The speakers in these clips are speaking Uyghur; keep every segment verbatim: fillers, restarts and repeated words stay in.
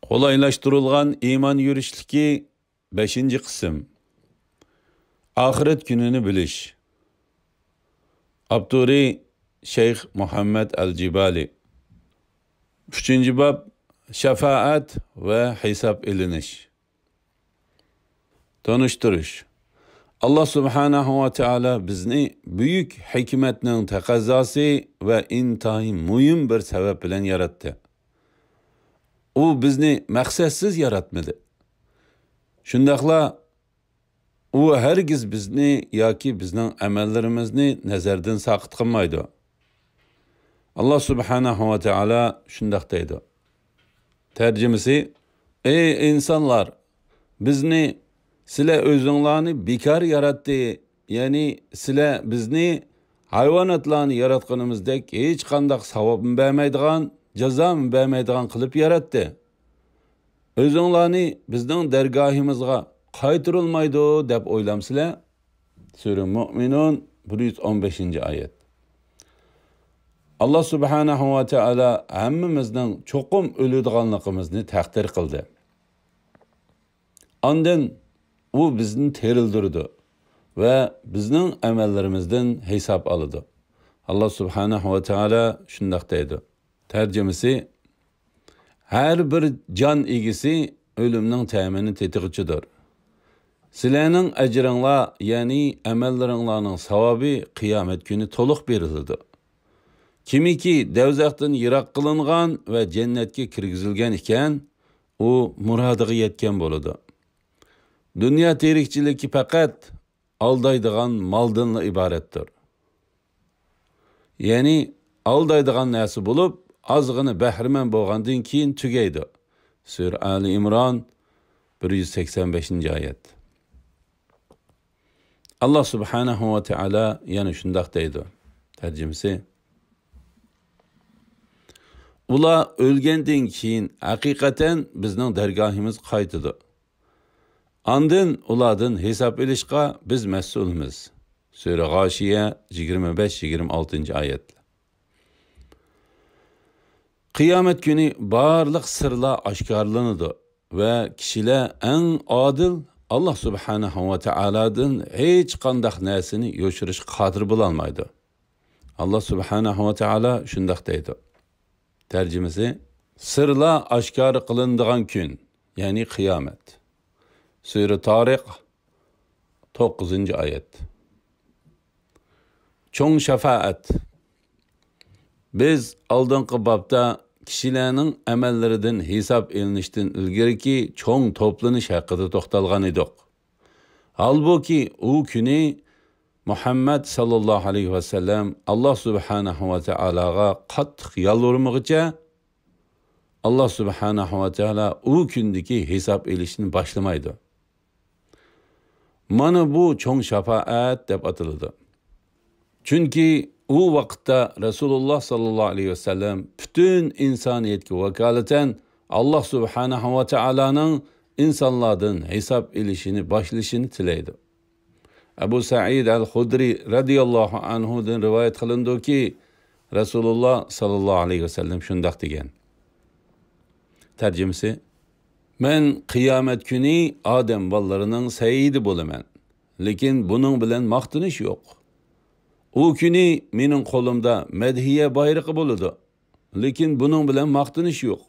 قولايلاشتۇرۇلغان ئىمان يۈرۈشلۈكى بەشىنچى قىسىم. ئاخىرەت كۈنىنى بىلىش. ئاپتورى شەيخ مۇھەممەد ئەل جىبالى. ئۈچىنچى باب، شاپائەت ۋە ھېساب ئېلىنىش. تونۇشتۇرۇش. ئاللا سۇبھانەھۇ ۋە تائالا بىزنى بۈيۈك ھېكمەتنىڭ تەقەززاسى ۋە ئىنتايىن مۇھىم بىر سەۋەب بىلەن ياراتتى. ئۇ بىزنى مەقسەتسىز ياراتمىدى. شۇنداقلا ئۇ ھەرگىز بىزنى ياكى بىزنىڭ ئەمەللىرىمىزنى نەزەردىن ساقىت قىلمايدۇ. ئاللا سۇبھانەھۇ ۋە تائالا شۇنداق دەيدۇ. تەرجىمىسى: ئەي ئىنسانلار، بىزنى، سىلەر ئۆزۈڭلارنى بىكار ياراتتى، يەنى سىلەر بىزنى ھايۋاناتلارنى ياراتقىنىمىزدەك ھېچقانداق ساۋابمۇ بەرمەيدىغان، جازامۇ بەرمەيدىغان قىلىپ ياراتتى. ئۆزۈڭلارنى بىزنىڭ دەرگاھىمىزغا قايتۇرۇلمايدۇ دەپ ئويلامسىلەر؟ سۈرە مۇئمىنۇن، بىر يۈز ئون بەشىنچى ئايەت. ئاللا سۇبھانەھۇ ۋە تائالا ھەممىمىزنىڭ چوقۇم ئۆلىدىغانلىقىمىزنى تەقدىر قىلدى. ئاندىن ئۇ بىزنى تىرىلدۈرىدۇ ۋە بىزنىڭ ئەمەللىرىمىزدىن ھېساب ئالىدۇ. ئاللا سۇبھانەھۇ ۋە تائالا شۇنداق دەيدۇ. تەرجىمىسى: ھەر بىر جان ئىگىسى ئۆلۈمنىڭ تەمىنى تېتىغۇچىدۇر. سىلەرنىڭ ئەجرىڭلار، يەنى ئەمەللىرىڭلارنىڭ ساۋابى قىيامەت كۈنى تولۇق بېرىلىدۇ. كىمكى دەۋزەختىن يىراق قىلىنغان ۋە جەننەتكە كىرگۈزۈلگەن ئىكەن، ئۇ مۇرادىغا يەتكەن بولىدۇ. دۇنيا تىرىكچىلىكى پەقەت ئالدايدىغان مالدىنلا ئىبارەتتۇر. يەنى ئالدايدىغان نەرسە بولۇپ، ئازغىنە بەھرىمەن بولغاندىن كېيىن تۈگەيدۇ. سۈرە ئالى ئىمران، بىر يۈز سەكسەن بەشىنچى ئايەت. ئاللا سۇبھانەھۇ ۋە تائالا يەنە شۇنداق دەيدۇ. تەرجىمىسى: ئۇلار ئۆلگەندىن كېيىن ھەقىقەتەن بىزنىڭ دەرگاھىمىزغا قايتىدۇ. ئاندىن ئۇلاردىن ھېساب ئېلىشقا بىز مەسئۇلمىز. سۈرە غاشىيە، يىگىرمە بەش، يىگىرمە ئالتىنچى ئايەتلەر. قىيامەت كۈنى بارلىق سىرلار ئاشكارىلىنىدۇ ۋە كىشىلەر ئەڭ ئادىل ئاللا سۇبھانەھۇ ۋە تائالادىن ھېچقانداق نەرسىنى يوشۇرۇشقا قادىر بولالمايدۇ. ئاللا سۇبھانەھۇ ۋە تائالا شۇنداق دەيدۇ. تەرجىمىسى: سىرلار ئاشكارا قىلىنىدىغان كۈن، يەنى قىيامەت. سۈرە تارىق، توققۇزىنچى ئايەت. چوڭ شاپائەت. بىز ئالدىنقى بابتا كىشىلەرنىڭ ئەمەللىرىدىن ھېساب ئېلىنىشتىن ئىلگىرىكى چوڭ توپلىنىش ھەققىدە توختالغان ئىدۇق. ھالبۇكى، ئۇ كۈنى مۇھەممەد ساللاللاھۇ ئەلەيھى ۋەسەللەم ئاللا سۇبھانەھۇ ۋە تائالاغا قاتتىق يالۋۇرمىغۇچە، ئاللا سۇبھانەھۇ ۋە تائالا ئۇ كۈندىكى ھېساب ئېلىشنى باشلىمايدۇ. مانا بۇ چوڭ شاپائەت دەپ ئاتىلىدۇ. چۈنكى ئۇ ۋاقىتتا رەسۇلۇللا ساللاللاھۇ ئەلەيھى ۋەسەللەم پۈتۈن ئىنسانىيەتكە ۋاكالىتەن ئاللا سۇبھانەھۇ ۋە تائالانىڭ ئىنسانلاردىن ھېساب ئېلىشىنى باشلىشىنى تىلەيدۇ. ئەبۇ سەئىد ئەل خۇدرى رەزىياللاھۇ ئەنھۇدىن رىۋايەت قىلىنىدۇكى، رەسۇلۇللا ساللاللاھۇ ئەلەيھى ۋەسەللەم شۇنداق دېگەن. تەرجىمىسى: مەن قىيامەت كۈنى ئادەم بالىلىرىنىڭ سەييىدى بولىمەن، لېكىن بۇنىڭ بىلەن ماختىنىش يوق. ئۇ كۈنى مېنىڭ قولۇمدا مەدھىيە بايرىقى بولىدۇ، لېكىن بۇنىڭ بىلەن ماختىنىش يوق.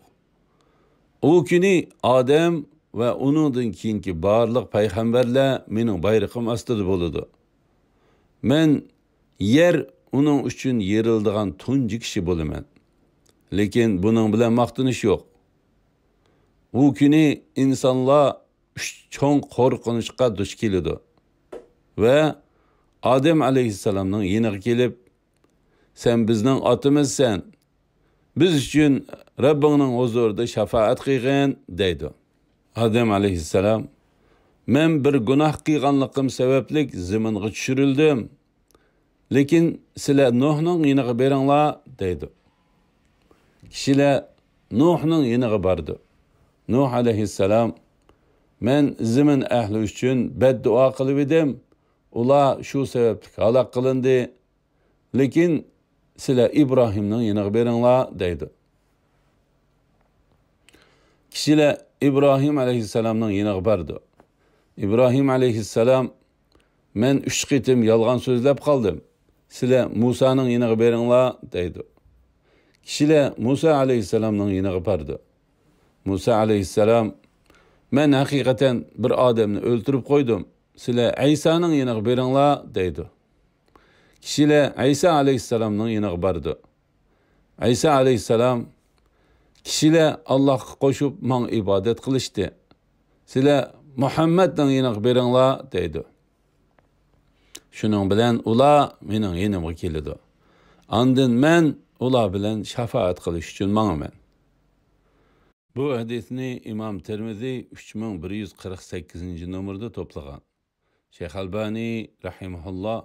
ئۇ كۈنى ئادەم ۋە ئۇنىڭدىن كېيىنكى بارلىق پەيغەمبەرلەر مېنىڭ بايرىقىم ئاستىدا بولىدۇ. مەن يەر ئۇنىڭ ئۈچۈن يېرىلىدىغان تۇنجى كىشى بولىمەن. لېكىن بۇنىڭ بىلەن ماختىنىش يوق. ئۇ كۈنى ئىنسانلار ئۈچ چوڭ قورقۇنچقا دۇچ كېلىدۇ. ۋە ئادەم ئەلەيھىسسالامنىڭ يېنىغا كېلىپ، سەن بىزنىڭ ئاتىمىزسەن، بىز ئۈچۈن رەببىڭنىڭ ھۇزۇرىدا شاپائەت قىلغىن، دەيدۇ. ئادەم ئەلەيھىسسالام، مەن بىر گۇناھ قىلغانلىقىم سەۋەبلىك زېمىنغا چۈشۈرۈلدۈم. لېكىن سىلەر نۇھنىڭ يېنىغا بېرىڭلار، دەيدۇ. كىشىلەر نۇھنىڭ يېنىغا بارىدۇ. نۇھ ئەلەيھىسسالام، مەن زېمىن ئەھلى ئۈچۈن بەددۇئا قىلىۋىدىم، ئۇلار شۇ سەۋەبلىك ھالاك قىلىندى. لېكىن سىلەر ئىبراھىمنىڭ يېنىغا بېرىڭلار، دەيدۇ. كىشى كىشىلەر ئىبراھىم ئەلەيھىسسالامنىڭ يېنىغا بارىدۇ. ئىبراھىم ئەلەيھىسسالام، مەن ئۈچ قېتىم يالغان سۆزلەپ قالدىم. سىلەر مۇسانىڭ يېنىغا بېرىڭلار، دەيدۇ. كىشىلەر مۇسا ئەلەيھىسسالامنىڭ يېنىغا بارىدۇ. مۇسا ئەلەيھىسسالام، مەن ھەقىقەتەن بىر ئادەمنى ئۆلتۈرۈپ قويدۇم. سىلەر ئەيسانىڭ يېنىغا بېرىڭلار، دەيدۇ. كىشىلەر ئەيسا ئەلەيھىسسالامنىڭ يېنىغا بارىدۇ. ئەيسا ئەلەيھىسسالام، كىشىلەر ئاللاھقا قوشۇپ ماڭا ئىبادەت قىلىشتى. سىلەر مۇھەممەدنىڭ يېنىغا بېرىڭلار، دەيدۇ. شۇنىڭ بىلەن ئۇلار مېنىڭ يېنىمغا كېلىدۇ. ئاندىن مەن ئۇلار بىلەن شاپائەت قىلىش ئۈچۈن ماڭىمەن. بۇ ھەدىسنى ئىمام تىرمىزى ئۈچ مىڭ بىر يۈز قىرىق سەككىزىنچى نومۇردا توپلىغان. شەيخ ئەلبانى رەھىمەھۇللا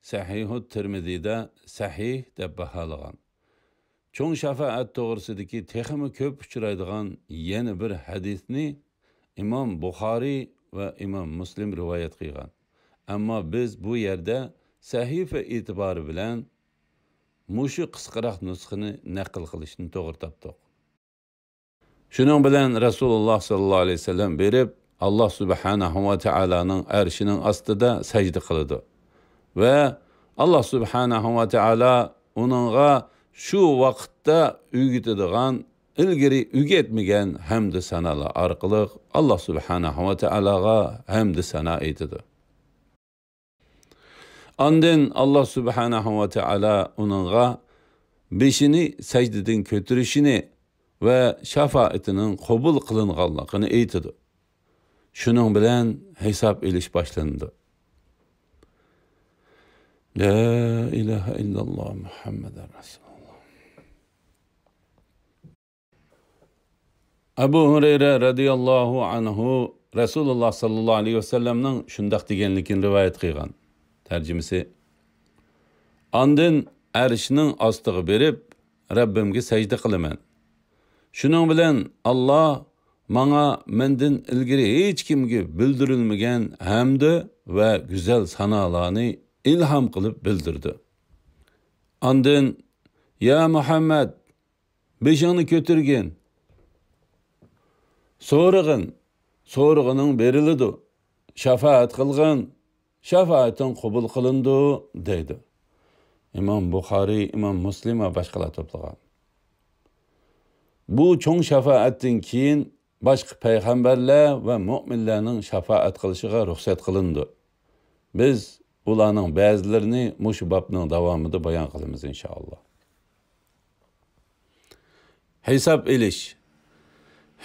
سەھىھۇت تىرمىزىدە سەھىھ دەپ باھالىغان. چوڭ شاپائەت توغرىسىدىكى تېخىمۇ كۆپ ئۇچرايدىغان يەنە بىر ھەدىسنى ئىمام بۇخارىي ۋە ئىمام مۇسلىم رىۋايەت قىلغان. ئەمما بىز بۇ يەردە سەھىفە ئېتىبارى بىلەن مۇشۇ قىسقىراق نۇسخىنى نەقىل قىلىشنى توغرا تاپتۇق. شۇنىڭ بىلەن رەسۇلۇللاھ ساللاللاھۇ ئەلەيھى ۋەسەللەم بېرىپ، ئاللاھ سۇبھانەھۇ ۋە تائالانىڭ ئەرشىنىڭ ئاستىدا سەجدە قىلىدۇ. ۋە ئاللاھ سۇبھانەھۇ ۋە تائالا ئۇنىڭغا شۇ ۋاقىتتا ئۆگىتىدىغان، ئىلگىرى ئۆگەتمىگەن ھەمدۇ سانالار ئارقىلىق ئاللاھ سۇبھانەھۇ ۋە تائالاغا ھەمدۇ سانا ئېيتىدۇ. ئاندىن ئاللاھ سۇبھانەھۇ ۋە تائالا ئۇنىڭغا بېشىنى سەجدىدىن كۆتۈرۈشىنى ۋە شاپائىتىنىڭ قوبۇل قىلىنغانلىقىنى ئېيتىدۇ. شۇنىڭ بىلەن ھېساب ئېلىش باشلىنىدۇ. لا ئىلاھە ئىللاللاھ مۇھەممەدۇر رەسۇلۇللاھ. ئەبۇ ھۇرەيرە رەزىياللاھۇ ئەنھۇ رەسۇلۇللاھ ساللاللاھۇ ئەلەيھى ۋەسەللەمنىڭ شۇنداق دېگەنلىكىنى رىۋايەت قىلغان. تەرجىمىسى: ئاندىن ئەرشنىڭ ئاستىغا بېرىپ، رەببىمگە سەجدە قىلىمەن. شۇنىڭ بىلەن ئاللاھ ماڭا مەندىن ئىلگىرى ھېچكىمگە بىلدۈرۈلمىگەن ھەمدۇ ۋە گۈزەل سانالارنى ئىلھام قىلىپ بىلدۈردى. ئاندىن، يا مۇھەممەد، بېشىڭنى كۆتۈرگىن. سورىغىن، سورىغىنىڭ بېرىلىدۇ. شاپائەت قىلغىن، شاپائىتىڭ قوبۇل قىلىنىدۇ، دەيدۇ. ئىمام بۇخارىي، ئىمام مۇسلىم ۋە باشقىلار توپلىغان. بۇ چوڭ شاپائەتتىن كېيىن باشقا پەيغەمبەرلەر ۋە مۆمىنلەرنىڭ شاپائەت قىلىشىغا رۇخسەت قىلىنىدۇ. بىز ئۇلارنىڭ بەزىلىرىنى مۇشۇ بابنىڭ داۋامىدا بايان قىلىمىز، ئىنشائاللا. ھېساب ئېلىش.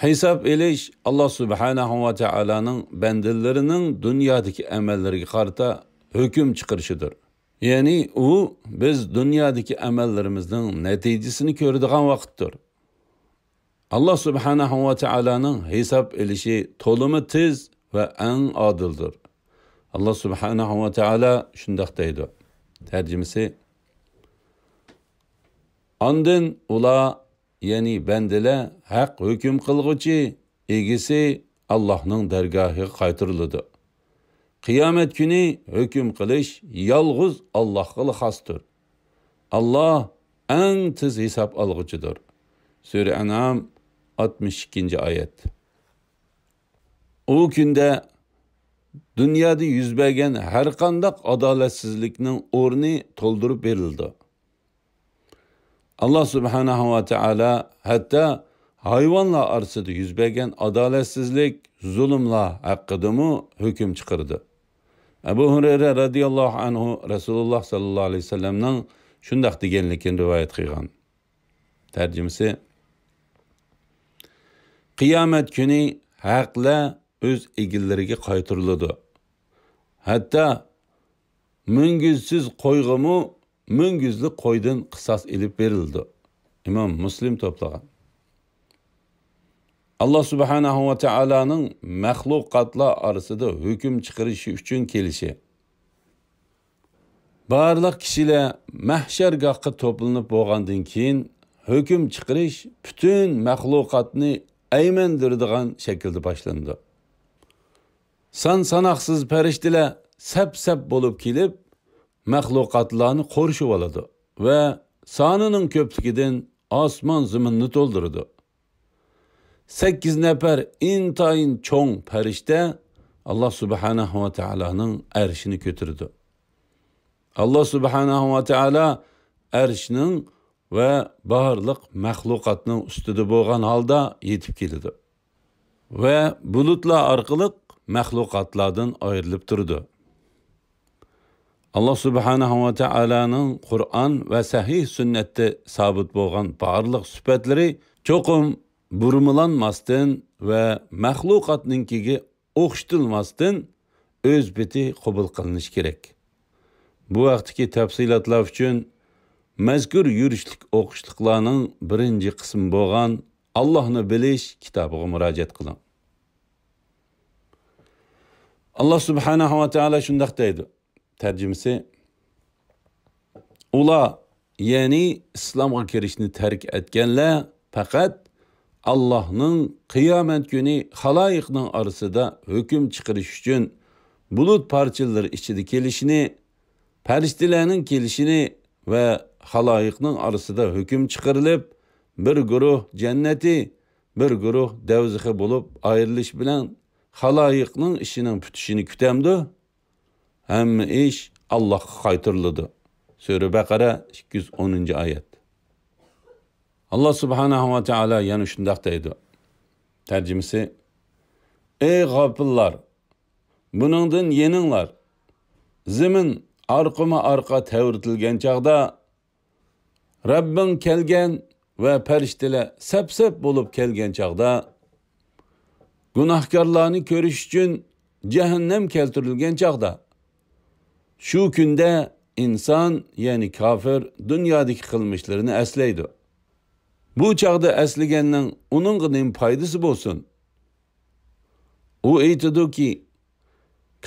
ھېساب ئېلىش ئاللاھ سۇبھانەھۇ ۋە تائالانىڭ بەندىلىرىنىڭ دۇنيادىكى ئەمەللىرىگە قارىتا ھۆكۈم چىقىرىشىدۇر. يەنى ئۇ بىز دۇنيادىكى ئەمەللىرىمىزنىڭ نەتىجىسىنى كۆرىدىغان ۋاقىتتۇر. ئاللاھ سۇبھانەھۇ ۋە تائالانىڭ ھېساب ئېلىشى تولىمۇ تېز ۋە ئەڭ ئادىلدۇر. ئاللاھ سۇبھانەھۇ ۋە تائالا شۇنداق دەيدۇ. تەرجىمىسى: ئاندىن ئۇلار، يەنى بەندىلەر، ھەق ھۆكۈم قىلغۇچى، ئىگىسى ئاللاھنىڭ دەرگاھىغا قايتۇرۇلىدۇ. قىيامەت كۈنى ھۆكۈم قىلىش يالغۇز ئاللاھقىلا خاستۇر. ئاللاھ ئەڭ تېز ھېساب ئالغۇچىدۇر. سۈرە ئەنئام، ئاتمىش ئىككىنچى ئايەت. ئۇ كۈندە دۇنيادا يۈز بەرگەن ھەرقانداق ئادالەتسىزلىكنىڭ ئورنى تولدۇرۇپ بېرىلىدۇ. ئاللاھ سۇبھانەھۇ ۋە تائالا ھەتتا ھايۋانلار ئارىسىدا يۈز بەرگەن ئادالەتسىزلىك، زۇلۇملار ھەققىدىمۇ ھۆكۈم چىقىرىدۇ. ئەبۇ ھۇرەيرە رەزىياللاھۇ ئەنھۇ رەسۇلۇللاھ ساللاللاھۇ ئەلەيھى ۋەسەللەمنىڭ شۇنداق دېگەنلىكىنى رىۋايەت قىلغان. تەرجىمىسى: قىيامەت كۈنى ھەقلەر ئۆز ئىگىلىرىگە قايتۇرۇلىدۇ. ھەتتا مۈڭگۈزسىز قويغىمۇ مۈڭگۈزلۈك قويدىن قىساس ئېلىپ بېرىلىدۇ. ئىمام مۇسلىم توپلىغان. ئاللاھ سۇبھانەھۇ ۋە تائالانىڭ مەخلۇقاتلار ئارىسىدا ھۆكۈم چىقىرىشى ئۈچۈن كېلىشى. بارلىق كىشىلەر مەھشەرگاھقا توپلىنىپ بولغاندىن كېيىن، ھۆكۈم چىقىرىش پۈتۈن مەخلۇقاتنى ئەيمەندۈرىدىغان شەكىلدە باشلىنىدۇ. سان ساناقسىز پەرىشتىلەر سەپ-سەپ بولۇپ كېلىپ، مەخلۇقاتلارنى قورشىۋالىدۇ ۋە سانىنىڭ كۆپلۈكىدىن ئاسمان زېمىننى تولدۇرىدۇ. سەككىز نەپەر ئىنتايىن چوڭ پەرىشتە ئاللا سۇبھانەھۇ ۋە تائالانىڭ ئەرشىنى كۆتۈرىدۇ. ئاللا سۇبھانەھۇ ۋە تائالا ئەرشنىڭ ۋە بارلىق مەخلۇقاتنىڭ ئۈستىدە بولغان ھالدا يېتىپ كېلىدۇ ۋە بۇلۇتلار ئارقىلىق مەخلۇقاتلاردىن ئايرىلىپ تۇرىدۇ. ئاللا سۇبھانەھۇ ۋە تائالانىڭ قۇرئان ۋە سەھىھ سۈننەتتە سابىت بولغان بارلىق سۈپەتلىرى چوقۇم بۇرمىلانماستىن ۋە مەخلۇقاتنىڭكىگە ئوخشىتىلماستىن ئۆز پېتى قوبۇل قىلىنىشى كېرەك. بۇ ھەقتىكى تەپسىلاتلار ئۈچۈن مەزكۇر يۈرۈشلۈك ئوقۇشلۇقلارنىڭ بىرىنچى قىسمى بولغان ئاللاھنى بىلىش كىتابىغا مۇراجىئەت قىلىڭ. ئاللا سۇبھانەھۇ ۋە تائالا شۇنداق دەيدۇ. تەرجىمىسى، ئۇلار، يەنى ئىسلامغا كىرىشنى تەرك ئەتكەنلەر پەقەت ئاللاھنىڭ قىيامەت كۈنى خالايىقنىڭ ئارىسىدا ھۆكۈم چىقىرىش ئۈچۈن بۇلۇت پارچىلىرى ئىچىدە كېلىشىنى، پەرىشتىلەرنىڭ كېلىشىنى ۋە خالايىقنىڭ ئارىسىدا ھۆكۈم چىقىرىلىپ، بىر گۇرۇھ جەننىتى، بىر گۇرۇھ دەۋزىخى بولۇپ ئايرىلىش بىلەن خالايىقنىڭ ئىشىنىڭ پۈتۈشىنى كۈتەمدۇ؟ ھەممە ئىش ئاللاھقا قايتۇرۇلىدۇ. سۈرە بەقەرە، ئىككى يۈز ئونىنچى ئايەت. ئاللا سۇبھانەھۇ ۋە تائالا يەنە شۇنداق دەيدۇ. تەرجىمىسى، ئەي غاپىللار! بۇنىڭدىن يېنىڭلار! زېمىن ئارقىمۇ ئارقا تەۋرىتىلگەن چاغدا، رەببىڭ كەلگەن ۋە پەرىشتىلەر سەپ-سەپ بولۇپ كەلگەن چاغدا، گۇناھكارلارنى كۆرۈش ئۈچۈن جەھەننەم كەلتۈرۈلگەن چاغدا، شۇ كۈندە ئىنسان، يەنى كاپىر، دۇنيادىكى قىلمىشلىرىنى ئەسلەيدۇ. بۇ چاغدا ئەسلىگەننىڭ ئۇنىڭغا نېمە پايدىسى بولسۇن؟ ئۇ ئېيتىدۇكى،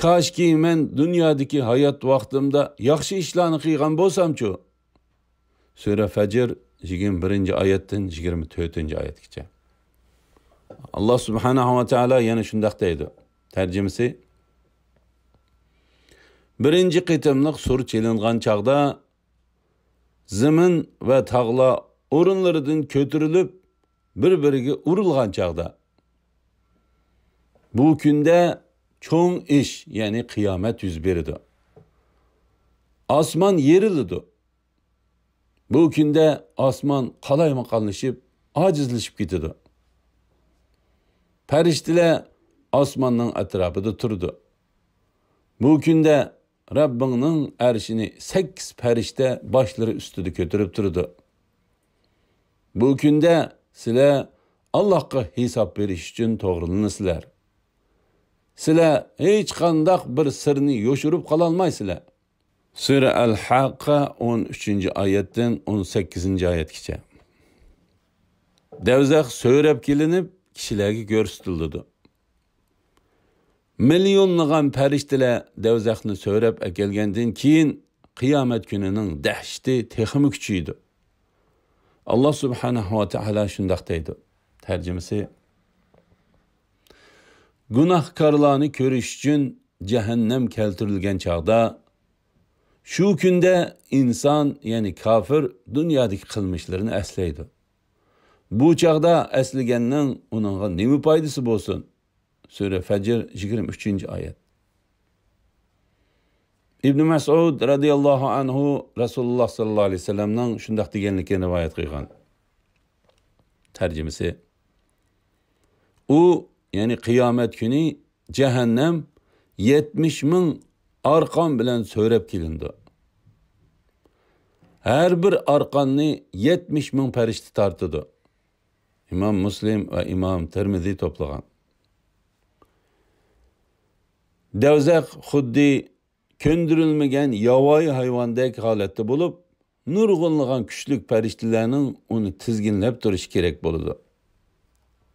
كاشكى مەن دۇنيادىكى ھايات ۋاقتىمدا ياخشى ئىشلارنى قىلغان بولسامچۇ؟ سۈرە فەجر، يىگىرمە بىرىنچى ئايەتتىن يىگىرمە تۆتىنچى ئايەتكىچە. ئاللا سۇبھانەھۇ ۋە تائالا يەنە شۇنداق دەيدۇ. تەرجىمىسى، بىرىنچى قېتىملىق سۇر چېلىنغان چاغدا، زېمىن ۋە تاغلار ئورۇنلىرىدىن كۆتۈرۈلۈپ، بىر-بىرىگە ئۇرۇلغان چاغدا، بۇ كۈندە چوڭ ئىش، يەنى قىيامەت يۈز بېرىدۇ. ئاسمان يېرىلىدۇ. بۇ كۈندە ئاسمان قالايمىقانلىشىپ، ئاجىزلىشىپ كېتىدۇ. پەرىشتىلەر ئاسماننىڭ ئەتراپىدا تۇرىدۇ. بۇ كۈندە رەببىڭنىڭ ئەرشىنى سەككىز پەرىشتە باشلىرى ئۈستىدە كۆتۈرۈپ تۇرىدۇ. بۇ كۈندە سىلەر ئاللاھقا ھېساب بېرىش ئۈچۈن توغرىلىنىسىلەر. سىلەر ھېچقانداق بىر سىرنى يوشۇرۇپ قالالمايسىلەر. سۈرە ئەل-ھەققە، ئون ئۈچىنچى ئايەتتىن ئون سەككىزىنچى ئايەتكىچە. دەۋزەخ سۆرەپ كېلىنىپ، كىشىلەرگە كۆرسىتىلىدۇ. مىليونلىغان پەرىشتىلەر دەۋزەخنى سۆرەپ ئەكەلگەندىن كېيىن، قىيامەت كۈنىنىڭ دەھشىتى تېخىمۇ كۈچىيىدۇ. ئاللا سۇبھانەھۇ ۋە تائالا شۇنداق دەيدۇ. تەرجىمىسى، گۇناھكارلارنى كۆرۈش ئۈچۈن جەھەننەم كەلتۈرۈلگەن چاغدا، شۇ كۈندە ئىنسان، يەنى كاپىر، دۇنيادىكى قىلمىشلىرىنى ئەسلەيدۇ. بۇ چاغدا ئەسلىگەننىڭ ئۇنىڭغا نېمە پايدىسى بولسۇن؟ سۈرە فەجر، يىگىرمە ئۈچىنچى ئايەت. ئىبنى مەسئۇد رەزىياللاھۇ ئەنھۇ رەسۇلۇللاھ ساللاللاھۇ ئەلەيھى ۋەسەللەمنىڭ شۇنداق دېگەنلىكىنى رىۋايەت قىلغان. تەرجىمىسى، ئۇ، يەنى قىيامەت كۈنى جەھەننەم يەتمىش مىڭ ئارقان بىلەن سۆرەپ كېلىنىدۇ. ھەر بىر ئارقاننى يەتمىش مىڭ پەرىشتە تارتىدۇ. ئىمام مۇسلىم ۋە ئىمام تىرمىزى توپلىغان. دەۋزەخ خۇددى كۆندۈرۈلمىگەن ياۋايى ھايۋاندەك ھالەتتە بولۇپ، نۇرغۇنلىغان كۈچلۈك پەرىشتىلەرنىڭ ئۇنى تىزگىنلەپ تۇرۇشى كېرەك بولىدۇ.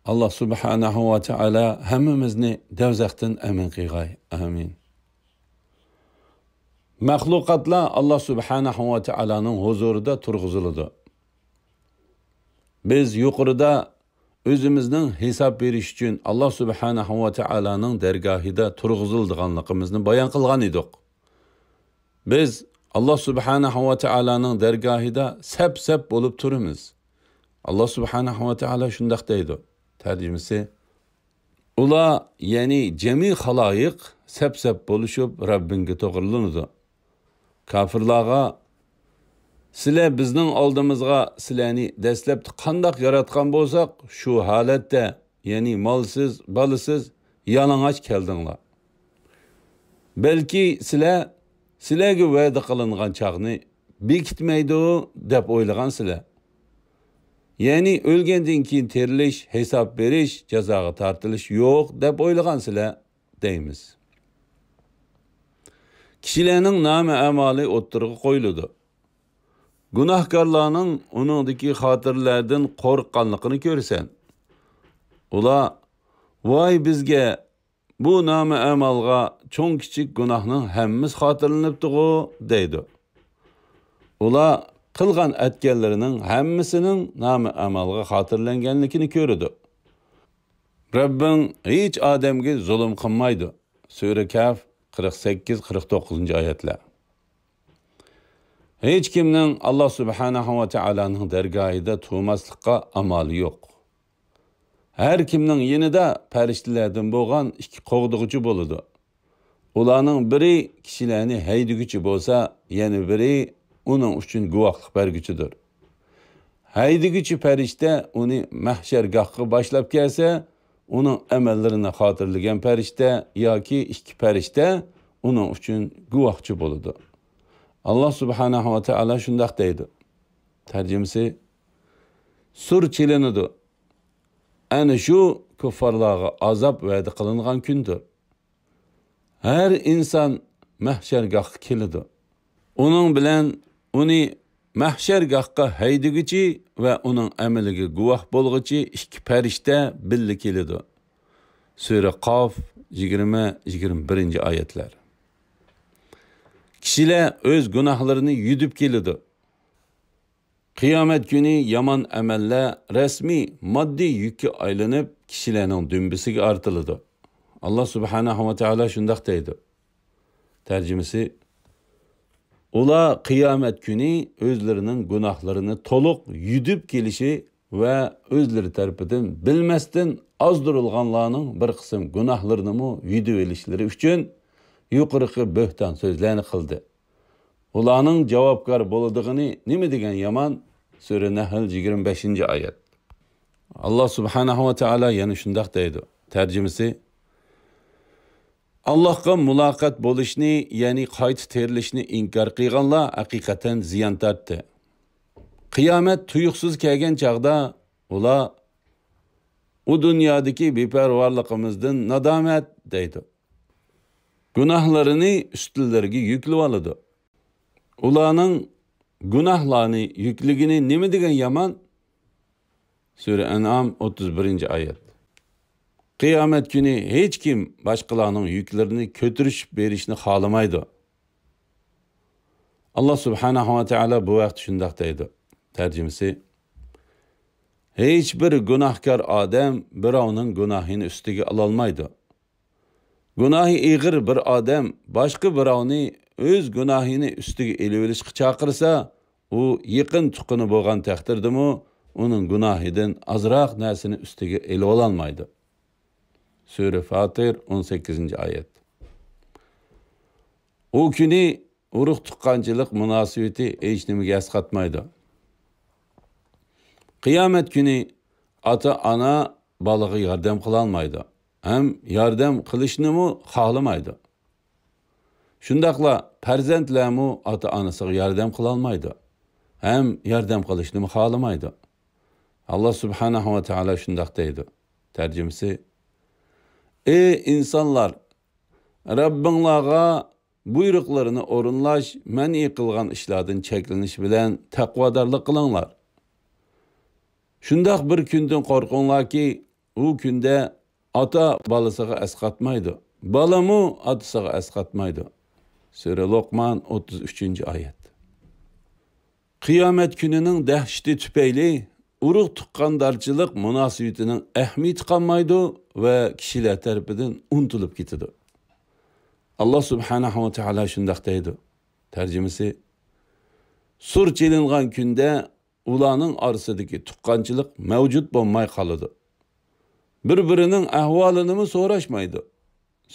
ئاللا سۇبھانەھۇ ۋە تائالا ھەممىمىزنى دەۋزەختىن ئەمىن قىلغاي. ئامىن. مەخلۇقاتلار ئاللا سۇبھانەھۇ ۋە تائالانىڭ ھۇزۇرىدا تۇرغۇزۇلىدۇ. بىز يۇقىرىدا ئۆزىمىزنىڭ ھېساب بېرىش ئۈچۈن ئاللا سۇبھانەھۇ ۋە تائالانىڭ دەرگاھىدا تۇرغۇزۇلىدىغانلىقىمىزنى بايان قىلغان ئىدۇق. بىز ئاللا سۇبھانەھۇ ۋە تائالانىڭ دەرگاھىدا سەپ-سەپ بولۇپ تۇرىمىز. ئاللا سۇبھانەھۇ ۋە تائالا شۇنداق دەيدۇ. تەرجىمىسى: ئۇلار، يەنى جەمئىي خالايىق سەپ-سەپ بولۇشۇپ رەببىڭگە توغرىلىنىدۇ. كاپىرلارغا: سىلەر بىزنىڭ ئالدىمىزغا سىلەرنى دەسلەپتە قانداق ياراتقان بولساق، شۇ ھالەتتە، يەنى مالسىز، بالىسىز، يالىڭاچ كەلدىڭلار. بەلكى سىلەر سىلەرگە ۋەدە قىلىنغان چاغنى بېكىتمەيدۇ دەپ ئويلىغانسىلەر. يەنى ئۆلگەندىن كېيىن تىرىلىش، ھېساب بېرىش، جازاغا تارتىلىش يوق دەپ ئويلىغانسىلەر، دەيمىز. كىشىلەرنىڭ نامە-ئەمالى ئوتتۇرىغا قويۇلىدۇ. گۇناھكارلارنىڭ ئۇنىڭدىكى خاتىرىلەردىن قورققانلىقىنى كۆرىسەن. ئۇلار: ۋاي بىزگە، بۇ نامە-ئەمالغا چوڭ-كىچىك گۇناھنىڭ ھەممىسى خاتىرىلىنىپتىغۇ، دەيدۇ. ئۇلار قىلغان-ئەتكەنلىرىنىڭ ھەممىسىنىڭ نامە-ئەمالغا خاتىرىلەنگەنلىكىنى كۆرىدۇ. رەببىڭ ھېچ ئادەمگە زۇلۇم قىلمايدۇ. سۈرە كەھف، قىرىق سەككىز، قىرىق توققۇزىنچى ئايەتلەر. ھېچ كىمنىڭ ئاللا سۇبھانەھۇ ۋە تائالانىڭ دەرگاھىدا تۇرماسلىققا ئامالى يوق. ھەر كىمنىڭ يېنىدا پەرىشتىلەردىن بولغان ئىككى قوغدىغۇچى بولىدۇ. ئۇلارنىڭ بىرى كىشىلەرنى ھەيدىگۈچى بولسا، يەنە بىرى ئۇنىڭ ئۈچۈن گۇۋاھلىق بەرگۈچىدۇر. ھەيدىگۈچى پەرىشتە ئۇنى مەھشەرگاھقا باشلاپ كەلسە، ئۇنىڭ ئەمەللىرىنى خاتىرىلىگەن پەرىشتە ياكى ئىككى پەرىشتە ئۇنىڭ ئۈچۈن گۇۋاھچى بولىدۇ. ئاللا سۇبھانەھۇ ۋە تائالا شۇنداق دەيدۇ. تەرجىمىسى: سۇر چېلىنىدۇ. ئەنە شۇ كۇففارلارغا ئازاب ۋەدە قىلىنغان كۈندۇر. ھەر ئىنسان مەھشەرگاھقا كېلىدۇ. ئۇنىڭ بىلەن ئۇنى مەھشەرگاھقا ھەيدىگۈچى ۋە ئۇنىڭ ئەمىلىگە گۇۋاھ بولغۇچى ئىككى پەرىشتە بىللە كېلىدۇ. سۈرە قاف، يىگىرمە، يىگىرمە بىرىنچى ئايەتلەر. كىشىلەر ئۆز گۇناھلىرىنى يۈدۈپ كېلىدۇ. قىيامەت كۈنى يامان ئەمەللەر رەسمىي ماددىي يۈككە ئايلىنىپ، كىشىلەرنىڭ دۈمبىسىگە ئارتىلىدۇ. ئاللا سۇبھانەھۇ ۋە تائالا شۇنداق دەيدۇ. تەرجىمىسى: ئۇلار قىيامەت كۈنى ئۆزلىرىنىڭ گۇناھلىرىنى تولۇق يۈدۈپ كېلىشى ۋە ئۆزلىرى تەرىپىدىن بىلمەستىن ئازدۇرۇلغانلارنىڭ بىر قىسىم گۇناھلىرىنىمۇ يۈدۈۋېلىشلىرى ئۈچۈن يۇقىرىقى بۆھتان سۆزلەرنى قىلدى. ئۇلارنىڭ جاۋابكار بولىدىغىنى نېمە دېگەن يامان! سۈرە نەھل، يىگىرمە بەشىنچى ئايەت. ئاللا سۇبھانەھۇ ۋە تائالا يەنە شۇنداق دەيدۇ. تەرجىمىسى: ئاللاھقا مۇلاقات بولۇشنى، يەنى قايتا تىرىلىشنى ئىنكار قىلغانلار ھەقىقەتەن زىيان تارتتى. قىيامەت تۇيۇقسىز كەلگەن چاغدا ئۇلار: ئۇ دۇنيادىكى بىپەرۋالىقىمىزدىن نادامەت، دەيدۇ. گۇناھلىرىنى ئۈستىلىرىگە يۈكلىۋالىدۇ. ئۇلارنىڭ گۇناھلارنى يۈكلىگىنى نېمە دېگەن يامان! سۈرە ئەنئام، ئوتتۇز بىرىنچى ئايەت. قىيامەت كۈنى ھېچكىم باشقىلارنىڭ يۈكلىرىنى كۆتۈرۈشۈپ بېرىشنى خالىمايدۇ. ئاللا سۇبھانەھۇ ۋە تائالا بۇ ھەقتە شۇنداق دەيدۇ. تەرجىمىسى: ھېچبىر گۇناھكار ئادەم بىراۋنىڭ گۇناھىنى ئۈستىگە ئالالمايدۇ. گۇناھى ئېغىر بىر ئادەم باشقا بىراۋنى ئۆز گۇناھىنى ئۈستىگە ئېلىۋېلىشقا چاقىرسا، ئۇ يېقىن تۇغقىنى بولغان تەقدىردىمۇ ئۇنىڭ گۇناھىدىن ئازراق نەرسىنى ئۈستىگە ئېلىۋالالمايدۇ. سۈرە فاتىر، ئون سەككىزىنچى ئايەت. ئۇ كۈنى ئۇرۇق-تۇغقانچىلىق مۇناسىۋىتى ھېچنېمىگە ئەسقاتمايدۇ. قىيامەت كۈنى ئاتا-ئانا بالىغا ياردەم قىلالمايدۇ ھەم ياردەم قىلىشنىمۇ خالىمايدۇ. شۇنداقلا پەرزەنتلەرمۇ ئاتا-ئانىسىغا ياردەم قىلالمايدۇ ھەم ياردەم قىلىشنىمۇ خالىمايدۇ. ئاللا سۇبھانەھۇ ۋە تائالا شۇنداق دەيدۇ. تەرجىمىسى: ئى ئىنسانلار! رەببىڭلارغا بۇيرۇقلىرىنى ئورۇنلاش، مەنئى قىلغان ئىشلاردىن چەكلىنىش بىلەن تەقۋادارلىق قىلىڭلار. شۇنداق بىر كۈندىن قورقۇڭلاركى، ئۇ كۈندە ئاتا بالىسىغا ئەسقاتمايدۇ، بالىمۇ ئاتىسىغا ئەسقاتمايدۇ. سۈرە لوقمان، ئوتتۇز ئۈچىنچى ئايەت. قىيامەت كۈنىنىڭ دەھشىتى تۈپەيلى ئۇرۇق-تۇغقاندارچىلىق مۇناسىۋىتىنىڭ ئەھمىيىتى قالمايدۇ ۋە كىشىلەر تەرىپىدىن ئۇنتۇلۇپ كېتىدۇ. ئاللا سۇبھانەھۇ ۋە تائالا شۇنداق دەيدۇ. تەرجىمىسى: سۇر چېلىنغان كۈندە ئۇلارنىڭ ئارىسىدىكى تۇغقانچىلىق مەۋجۇت بولماي قالىدۇ. بىر-بىرىنىڭ ئەھۋالىنىمۇ سوراشمايدۇ.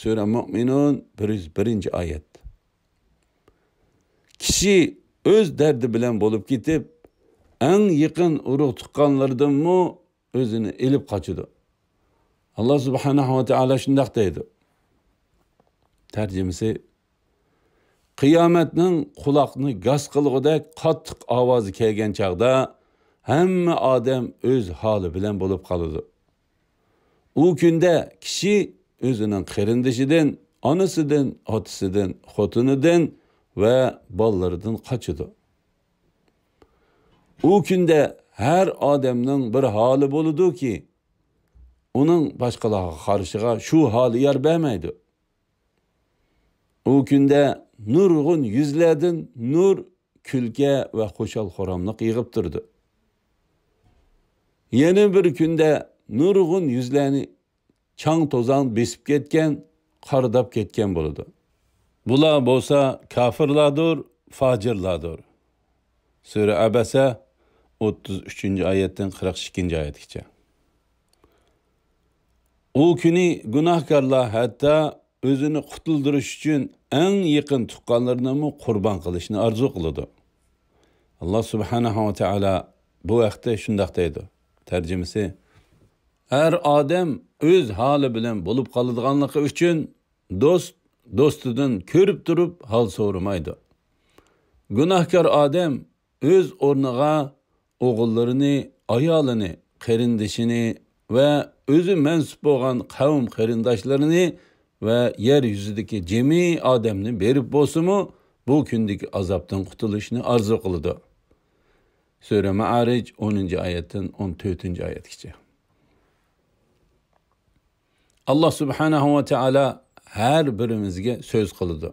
سۈرە مۇئمىنۇن، بىر يۈز بىرىنچى ئايەت. كىشى ئۆز دەردى بىلەن بولۇپ كېتىپ، ئەڭ يېقىن ئۇرۇق-تۇغقانلىرىدىنمۇ ئۆزىنى ئېلىپ قاچىدۇ. ئاللا سۇبھانەھۇ ۋە تائالا شۇنداق دەيدۇ. تەرجىمىسى، قىيامەتنىڭ قۇلاقنى گاس قىلغۇدەك قاتتىق ئاۋازى كەلگەن چاغدا، ھەممە ئادەم ئۆز ھالى بىلەن بولۇپ قالىدۇ. ئۇ كۈندە كىشى ئۆزىنىڭ قېرىندىشىدىن، ئانىسىدىن، ئاتىسىدىن، خوتۇنىدىن ۋە بالىلىرىدىن قاچىدۇ. ئۇ كۈندە ھەر ئادەمنىڭ بىر ھالى بولىدۇكى، ئۇنىڭ باشقىلارغا قارىشىغا شۇ ھالى يار بەرمەيدۇ. ئۇ كۈندە نۇرغۇن يۈزلەردىن نۇر، كۈلكە ۋە خۇشال-خۇراملىق يېغىپ تۇرىدۇ. يەنە بىر كۈندە نۇرغۇن يۈزلەرنى چاڭ-توزان بېسىپ كەتكەن، قارىداپ كەتكەن بولىدۇ. بۇلار بولسا كاپىرلاردۇر، فاجىرلاردۇر. سۈرە ئەبەسە، ئوتتۇز ئۈچىنچى ئايەتتىن قىرىق ئىككىنچى ئايەتكىچە. ئۇ كۈنى گۇناھكارلار ھەتتا ئۆزىنى قۇتۇلدۇرۇش ئۈچۈن ئەڭ يېقىن تۇغقانلىرىنىمۇ قۇربان قىلىشنى ئارزۇ قىلىدۇ. ئاللا سۇبھانەھۇ ۋە تائالا بۇ ھەقتە شۇنداق دەيدۇ. تەرجىمىسى، ھەر ئادەم ئۆز ھالى بىلەن بولۇپ قالىدىغانلىقى ئۈچۈن دوست دوستىدىن كۆرۈپ تۇرۇپ ھال سورىمايدۇ. گۇناھكار ئادەم ئۆز ئورنىغا ئوغۇللىرىنى، ئايالىنى، قېرىندىشىنى ۋە ئۆزى مەنسۇپ بولغان قەۋم قېرىنداشلىرىنى ۋە يەر يۈزىدىكى جىمىي ئادەمنى بېرىپ بولسىمۇ، بۇ كۈندىكى ئازابتىن قۇتۇلۇشنى ئارزۇ قىلىدۇ. سۈرە مائارىج، ئونىنچى ئايەتتىن ئون تۆتىنچى ئايەتكىچە. ئاللا سۇبھانەھۇ ۋە تائالا ھەر بىرىمىزگە سۆز قىلىدۇ.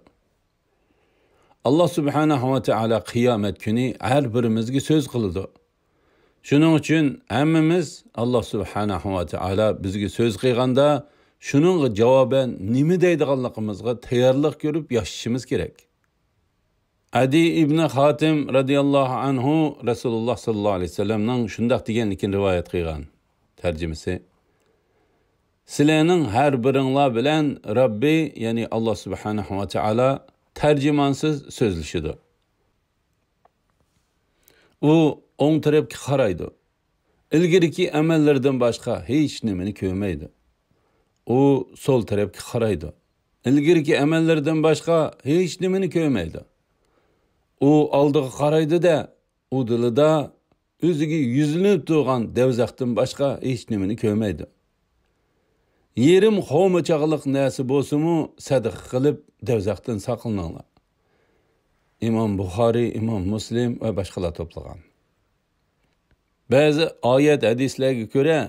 ئاللا سۇبھانەھۇ ۋە تائالا قىيامەت كۈنى ھەر بىرىمىزگە سۆز قىلىدۇ. شۇنىڭ ئۈچۈن ھەممىمىز ئاللا سۇبھانەھۇ ۋە تائالا بىزگە سۆز قىلغاندا، شۇنىڭغا جاۋابەن نېمە دەيدىغانلىقىمىزغا تەييارلىق كۆرۈپ ياشىشىمىز كېرەك. ئەدى ئىبنى خاتىم رەزىياللاھۇ ئەنھۇ رەسۇلۇللا ساللاللاھۇ ئەلەيھى ۋەسەللەمنىڭ شۇنداق دېگەنلىكىنى رىۋايەت قىلغان. تەرجىمىسى، سىلەرنىڭ ھەر بىرىڭلار بىلەن رەببى، يەنى ئاللا سۇبھانەھۇ ۋە تائالا تەرجىمانسىز سۆزلىشىدۇ. ئۇ ئوڭ تەرەپكە قارايدۇ. ئىلگىرىكى ئەمەللىرىدىن باشقا ھېچ نېمىنى كۆرمەيدۇ. ئۇ سول تەرەپكە قارايدۇ. ئىلگىرىكى ئەمەللىرىدىن باشقا ھېچ نېمىنى كۆرمەيدۇ. ئۇ ئالدىغا قارايدۇ-دە، ئۇ دىلىدا ئۆزىگە يۈزلىنىپ تۇرغان دەۋزەختىن باشقا ھېچ نېمىنى كۆرمەيدۇ. يېرىم خورما چاغلىق نەرسە بولسىمۇ سەدىقە قىلىپ دەۋزەختىن ساقلىنىڭلار. ئىمام بۇخارىي، ئىمام مۇسلىم ۋە باشقىلار توپلىغان. بەزى ئايەت ھەدىسلەرگە كۆرە،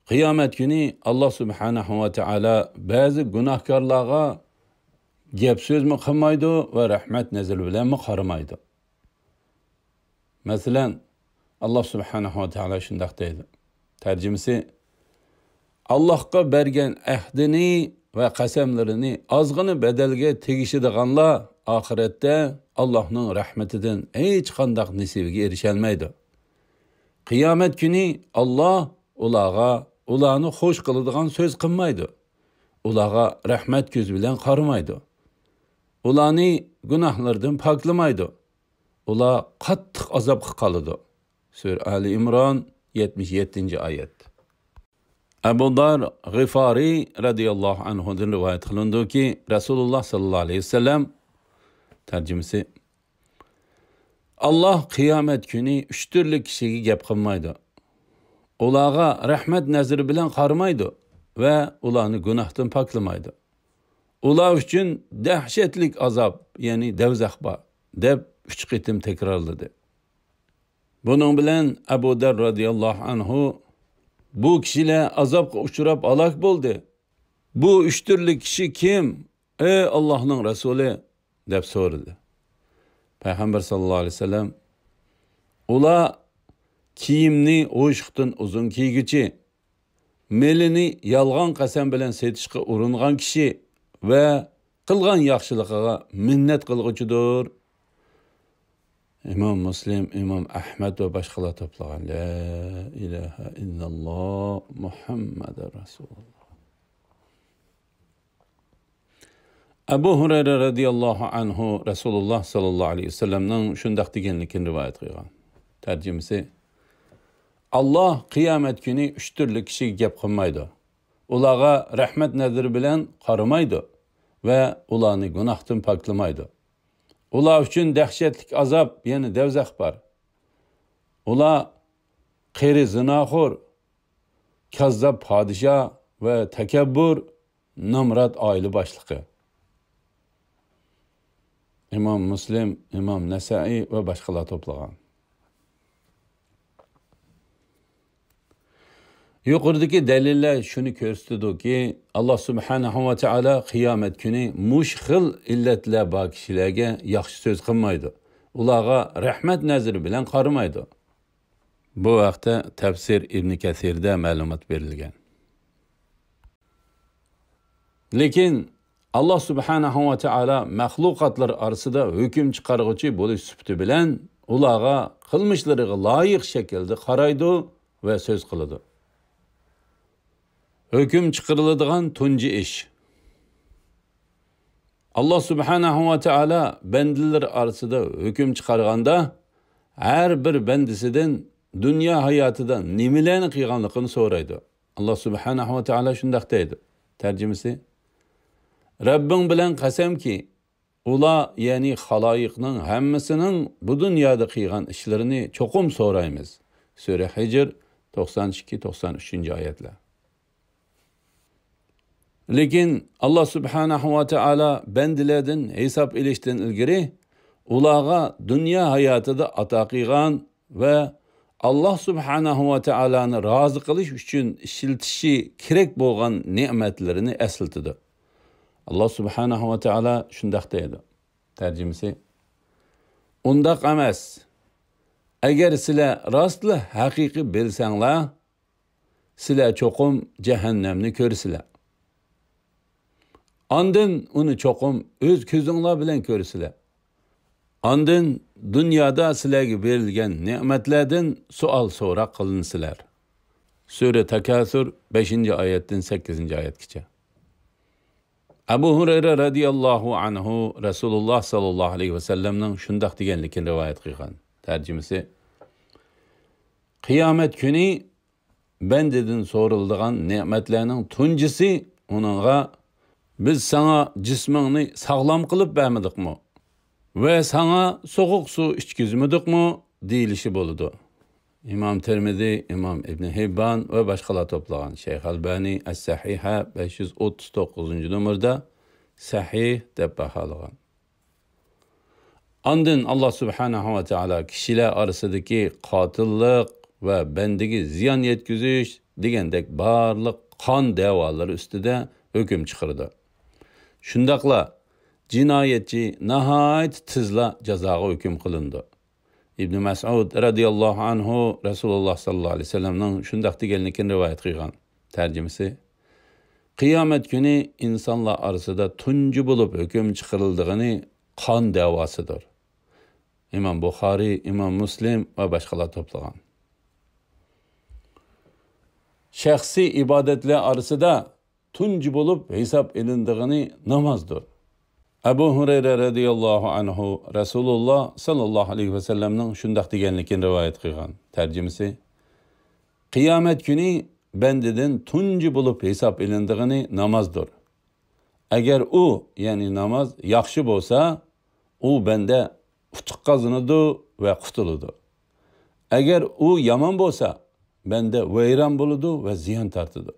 قىيامەت كۈنى ئاللا سۇبھانەھۇ ۋە تائالا بەزى گۇناھكارلارغا گەپ سۆزمۇ قىلمايدۇ ۋە رەھمەت نەزىرى بىلەنمۇ قارىمايدۇ. مەسىلەن، ئاللا سۇبھانەھۇ ۋە تائالا شۇنداق دەيدۇ. تەرجىمىسى، ئاللاھقا بەرگەن ئەھدىنى ۋە قەسەملىرىنى ئازغىنە بەدەلگە تېگىشىدىغانلار ئاخىرەتتە ئاللاھنىڭ رەھمىتىدىن ھېچقانداق نېسىۋىگە ئېرىشەلمەيدۇ. قىيامەت كۈنى ئاللا ئۇلارغا ئۇلارنى خوش قىلىدىغان سۆز قىلمايدۇ. ئۇلارغا رەھمەت كۆزى بىلەن قارىمايدۇ. ئۇلارنى گۇناھلىرىدىن پاكلىمايدۇ. ئۇلار قاتتىق ئازابقا قالىدۇ. سۈرە ئالى ئىمران، يەتمىش يەتتىنچى ئايەت. ئەبۇ دار غىفارىي رەزىياللاھۇ ئەنھۇدىن رىۋايەت قىلىنىدۇكى، رەسۇلۇللا ساللاللاھۇ ئەلەيھى ۋەسەللەم، تەرجىمىسى، ئاللا قىيامەت كۈنى ئۈچ تۈرلۈك كىشىگە گەپ قىلمايدۇ. ئۇلارغا رەھمەت نەزىرى بىلەن قارىمايدۇ ۋە ئۇلارنى گۇناھتىن پاكلىمايدۇ. ئۇلار ئۈچۈن دەھشەتلىك ئازاب، يەنى دەۋزەخ بار، دەپ ئۈچ قېتىم تەكرارلىدى. بۇنىڭ بىلەن ئەبۇ دەر رەزىياللاھۇ ئەنھۇ، بۇ كىشىلەر ئازابقا ئۇچراپ ھالاك بولدى. بۇ ئۈچ تۈرلۈك كىشى كىم؟ ئەي ئاللاھنىڭ رەسۇلى، دەپ سورىدى. پەيغەمبەر ساللاللاھۇ ئەلەيھى ۋەسەللەم، ئۇلار كىيىمنى ھوشلۇقتىن ئۇزۇن كىيگۈچى، مېلىنى يالغان قەسەم بىلەن سېتىشقا ئۇرۇنغان كىشى ۋە قىلغان ياخشىلىقىغا مىننەت قىلغۇچىدۇر. ئىمام مۇسلىم، ئىمام ئەھمەد ۋە باشقىلار توپلىغان. لا ئىلاھە ئىللاللا مۇھەممەدۇر رەسۇلۇللا. ئەبۇ ھۇرەيرە رەزىياللاھۇ ئەنھۇ رەسۇلۇللا ساللاللاھۇ ئەلەيھى ۋەسەللەمنىڭ شۇنداق دېگەنلىكىنى رىۋايەت قىلغان. تەرجىمىسى: ئاللا قىيامەت كۈنى ئۈچ تۈرلۈك كىشىگە گەپ قىلمايدۇ. ئۇلارغا رەھمەت نەزىرى بىلەن قارىمايدۇ ۋە ئۇلارنى گۇناھتىن پاكلىمايدۇ. ئۇلار ئۈچۈن دەھشەتلىك ئازاب، يەنى دەۋزەخ بار. ئۇلار قېرى زىناخور، كاززاپ پادىشاھ ۋە تەكەببۇر نامرات ئائىلە باشلىقى. ئىمام مۇسلىم، ئىمام نەسائىي ۋە باشقىلار توپلىغان. يۇقىرىدىكى دەلىللەر شۇنى كۆرسىتىدۇكى، ئاللا سۇبھانەھۇ ۋە تائالا قىيامەت كۈنى مۇشۇ خىل ئىللەتلەر بار كىشىلەرگە ياخشى سۆز قىلمايدۇ. ئۇلارغا رەھمەت نەزىرى بىلەن قارىمايدۇ. بۇ ھەقتە تەپسىر ئىبنى كەسىردە مەلۇمات بېرىلگەن. لېكىن ئاللا سۇبھانەھۇ ۋە تائالا مەخلۇقاتلار ئارىسىدا ھۆكۈم چىقارغۇچى بولۇش سۈپىتى بىلەن ئۇلارغا قىلمىشلىرىغا لايىق شەكىلدە قارايدۇ ۋە سۆز قىلىدۇ. ھۆكۈم چىقىرىلىدىغان تۇنجى ئىش. ئاللا سۇبھانەھۇ ۋە تائالا بەندىلەر ئارىسىدا ھۆكۈم چىقارغاندا، ھەر بىر بەندىسىدىن دۇنيا ھاياتىدا نېمىلەرنى قىلغانلىقىنى سورايدۇ. ئاللا سۇبھانەھۇ ۋە تائالا شۇنداق دەيدۇ. تەرجىمىسى: رەببىڭ بىلەن قەسەمكى، ئۇلار، يەنى خالايىقنىڭ ھەممىسىنىڭ بۇ دۇنيادا قىلغان ئىشلىرىنى چوقۇم سورايمىز. سۈرە ھىجر، توقسان ئىككى، توقسان ئۈچىنچى ئايەتلەر. لېكىن ئاللا سۇبھانەھۇ ۋە تائالا بەندىلەردىن ھېساب ئېلىشتىن ئىلگىرى ئۇلارغا دۇنيا ھاياتىدا ئاتا قىلغان ۋە ئاللا سۇبھانەھۇ ۋە تائالانى رازى قىلىش ئۈچۈن ئىشلىتىشى كېرەك بولغان نېمەتلىرىنى ئەسلىتىدۇ. ئاللا سۇبھانەھۇ ۋە تائالا شۇنداق دەيدۇ. تەرجىمىسى: ئۇنداق ئەمەس. ئەگەر سىلەر راستلا ھەقىقىي بىلسەڭلار، سىلەر چوقۇم جەھەننەمنى كۆرىسىلەر. ئاندىن ئۇنى چوقۇم ئۆز كۆزۈڭلار بىلەن كۆرىسىلەر. ئاندىن دۇنيادا سىلەرگە بېرىلگەن نېمەتلەردىن سوئال سوراق قىلىنىسىلەر. سۈرە تاكاسۇر، بەشىنچى ئايەتتىن سەككىزىنچى ئايەتكىچە. ئەبۇ ھۇرەيرە رەزىياللاھۇ ئەنھۇ رەسۇلۇللا ساللاللاھۇ ئەلەيھى ۋەسەللەمنىڭ شۇنداق دېگەنلىكىنى رىۋايەت قىلغان. تەرجىمىسى: قىيامەت كۈنى بەندىدىن سورىلىدىغان نېمەتلەرنىڭ تۇنجىسى ئۇنىڭغا: بىز ساڭا جىسمىڭنى ساغلام قىلىپ بەرمىدۇقمۇ؟ ۋە ساڭا سوغۇق سۇ ئىچكۈزمىدۇقمۇ؟ دېيىلىشى بولىدۇ. ئىمام تىرمىزى، ئىمام ئىبنى ھىببان ۋە باشقىلار توپلىغان. شەيخ ئەلبانى ئەس-سەھىھە بەش يۈز ئوتتۇز توققۇزىنچى نومۇردا سەھىھ دەپ باھالىغان. ئاندىن ئاللا سۇبھانەھۇ ۋە تائالا كىشىلەر ئارىسىدىكى قاتىللىق ۋە بەندىگە زىيان يەتكۈزۈش دېگەندەك بارلىق قان دەۋالىرى ئۈستىدە ھۆكۈم چىقىرىدۇ. شۇنداقلا جىنايەتچى ناھايىتى تېزلا جازاغا ھۆكۈم قىلىنىدۇ. ئىبنى مەسئۇد رەزىياللاھۇ ئەنھۇ رەسۇلۇللا ساللاللاھۇ ئەلەيھى ۋەسەللەمنىڭ شۇنداق دېگەنلىكىنى رىۋايەت قىلغان. تەرجىمىسى: قىيامەت كۈنى ئىنسانلار ئارىسىدا تۇنجى بولۇپ ھۆكۈم چىقىرىلىدىغىنى قان دەۋاسىدۇر. ئىمام بۇخارىي، ئىمام مۇسلىم ۋە باشقىلار توپلىغان. شەخسىي ئىبادەتلەر ئارىسىدا تۇنجى بولۇپ ھېساب ئېلىنىدىغىنى نامازدۇر. ئەبۇ ھۇرەيرە رەزىياللاھۇ ئەنھۇ رەسۇلۇللا ساللاللاھۇ ئەلەيھى ۋەسەللەمنىڭ شۇنداق دېگەنلىكىنى رىۋايەت قىلغان. تەرجىمىسى: قىيامەت كۈنى بەندىدىن تۇنجى بولۇپ ھېساب ئېلىنىدىغىنى نامازدۇر. ئەگەر ئۇ، يەنى ناماز، ياخشى بولسا، ئۇ بەندە ئۇتۇق قازىنىدۇ ۋە قۇتۇلىدۇ. ئەگەر ئۇ يامان بولسا، بەندە ۋەيران بولىدۇ ۋە زىيان تارتىدۇ.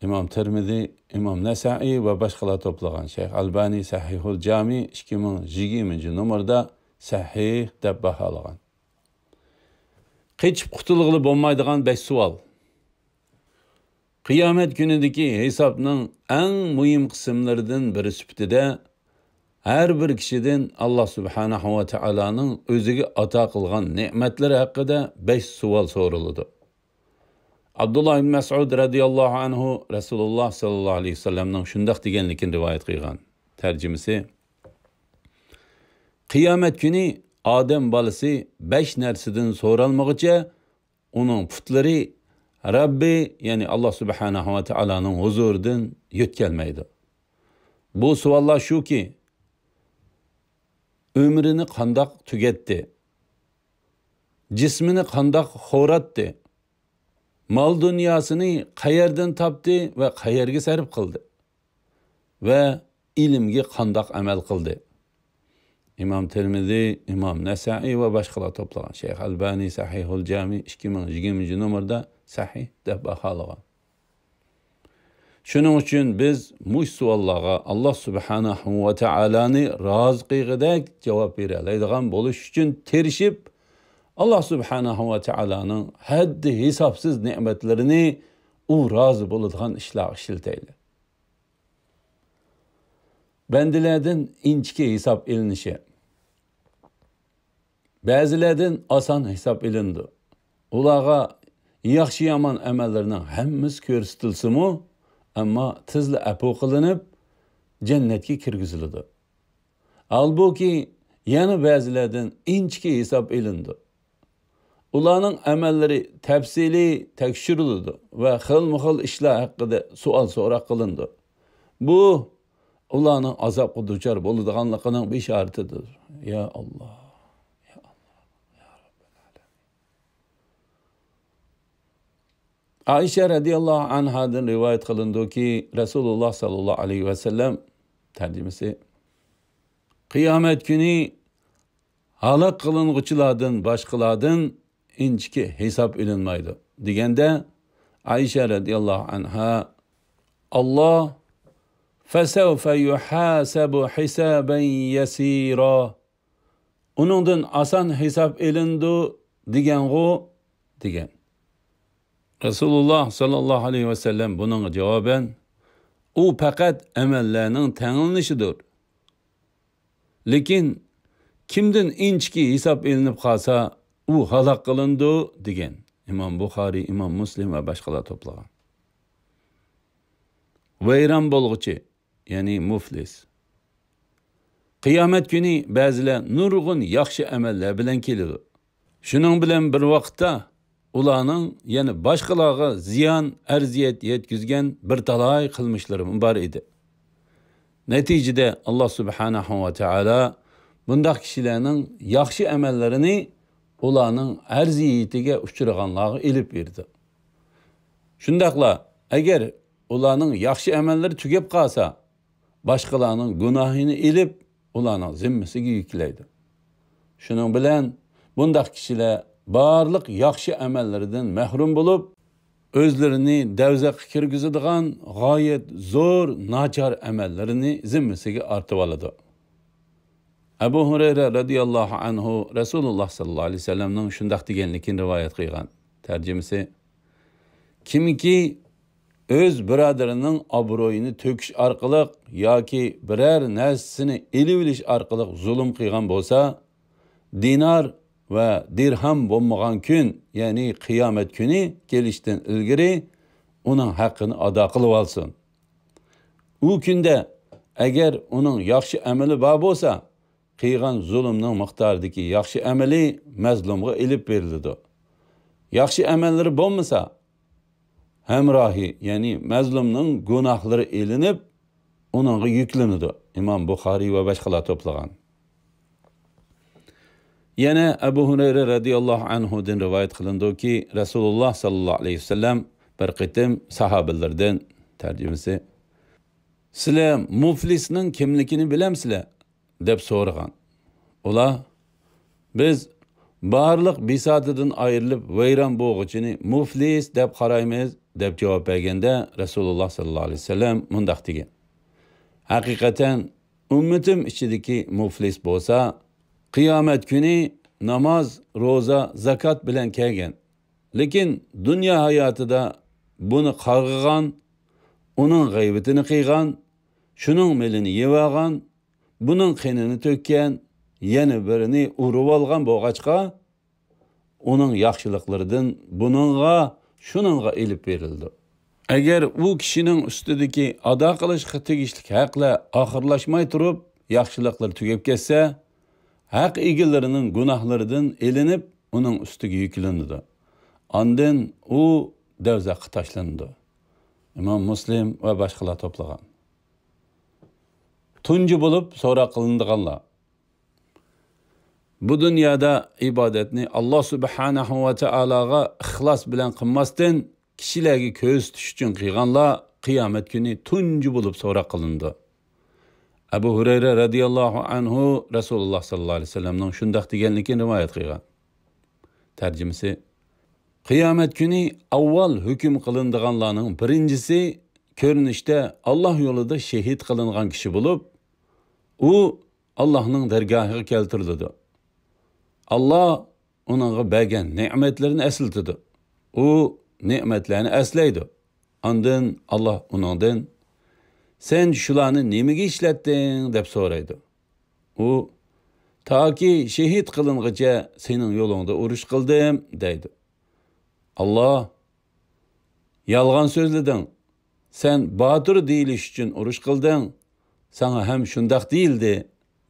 ئىمام تىرمىزى، ئىمام نەسائىي ۋە باشقىلار توپلىغان. شەيخ ئەلبانى سەھىھۇل جامى ئىككى مىڭ يىگىرمىنچى نومۇردا سەھىھ دەپ باھالىغان. قېچىپ قۇتۇلغىلى بولمايدىغان بەش سوئال. قىيامەت كۈنىدىكى ھېسابنىڭ ئەڭ مۇھىم قىسىملىرىدىن بىرى سۈپىتىدە، ھەر بىر كىشىدىن ئاللا سۇبھانەھۇ ۋە تائالانىڭ ئۆزىگە ئاتا قىلغان نېمەتلىرى ھەققىدە بەش سوئال سورىلىدۇ. ئابدۇللا ئىبن مەسئۇد رەزىياللاھۇ ئەنھۇ رەسۇلۇللا ساللاللاھۇ ئەلەيھى ۋەسەللەمنىڭ شۇنداق دېگەنلىكىنى رىۋايەت قىلغان. تەرجىمىسى: قىيامەت كۈنى ئادەم بالىسى بەش نەرسىدىن سورالمىغۇچە، ئۇنىڭ پۇتلىرى رەببى، يەنى ئاللا سۇبھانەھۇ ۋە تائالانىڭ ھۇزۇرىدىن يۆتكەلمەيدۇ. بۇ سوئاللار شۇكى، ئۆمرىنى قانداق تۈگەتتى؟ جىسمىنى قانداق خوراتتى؟ مال-دۇنياسىنى قەيەردىن تاپتى ۋە قەيەرگە سەرپ قىلدى؟ ۋە ئىلىمگە قانداق ئەمەل قىلدى؟ ئىمام تىرمىزى، ئىمام نەسائىي ۋە باشقىلار توپلىغان. شەيخ ئەلبانى سەھىھۇل جامى ئىككى مىڭ يىگىرمىنچى نومۇردا سەھىھ دەپ باھالىغان. شۇنىڭ ئۈچۈن بىز مۇشۇ سوئاللارغا ئاللا سۇبھانەھۇ ۋە تائالانى رازى قىلغۇدەك جاۋاب بېرەلەيدىغان بولۇش ئۈچۈن تىرىشىپ، ئاللا سۇبھانەھۇ ۋە تائالانىڭ ھەددى ھېسابسىز نېمەتلىرىنى ئۇ رازى بولىدىغان ئىشلارغا ئىشلىتەيلى. بەندىلەردىن ئىنچىكە ھېساب ئېلىنىشى. بەزىلەردىن ئاسان ھېساب ئېلىنىدۇ. ئۇلارغا ياخشى-يامان ئەمەللىرىنىڭ ھەممىسى كۆرسىتىلسىمۇ، ئەمما تېزلا ئەپۇ قىلىنىپ، جەننەتكە كىرگۈزۈلىدۇ. ھالبۇكى، يەنە بەزىلەردىن ئىنچىكە ھېساب ئېلىنىدۇ. ئۇلارنىڭ ئەمەللىرى تەپسىلىي تەكشۈرۈلىدۇ ۋە خىلمۇخىل ئىشلار ھەققىدە سوئال-سوراق قىلىنىدۇ. بۇ ئۇلارنىڭ ئازابقا دۇچار بولىدىغانلىقىنىڭ بېشارىتىدۇر. يا ئاللا، يا ئاللا، يا رەببەل ئالەمىن. ئائىشە رەزىياللاھۇ ئەنھادىن رىۋايەت قىلىنىدۇكى، رەسۇلۇللا ساللاللاھۇ ئەلەيھى ۋەسەللەم، تەرجىمىسى، قىيامەت كۈنى ھالاك قىلىنغۇچىلاردىن باشقىلاردىن ئىنچىكە ھېساب ئېلىنمايدۇ، دېگەندە، ئائىشە رەزىياللاھۇ ئەنھا، ئاللا، فەسەۋفە يۇھاسەبۇ ھىسابەن يەسىرا، ئۇنىڭدىن ئاسان ھېساب ئېلىنىدۇ دېگەنغۇ، دېگەن. رەسۇلۇللا ساللاللاھۇ ئەلەيھى ۋەسەللەم بۇنىڭغا جاۋابەن، ئۇ پەقەت ئەمەللەرنىڭ تەڭلىنىشىدۇر. لېكىن كىمدىن ئىنچىكە ھېساب ئېلىنىپ قالسا، ئۇ ھالاك قىلىنىدۇ، دېگەن. ئىمام بۇخارىي، ئىمام مۇسلىم ۋە باشقىلار توپلىغان. ۋەيران بولغۇچى، يەنى مۇفلىس. قىيامەت كۈنى بەزىلەر نۇرغۇن ياخشى ئەمەللەر بىلەن كېلىدۇ. شۇنىڭ بىلەن بىر ۋاقىتتا، ئۇلارنىڭ يەنە باشقىلارغا زىيان، ئەرزىيەت يەتكۈزگەن بىر تالاي قىلمىشلىرىمۇ بار ئىدى. نەتىجىدە، ئاللا سۇبھانەھۇ ۋە تائالا بۇنداق كىشىلەرنىڭ ياخشى ئەمەللىرىنى ئۇلارنىڭ ئەرزىيىتىگە ئۇچرىغانلارغا ئېلىپ بېرىدۇ. شۇنداقلا، ئەگەر ئۇلارنىڭ ياخشى ئەمەللىرى تۈگەپ قالسا، باشقىلارنىڭ گۇناھىنى ئېلىپ، ئۇلارنىڭ زىممىسىگە يۈكلەيدۇ. شۇنىڭ بىلەن بۇنداق كىشىلەر بارلىق ياخشى ئەمەللىرىدىن مەھرۇم بولۇپ، ئۆزلىرىنى دەۋزەخكە كىرگۈزىدىغان غايەت زور ناچار ئەمەللىرىنى زىممىسىگە ئارتىۋالىدۇ. ئەبۇ ھۇرەيرە رەزىياللاھۇ ئەنھۇ رەسۇلۇللا ساللاللاھۇ ئەلەيھى ۋەسەللەمنىڭ شۇنداق دېگەنلىكىنى رىۋايەت قىلغان. تەرجىمىسى، كىمكى ئۆز بۇرادىرىنىڭ ئابرۇيىنى تۆكۈش ئارقىلىق ياكى بىرەر نەرسىسىنى ئېلىۋېلىش ئارقىلىق زۇلۇم قىلغان بولسا، دىنار ۋە دىرھام بولمىغان كۈن، يەنى قىيامەت كۈنى كېلىشتىن ئىلگىرى ئۇنىڭ ھەققىنى ئادا قىلىۋالسۇن. ئۇ كۈندە ئەگەر ئۇنىڭ ياخشى ئەمىلى بار بولسا، قىلغان زۇلۇمنىڭ مىقدارىدىكى ياخشى ئەمىلى مەزلۇمغا ئېلىپ بېرىلىدۇ. ياخشى ئەمەللىرى بولمىسا، ھەمراھى، يەنى مەزلۇمنىڭ گۇناھلىرى ئېلىنىپ، ئۇنىڭغا يۈكلىنىدۇ. ئىمام بۇخارىي ۋە باشقىلار توپلىغان. يەنە ئەبۇ ھۇرەيرە رەزىياللاھۇ ئەنھۇدىن رىۋايەت قىلىنىدۇكى، رەسۇلۇللا ساللاللاھۇ ئەلەيھى ۋەسەللەم بىر قېتىم ساھابىلىرىدىن، تەرجىمىسى، سىلەر مۇفلىسنىڭ كىملىكىنى بىلەمسىلەر؟ دەپ سورىغان. ئۇلار، بىز بارلىق بىساتىدىن ئايرىلىپ ۋەيران بولغۇچىنى مۇفلىس دەپ قارايمىز، دەپ جاۋاب بەرگەندە، رەسۇلۇللا ساللاللاھۇ ئەلەيھى ۋەسەللەم مۇنداق دېگەن، ھەقىقەتەن ئۈممىتىم ئىچىدىكى مۇفلىس بولسا، قىيامەت كۈنى ناماز، روزا، زاكات بىلەن كەلگەن، لېكىن دۇنيا ھاياتىدا بۇنى قارغىغان، ئۇنىڭ غەيۋىتىنى قىلغان، شۇنىڭ مېلىنى يەۋالغان، بۇنىڭ قېنىنى تۆككەن، يەنە بىرىنى ئۇرۇۋالغان بولغاچقا، ئۇنىڭ ياخشىلىقلىرىدىن بۇنىڭغا، شۇنىڭغا ئېلىپ بېرىلىدۇ. ئەگەر ئۇ كىشىنىڭ ئۈستىدىكى ئادا قىلىشقا تېگىشلىك ھەقلەر ئاخىرلاشماي تۇرۇپ، ياخشىلىقلىرى تۈگەپ كەتسە، ھەق ئىگىلىرىنىڭ گۇناھلىرىدىن ئېلىنىپ، ئۇنىڭ ئۈستىگە يۈكلىنىدۇ. ئاندىن ئۇ دەۋزەخكە تاشلىنىدۇ. ئىمام مۇسلىم ۋە باشقىلار توپلىغان. تۇنجى بولۇپ سوراق قىلىنىدىغانلار. بۇ دۇنيادا ئىبادەتنى ئاللا سۇبھانەھۇ ۋە تائالاغا ئىخلاس بىلەن قىلماستىن، كىشىلەرگە كۆرسىتىش ئۈچۈن قىلغانلار قىيامەت كۈنى تۇنجى بولۇپ سوراق قىلىنىدۇ. ئەبۇ ھۇرەيرە رەزىياللاھۇ ئەنھۇ رەسۇلۇللا ساللاللاھۇ ئەلەيھى ۋەسەللەمنىڭ شۇنداق دېگەنلىكىنى رىۋايەت قىلغان. تەرجىمىسى، قىيامەت كۈنى ئاۋۋال ھۆكۈم قىلىنىدىغانلارنىڭ بىرىنچىسى كۆرۈنۈشتە ئاللا يولىدا شېھىت قىلىنغان كىشى بولۇپ، ئۇ ئاللانىڭ دەرگاھىغا كەلتۈرۈلىدۇ. ئاللا ئۇنىڭغا بەرگەن نېمەتلىرىنى ئەسلىتىدۇ. ئۇ نېمەتلەرنى ئەسلەيدۇ. ئاندىن ئاللا ئۇنىڭدىن، «سەن شۇلارنى نېمىگە ئىشلەتتىڭ؟» دەپ سورايدۇ. ئۇ، «تاكى شېھىت قىلىنغىچە سېنىڭ يولۇڭدا ئۇرۇش قىلدىم» دەيدۇ. ئاللا، «يالغان سۆزلىدىڭ. سەن باتۇر دېيىلىش ئۈچۈن ئۇرۇش قىلدىڭ. ساڭا ھەم شۇنداق دېيىلدى»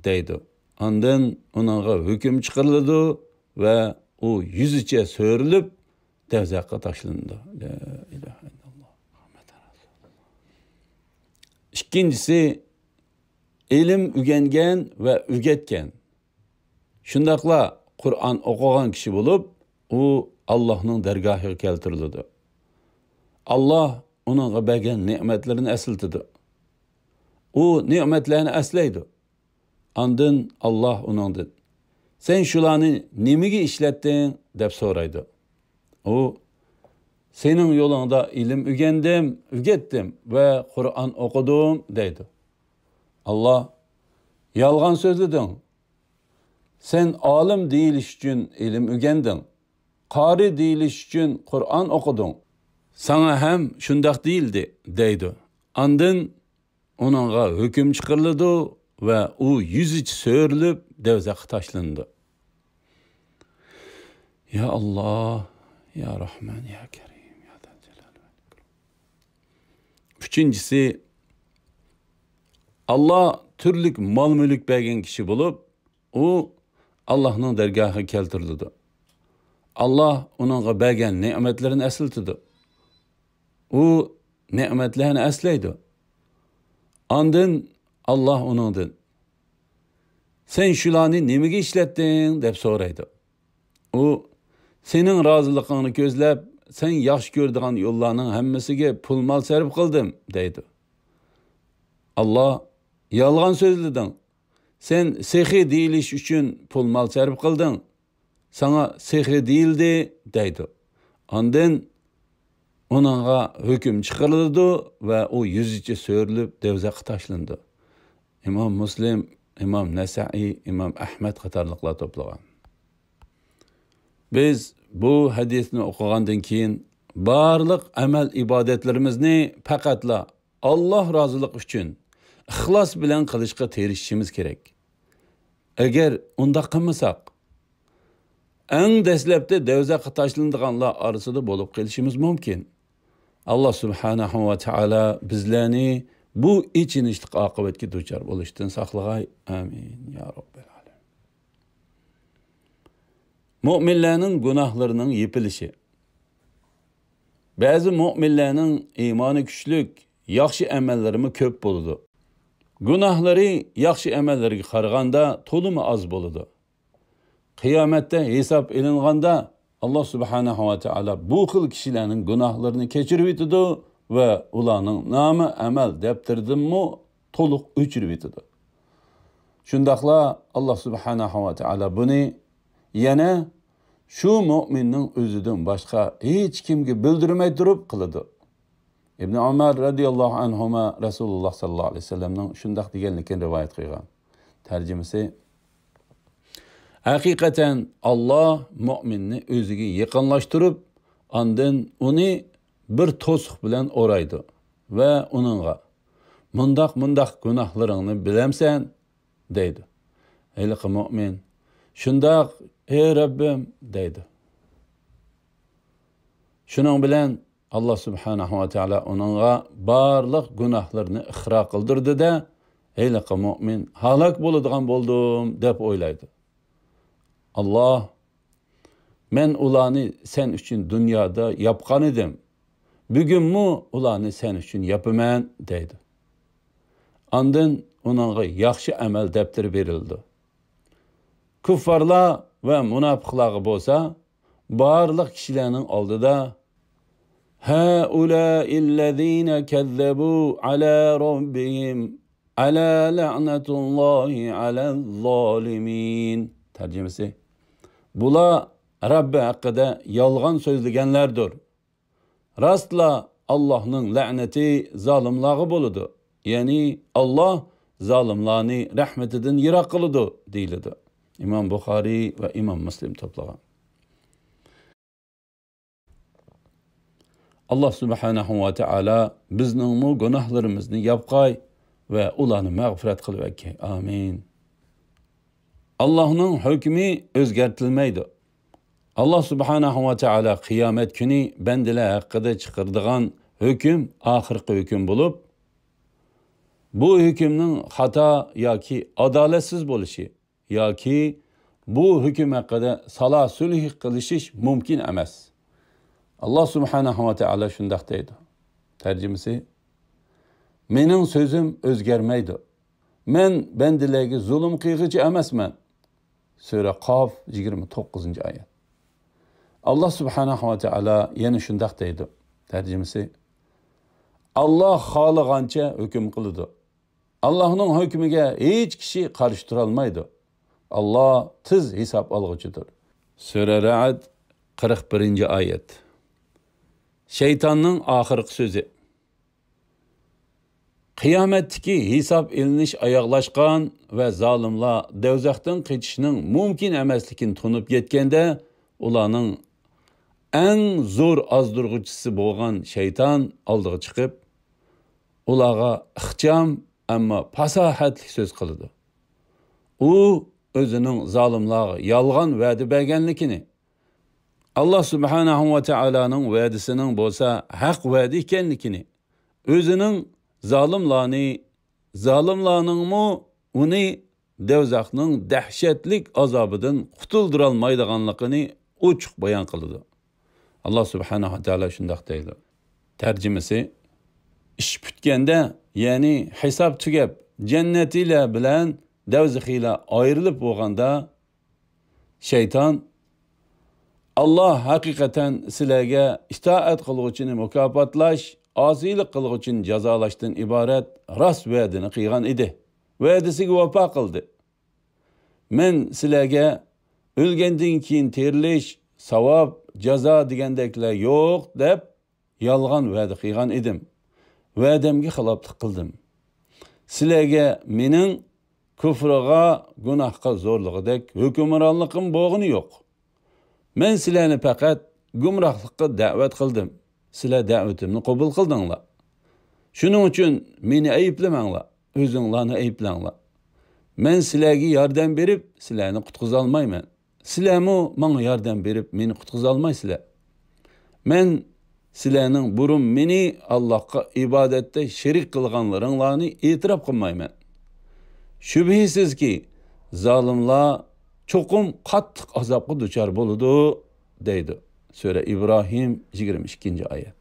دەيدۇ. ئاندىن ئۇنىڭغا ھۆكۈم چىقىرىلىدۇ ۋە ئۇ يۈزىچە سۆرىلىپ، دەۋزەخكە تاشلىنىدۇ. لا ئىلاھە ئىللاللا، مۇھەممەد رەسۇلۇللا. ئىككىنچىسى، ئىلىم ئۆگەنگەن ۋە ئۆگەتكەن، شۇنداقلا قۇرئان ئوقۇغان كىشى بولۇپ، ئۇ ئاللانىڭ دەرگاھىغا كەلتۈرۈلىدۇ. ئاللا ئۇنىڭغا بەرگەن نېمەتلىرىنى ئەسلىتىدۇ. ئۇ نېمەتلەرنى ئەسلەيدۇ. ئاندىن ئاللا ئۇنىڭدىن، «سەن شۇلارنى نېمىگە ئىشلەتتىڭ؟» دەپ سورايدۇ. ئۇ، «سېنىڭ يولۇڭدا ئىلىم ئۆگەندىم، ئۆگەتتىم ۋە قۇرئان ئوقۇدۇم» دەيدۇ. ئاللا، «يالغان سۆزلىدىڭ. سەن ئالىم دېيىلىش ئۈچۈن ئىلىم ئۆگەندىڭ. قارى دېيىلىش ئۈچۈن قۇرئان ئوقۇدۇڭ. ساڭا ھەم شۇنداق دېيىلدى» دەيدۇ. ئاندىن ئۇنىڭغا ھۆكۈم چىقىرىلىدۇ ۋە ئۇ يۈزىچە سۆرىلىپ، دەۋزەخكە تاشلىنىدۇ. يا ئاللا، يا رەھمان، يا كەرىم، يا زەل جالال ۋەل ئىكرام. ئۈچىنچىسى، ئاللا تۈرلۈك مال-مۈلۈك بەرگەن كىشى بولۇپ، ئۇ ئاللانىڭ دەرگاھىغا كەلتۈرۈلىدۇ. ئاللا ئۇنىڭغا بەرگەن نېمەتلىرىنى ئەسلىتىدۇ. ئۇ نېمەتلەرنى ئەسلەيدۇ. ئاندىن ئاللا ئۇنىڭدىن، «سەن شۇلارنى نېمىگە ئىشلەتتىڭ؟» دەپ سورايدۇ. ئۇ، «سېنىڭ رازىلىقىڭنى كۆزلەپ، سەن ياخشى كۆرىدىغان يوللارنىڭ ھەممىسىگە پۇل-مال سەرپ قىلدىم» دەيدۇ. ئاللا، «يالغان سۆزلىدىڭ. سەن سېخىي دېيىلىش ئۈچۈن پۇل-مال سەرپ قىلدىڭ. ساڭا سېخىي دېيىلدى» دەيدۇ. ئاندىن ئۇنىڭغا ھۆكۈم چىقىرىلىدۇ ۋە ئۇ يۈزىچە سۆرىلىپ، دەۋزەخكە تاشلىنىدۇ. ئىمام مۇسلىم، ئىمام نەسائىي، ئىمام ئەھمەد قاتارلىقلار توپلىغان. بىز بۇ ھەدىسنى ئوقۇغاندىن كېيىن، بارلىق ئەمەل-ئىبادەتلىرىمىزنى پەقەتلا ئاللا رازىلىقى ئۈچۈن ئىخلاس بىلەن قىلىشقا تىرىشىشىمىز كېرەك. ئەگەر ئۇنداق قىلمىساق، ئەڭ دەسلەپتە دەۋزەخكە تاشلىنىدىغانلار ئارىسىدا بولۇپ قېلىشىمىز مۇمكىن. ئاللا سۇبھانەھۇ ۋە تائالا بىزلەرنى بۇ ئېچىنىشلىق ئاقىۋەتكە دۇچار بولۇشتىن ساقلىغاي. ئامىن، يا رەببەل ئالەمىن. مۆمىنلەرنىڭ گۇناھلىرىنىڭ يېپىلىشى. بەزى مۆمىنلەرنىڭ ئىمانى كۈچلۈك، ياخشى ئەمەللىرىمۇ كۆپ بولىدۇ. گۇناھلىرى ياخشى ئەمەللىرىگە قارىغاندا تولىمۇ ئاز بولىدۇ. قىيامەتتە ھېساب ئېلىنغاندا، ئاللا سۇبھانەھۇ ۋە تائالا بۇ خىل كىشىلەرنىڭ گۇناھلىرىنى كەچۈرۈۋېتىدۇ ۋە ئۇلارنىڭ نامە ئەمەل دەپتىرىدىنمۇ تولۇق ئۆچۈرۈۋېتىدۇ. شۇنداقلا ئاللا سۇبھانەھۇ ۋە تائالا بۇنى يەنە شۇ مۆمىننىڭ ئۆزىدىن باشقا ھېچ كىمگە بىلدۈرمەي تۇرۇپ قىلىدۇ. ئىبنى ئۆمەر رەزىياللاھۇ ئەنھۇما رەسۇلۇللا ساللاللاھۇ ئەلەيھى ۋەسەللەمنىڭ شۇنداق دېگەنلىكىنى رىۋايەت قىلغان. تەرجىمىسى، ھەقىقەتەن ئاللا مۆمىننى ئۆزىگە يېقىنلاشتۇرۇپ، ئاندىن ئۇنى بىر توسۇق بىلەن ئورايدۇ ۋە ئۇنىڭغا، «مۇنداق-مۇنداق گۇناھلىرىڭنى بىلەمسەن؟» دەيدۇ. ھېلىقى مۆمىن، «شۇنداق، ئەي رەببىم» دەيدۇ. شۇنىڭ بىلەن ئاللا سۇبھانەھۇ ۋە تائالا ئۇنىڭغا بارلىق گۇناھلىرىنى ئىقرار قىلدۇردى-دە، ھېلىقى مۆمىن، «ھالاك بولىدىغان بولدۇم» دەپ ئويلايدۇ. ئاللاھ، مەن ئۇلارنى سەن ئۈچۈن دۇنيادا ياپقانىدىم، بۈگۈنمۇ ئۇلارنى سەن ئۈچۈن ياپىمەن، دەيدۇ. ئاندىن ئۇنىڭغا ياخشى ئەمەل دەپتىرى بېرىلىدۇ. كۇففارلار ۋە مۇناپىقلارغا بولسا، بارلىق كىشىلەرنىڭ ئالدىدا، «هؤلاء الذين كذبوا على ربهم ألا لعنة الله على الظالمين» تەرجىمىسى، بۇلار رەببى ھەققىدە يالغان سۆزلىگەنلەردۇر. راستلا ئاللاھنىڭ لەنىتى زالىملارغا بولىدۇ. يەنى ئاللاھ زالىملارنى رەھمىتىدىن يىراق قىلىدۇ، دېيىلىدۇ. ئىمام بۇخارىي ۋە ئىمام مۇسلىم توپلىغان. ئاللاھ سۇبھانەھۇ ۋە تائالا بىزنىڭمۇ گۇناھلىرىمىزنى ياپقاي ۋە ئۇلارنى مەغپىرەت قىلىۋەتكەي. ئامىن. ئاللاھنىڭ ھۆكمى ئۆزگەرتىلمەيدۇ. ئاللاھ سۇبھانەھۇ ۋە تائالا قىيامەت كۈنى بەندىلەر ھەققىدە چىقىرىدىغان ھۆكۈم ئاخىرقى ھۆكۈم بولۇپ، بۇ ھۆكۈمنىڭ خاتا ياكى ئادالەتسىز بولۇشى ياكى بۇ ھۆكۈم ھەققىدە سالا سۈلھى قىلىشىش مۇمكىن ئەمەس. ئاللاھ سۇبھانەھۇ ۋە تائالا شۇنداق دەيدۇ. تەرجىمىسى، مېنىڭ سۆزۈم ئۆزگەرمەيدۇ. مەن بەندىلەرگە زۇلۇم قىلغۇچى ئەمەسمەن. سۈرە قاف، يىگىرمە توققۇزىنچى ئايەت. ئاللاھ سۇبھانەھۇ ۋە تائالا يەنە شۇنداق دەيدۇ. تەرجىمىسى، ئاللاھ خالىغانچە ھۆكۈم قىلىدۇ. ئاللاھنىڭ ھۆكمىگە ھېچ كىشى قارشى تۇرالمايدۇ. ئاللاھ تېز ھېساب ئالغۇچىدۇر. سۈرە رەئد، قىرىق بىرىنچى ئايەت. شەيتاننىڭ ئاخىرقى سۆزى. قىيامەتتىكى ھېساب ئېلىنىش ئاياغلاشقان ۋە زالىملار دوزاختىن قېچىشنىڭ مۇمكىن ئەمەسلىكىنى تونۇپ يەتكەندە، ئۇلارنىڭ ئەڭ زور ئازدۇرغۇچىسى بولغان شەيتان ئالدىغا چىقىپ، ئۇلارغا ئىخچام، ئەمما پاساھەتلىك سۆز قىلىدۇ. ئۇ ئۆزىنىڭ زالىملارغا يالغان ۋەدە بەرگەنلىكىنى، ئاللاھ سۇبھانەھۇ ۋە تائالانىڭ ۋەدىسىنىڭ بولسا ھەق ۋەدە ئىكەنلىكىنى، ئۆزىنىڭ زالىملارنى، زالىملارنىڭمۇ ئۇنى دوزاخنىڭ دەھشەتلىك ئازابىدىن قۇتۇلدۇرالمايدىغانلىقىنى ئوچۇق بايان قىلىدۇ. ئاللاھ سۇبھانەھۇ ۋە تائالا شۇنداق دەيدۇ. تەرجىمىسى، ئىش پۈتكەندە، يەنى ھېساب تۈگەپ، جەننەتىيلەر بىلەن دوزىخىيلار ئايرىلىپ بولغاندا، شەيتان، ئاللاھ ھەقىقەتەن سىلەرگە ئىتائەت قىلغۇچىنى مۇكاپاتلاش، ئاسىيلىق قىلغۇچىنى جازالاشتىن ئىبارەت راست ۋەدىنى قىلغان ئىدى. ۋەدىسىگە ۋاپا قىلدى. مەن سىلەرگە ئۆلگەندىن كېيىن تىرىلىش، ساۋاب، جازا دېگەندەكلەر يوق دەپ يالغان ۋەدە قىلغان ئىدىم. ۋەدەمگە خىلاپلىق قىلدىم. سىلەرگە مېنىڭ كۇفرىغا، گۇناھقا زورلىغۇدەك ھۆكۈمرانلىقىم بولغىنى يوق. مەن سىلەرنى پەقەت گۇمراھلىققا دەۋەت قىلدىم. سىلەر دەۋىتىمنى قوبۇل قىلدىڭلار. شۇنىڭ ئۈچۈن مېنى ئەيىبلىمەڭلار، ئۆزۈڭلارنى ئەيىبلەڭلار. مەن سىلەرگە ياردەم بېرىپ، سىلەرنى قۇتقۇزالمايمەن. سىلەرمۇ ماڭا ياردەم بېرىپ، مېنى قۇتقۇزالمايسىلەر. مەن سىلەرنىڭ بۇرۇن مېنى ئاللاھقا ئىبادەتتە شېرىك قىلغانلىرىڭلارنى ئېتىراپ قىلمايمەن. شۈبھىسىزكى، زالىملار چوقۇم قاتتىق ئازابقا دۇچار بولىدۇ، دەيدۇ. سۈرە ئىبراھىم، يىگىرمە ئىككىنچى ئايەت.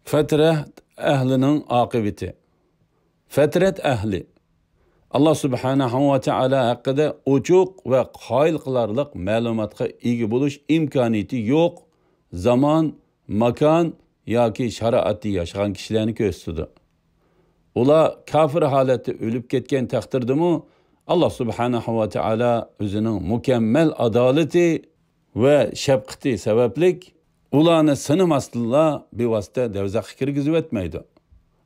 فەترەت ئەھلىنىڭ ئاقىۋىتى. فەترەت ئەھلى ئاللاھ سۇبھانەھۇ ۋە تائالا ھەققىدە ئوچۇق ۋە قايىل قىلارلىق مەلۇماتقا ئىگە بولۇش ئىمكانىيىتى يوق زامان، ماكان ياكى شارائەتتە ياشىغان كىشىلەرنى كۆرسىتىدۇ. ئۇلار كاپىر ھالەتتە ئۆلۈپ كەتكەن تەقدىردىمۇ، ئاللاھ سۇبھانەھۇ ۋە تائالا ئۆزىنىڭ مۇكەممەل ئادالىتى ۋە شەپقىتى سەۋەبلىك ئۇلارنى سىنىماستىنلا بىۋاسىتە دوزاخقا كىرگۈزۈۋەتمەيدۇ.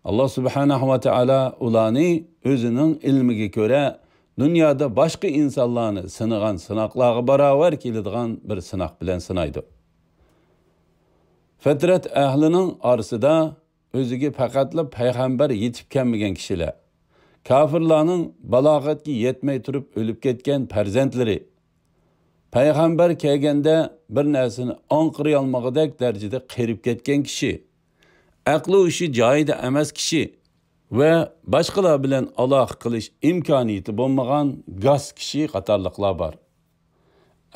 ئاللاھ سۇبھانەھۇ ۋە تائالا ئۇلارنى ئۆزىنىڭ ئىلمىگە كۆرە دۇنيادا باشقا ئىنسانلارنى سىنىغان سىناقلارغا باراۋەر كېلىدىغان بىر سىناق بىلەن سىنايدۇ. فەترەت ئەھلىنىڭ ئارىسىدا ئۆزىگە پەقەتلا پەيغەمبەر يېتىپ كەلمىگەن كىشىلەر، كاپىرلارنىڭ بالاغەتكە يەتمەي تۇرۇپ ئۆلۈپ كەتكەن پەرزەنتلىرى، پەيغەمبەر كەلگەندە بىر نەرسىنى ئاڭقىرىيالمىغۇدەك دەرىجىدە قېرىپ كەتكەن كىشى، ئەقلى ھوشى جايىدا ئەمەس كىشى ۋە باشقىلار بىلەن ئالاقە قىلىش ئىمكانىيىتى بولمىغان گاس كىشى قاتارلىقلار بار.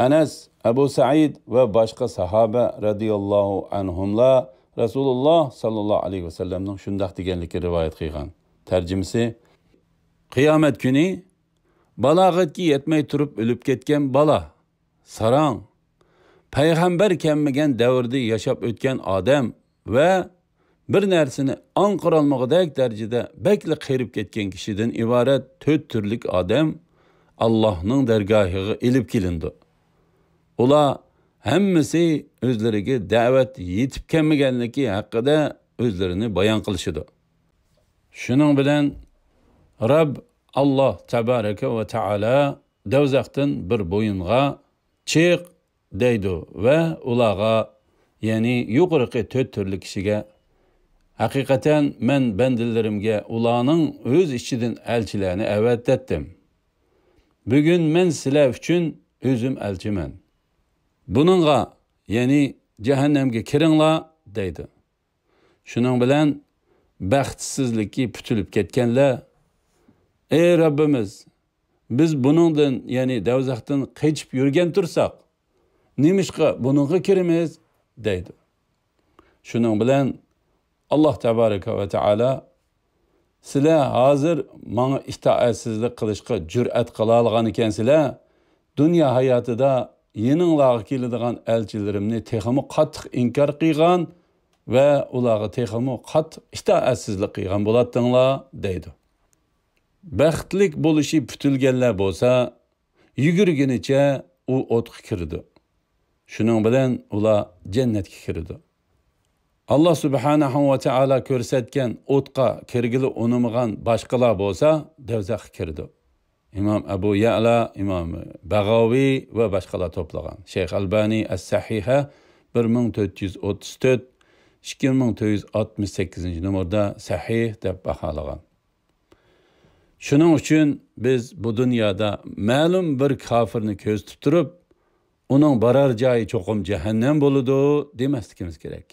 ئەنەس، ئەبۇ سەئىد ۋە باشقا ساھابە رەزىياللاھۇ ئەنھۇملار رەسۇلۇللاھ ساللاللاھۇ ئەلەيھى ۋەسەللەمنىڭ شۇنداق دېگەنلىكىنى رىۋايەت قىلغان. تەرجىمىسى: قىيامەت كۈنى بالاغەتكە يەتمەي تۇرۇپ ئۆلۈپ كەتكەن بالا، ساراڭ، پەيغەمبەر كەلمىگەن دەۋردە ياشاپ ئۆتكەن ئادەم ۋە بىر نەرسىنى ئاڭقىرالمىغۇدەك دەرىجىدە بەكلا قېرىپ كەتكەن كىشىدىن ئىبارەت تۆت تۈرلۈك ئادەم ئاللاھنىڭ دەرگاھىغا ئېلىپ كېلىنىدۇ. ئۇلار ھەممىسى ئۆزلىرىگە دەۋەت يېتىپ كەلمىگەنلىكى ھەققىدە ئۆزلىرىنى بايان قىلىشىدۇ. شۇنىڭ بىلەن رەب ئاللاھ تەبارەكە ۋە تائالا دوزاختىن بىر بويۇنغا «چىق» دەيدۇ ۋە ئۇلارغا، يەنى يۇقىرىقى تۆت تۈرلۈك كىشىگە: «ھەقىقەتەن مەن بەندىلىرىمگە ئۇلارنىڭ ئۆز ئىچىدىن ئەلچىلەرنى ئەۋەتەتتىم. بۈگۈن مەن سىلەر ئۈچۈن ئۆزۈم ئەلچىمەن. بۇنىڭغا، يەنى جەھەننەمگە كىرىڭلار» دەيدۇ. شۇنىڭ بىلەن بەختسىزلىكى پۈتۈلۈپ كەتكەنلەر: «ئەي رەببىمىز، بىز بۇنىڭدىن، يەنى دوزاختىن قېچىپ يۈرگەن تۇرساق، نېمىشقا بۇنىڭغا كىرىمىز؟» دەيدۇ. شۇنىڭ بىلەن ئاللاھ تەبارەكە ۋە تائالا: «سىلەر ھازىر ماڭا ئىتائەتسىزلىك قىلىشقا جۈرئەت قىلالىغان ئىكەنسىلەر، دۇنيا ھاياتىدا يېنىڭلارغا كېلىدىغان ئەلچىلىرىمنى تېخىمۇ قاتتىق ئىنكار قىلغان ۋە ئۇلارغا تېخىمۇ قاتتىق ئىتائەتسىزلىك قىلغان بولاتتىڭلار» دەيدۇ. بەختلىك بولۇشى پۈتۈلگەنلەر بولسا يۈگۈرگىنىچە ئۇ ئوتقا كىرىدۇ. شۇنىڭ بىلەن ئۇلار جەننەتكە كىرىدۇ. ئاللاھ سۇبھانەھۇ ۋە تائالا كۆرسەتكەن ئوتقا كىرگىلى ئۇنىمىغان باشقىلار بولسا دوزاخقا كىرىدۇ. ئىمام ئەبۇ يەئلا، ئىمام بەغاۋى ۋە باشقىلار توپلىغان. شەيخ ئەلبانى ئەس-سەھىھە بىر مىڭ تۆت يۈز ئوتتۇز تۆت، ئىككى مىڭ تۆت يۈز ئاتمىش سەككىزىنچى نومۇردا سەھىھ دەپ باھالىغان. شۇنىڭ ئۈچۈن بىز بۇ دۇنيادا مەلۇم بىر كاپىرنى كۆزىتىپ تۇرۇپ، ئۇنىڭ بارار جايى چوقۇم جەھەننەم بولىدۇ دېمەسلىكىمىز كېرەك.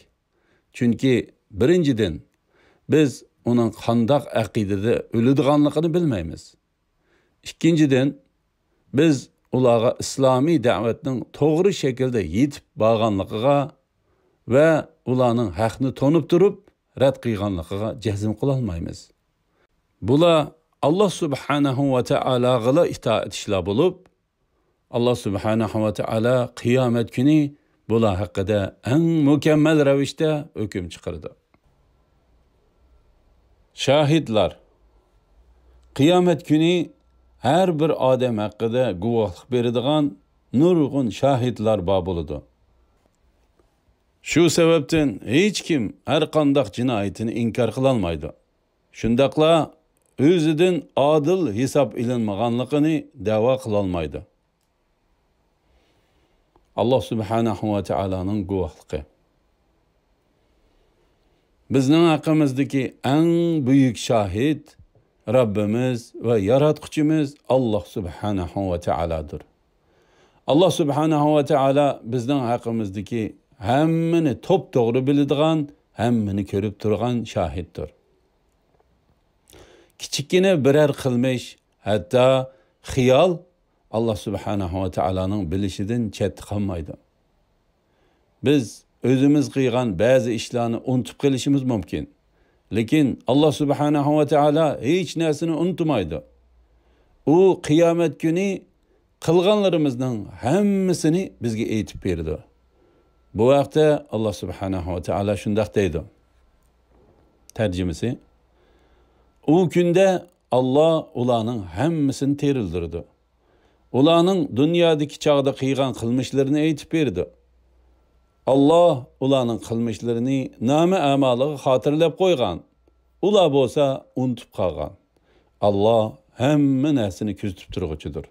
چۈنكى، بىرىنچىدىن، بىز ئۇنىڭ قانداق ئەقىدىدە ئۆلىدىغانلىقىنى بىلمەيمىز. ئىككىنچىدىن، بىز ئۇلارغا ئىسلامىي دەۋەتنىڭ توغرا شەكىلدە يېتىپ بارغانلىقىغا ۋە ئۇلارنىڭ ھەقنى تونۇپ تۇرۇپ رەت قىلغانلىقىغا جەزم قىلالمايمىز. بۇلار ئاللاھ سۇبھانەھۇ ۋە تائالاغىلا ئىتائەت ئىشلار بولۇپ، ئاللاھ سۇبھانەھۇ ۋە تائالا قىيامەت كۈنى بۇلار ھەققىدە ئەڭ مۇكەممەل رەۋىشتە ھۆكۈم چىقىرىدۇ. شاھىدلار. قىيامەت كۈنى ھەر بىر ئادەم ھەققىدە گۇۋاھلىق بېرىدىغان نۇرغۇن شاھىدلار بار بولىدۇ. شۇ سەۋەبتىن ھېچكىم ھەر قانداق جىنايىتىنى ئىنكار قىلالمايدۇ. شۇنداقلا ئۆزىدىن ئادىل ھېساب ئېلىنمىغانلىقىنى دەۋا قىلالمايدۇ. ئاللاھ سۇبھانەھۇ ۋە تائالانىڭ گۇۋاھلىقى. بىزنىڭ ھەققىمىزدىكى ئەڭ بۈيۈك شاھىت رەببىمىز ۋە ياراتقۇچىمىز ئاللاھ سۇبھانەھۇ ۋە تائالادۇر. ئاللاھ سۇبھانەھۇ ۋە تائالا بىزنىڭ ھەققىمىزدىكى ھەممىنى توپتوغرا بىلىدىغان، ھەممىنى كۆرۈپ تۇرغان شاھىتتۇر. كىچىككىنە بىرەر قىلمىش، ھەتتا خىيال ئاللاھ سۇبھانەھۇ ۋە تائالانىڭ بىلىشىدىن چەتتە قالمايدۇ. بىز ئۆزىمىز قىلغان بەزى ئىشلارنى ئۇنتۇپ قېلىشىمىز مۇمكىن. لېكىن ئاللاھ سۇبھانەھۇ ۋە تائالا ھېچ نەرسىنى ئۇنتۇمايدۇ. ئۇ قىيامەت كۈنى قىلغانلىرىمىزنىڭ ھەممىسىنى بىزگە ئېيتىپ بېرىدۇ. بۇ ھەقتە ئاللاھ سۇبھانەھۇ ۋە تائالا شۇنداق دەيدۇ. تەرجىمىسى: ئۇ كۈندە ئاللاھ ئۇلارنىڭ ھەممىسىنى تىرىلدۈرىدۇ. ئۇلارنىڭ دۇنيادىكى چاغدا قىلغان قىلمىشلىرىنى ئېيتىپ بېرىدۇ. ئاللاھ ئۇلارنىڭ قىلمىشلىرىنى نامە ئەمالىغا خاتىرىلەپ قويغان. ئۇلار بولسا ئۇنتۇپ قالغان. ئاللاھ ھەممە نەرسىنى كۆزىتىپ تۇرغۇچىدۇر.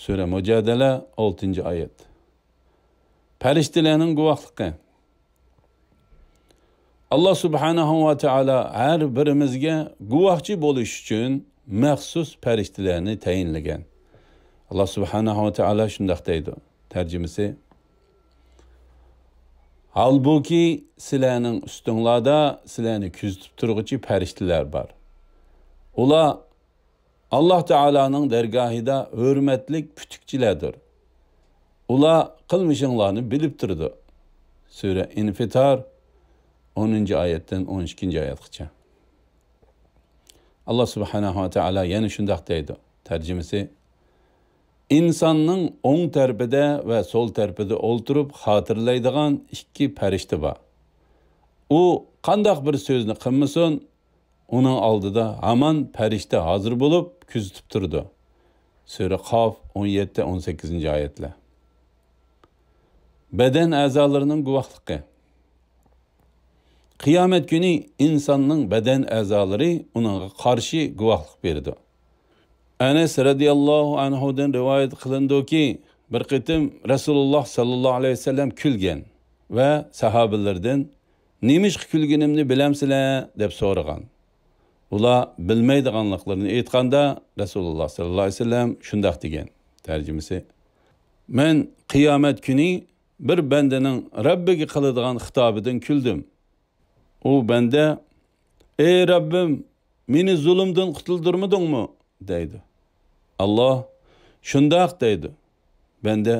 سۈرە مۇجادىلە، ئالتىنچى ئايەت. پەرىشتىلەرنىڭ گۇۋاھلىقى. ئاللاھ سۇبھانەھۇ ۋە تائالا ھەر بىرىمىزگە گۇۋاھچى بولۇش ئۈچۈن مەخسۇس پەرىشتىلەرنى تەيىنلىگەن. ئاللاھ سۇبھانەھۇ ۋە تائالا شۇنداق دەيدۇ. تەرجىمىسى: ھالبۇكى، سىلەرنىڭ ئۈستۈڭلاردا سىلەرنى كۆزىتىپ تۇرغۇچى پەرىشتىلەر بار. ئۇلار ئاللاھ تائالانىڭ دەرگاھىدا ھۆرمەتلىك پۈتۈكچىلەردۇر. ئۇلار قىلمىشىڭلارنى بىلىپ تۇرىدۇ. سۈرە ئىنفىتار، ئونىنچى ئايەتتىن ئون ئىككىنچى ئايەتكىچە. ئاللا سۇبھانەھۇ ۋە تائالا يەنە شۇنداق دەيدۇ. تەرجىمىسى: ئىنساننىڭ ئوڭ تەرىپىدە ۋە سول تەرىپىدە ئولتۇرۇپ خاتىرىلەيدىغان ئىككى پەرىشتە بار. ئۇ قانداق بىر سۆزنى قىلمىسۇن، ئۇنىڭ ئالدىدا ھامان پەرىشتە ھازىر بولۇپ كۆزىتىپ تۇرىدۇ. سۈرە قاف، ئون يەتتە، ئون سەككىزىنچى ئايەتلەر. بەدەن ئەزالىرىنىڭ گۇۋاھلىقى. قىيامەت كۈنى ئىنساننىڭ بەدەن ئەزالىرى ئۇنىڭغا قارشى گۇۋاھلىق بېرىدۇ. ئەنەس رەزىياللاھۇ ئەنھۇدىن رىۋايەت قىلىنىدۇكى، بىر قېتىم رەسۇلۇللاھ ساللاللاھۇ ئەلەيھى ۋەسەللەم كۈلگەن ۋە ساھابىلىرىدىن: «نېمىشقا كۈلگىنىمنى بىلەمسىلەر؟» دەپ سورىغان. ئۇلار بىلمەيدىغانلىقلىرىنى ئېيتقاندا، رەسۇلۇللاھ ساللاللاھۇ ئەلەيھى ۋەسەللەم شۇنداق دېگەن. تەرجىمىسى: مەن قىيامەت كۈنى بىر بەندىنىڭ رەببىگە قىلىدىغان خىتابىدىن كۈلدۈم. ئۇ بەندە: «ئەي رەببىم، مېنى زۇلۇمدىن قۇتۇلدۇرمىدىڭمۇ؟» دەيدۇ. ئاللا: «شۇنداق» دەيدۇ. بەندە: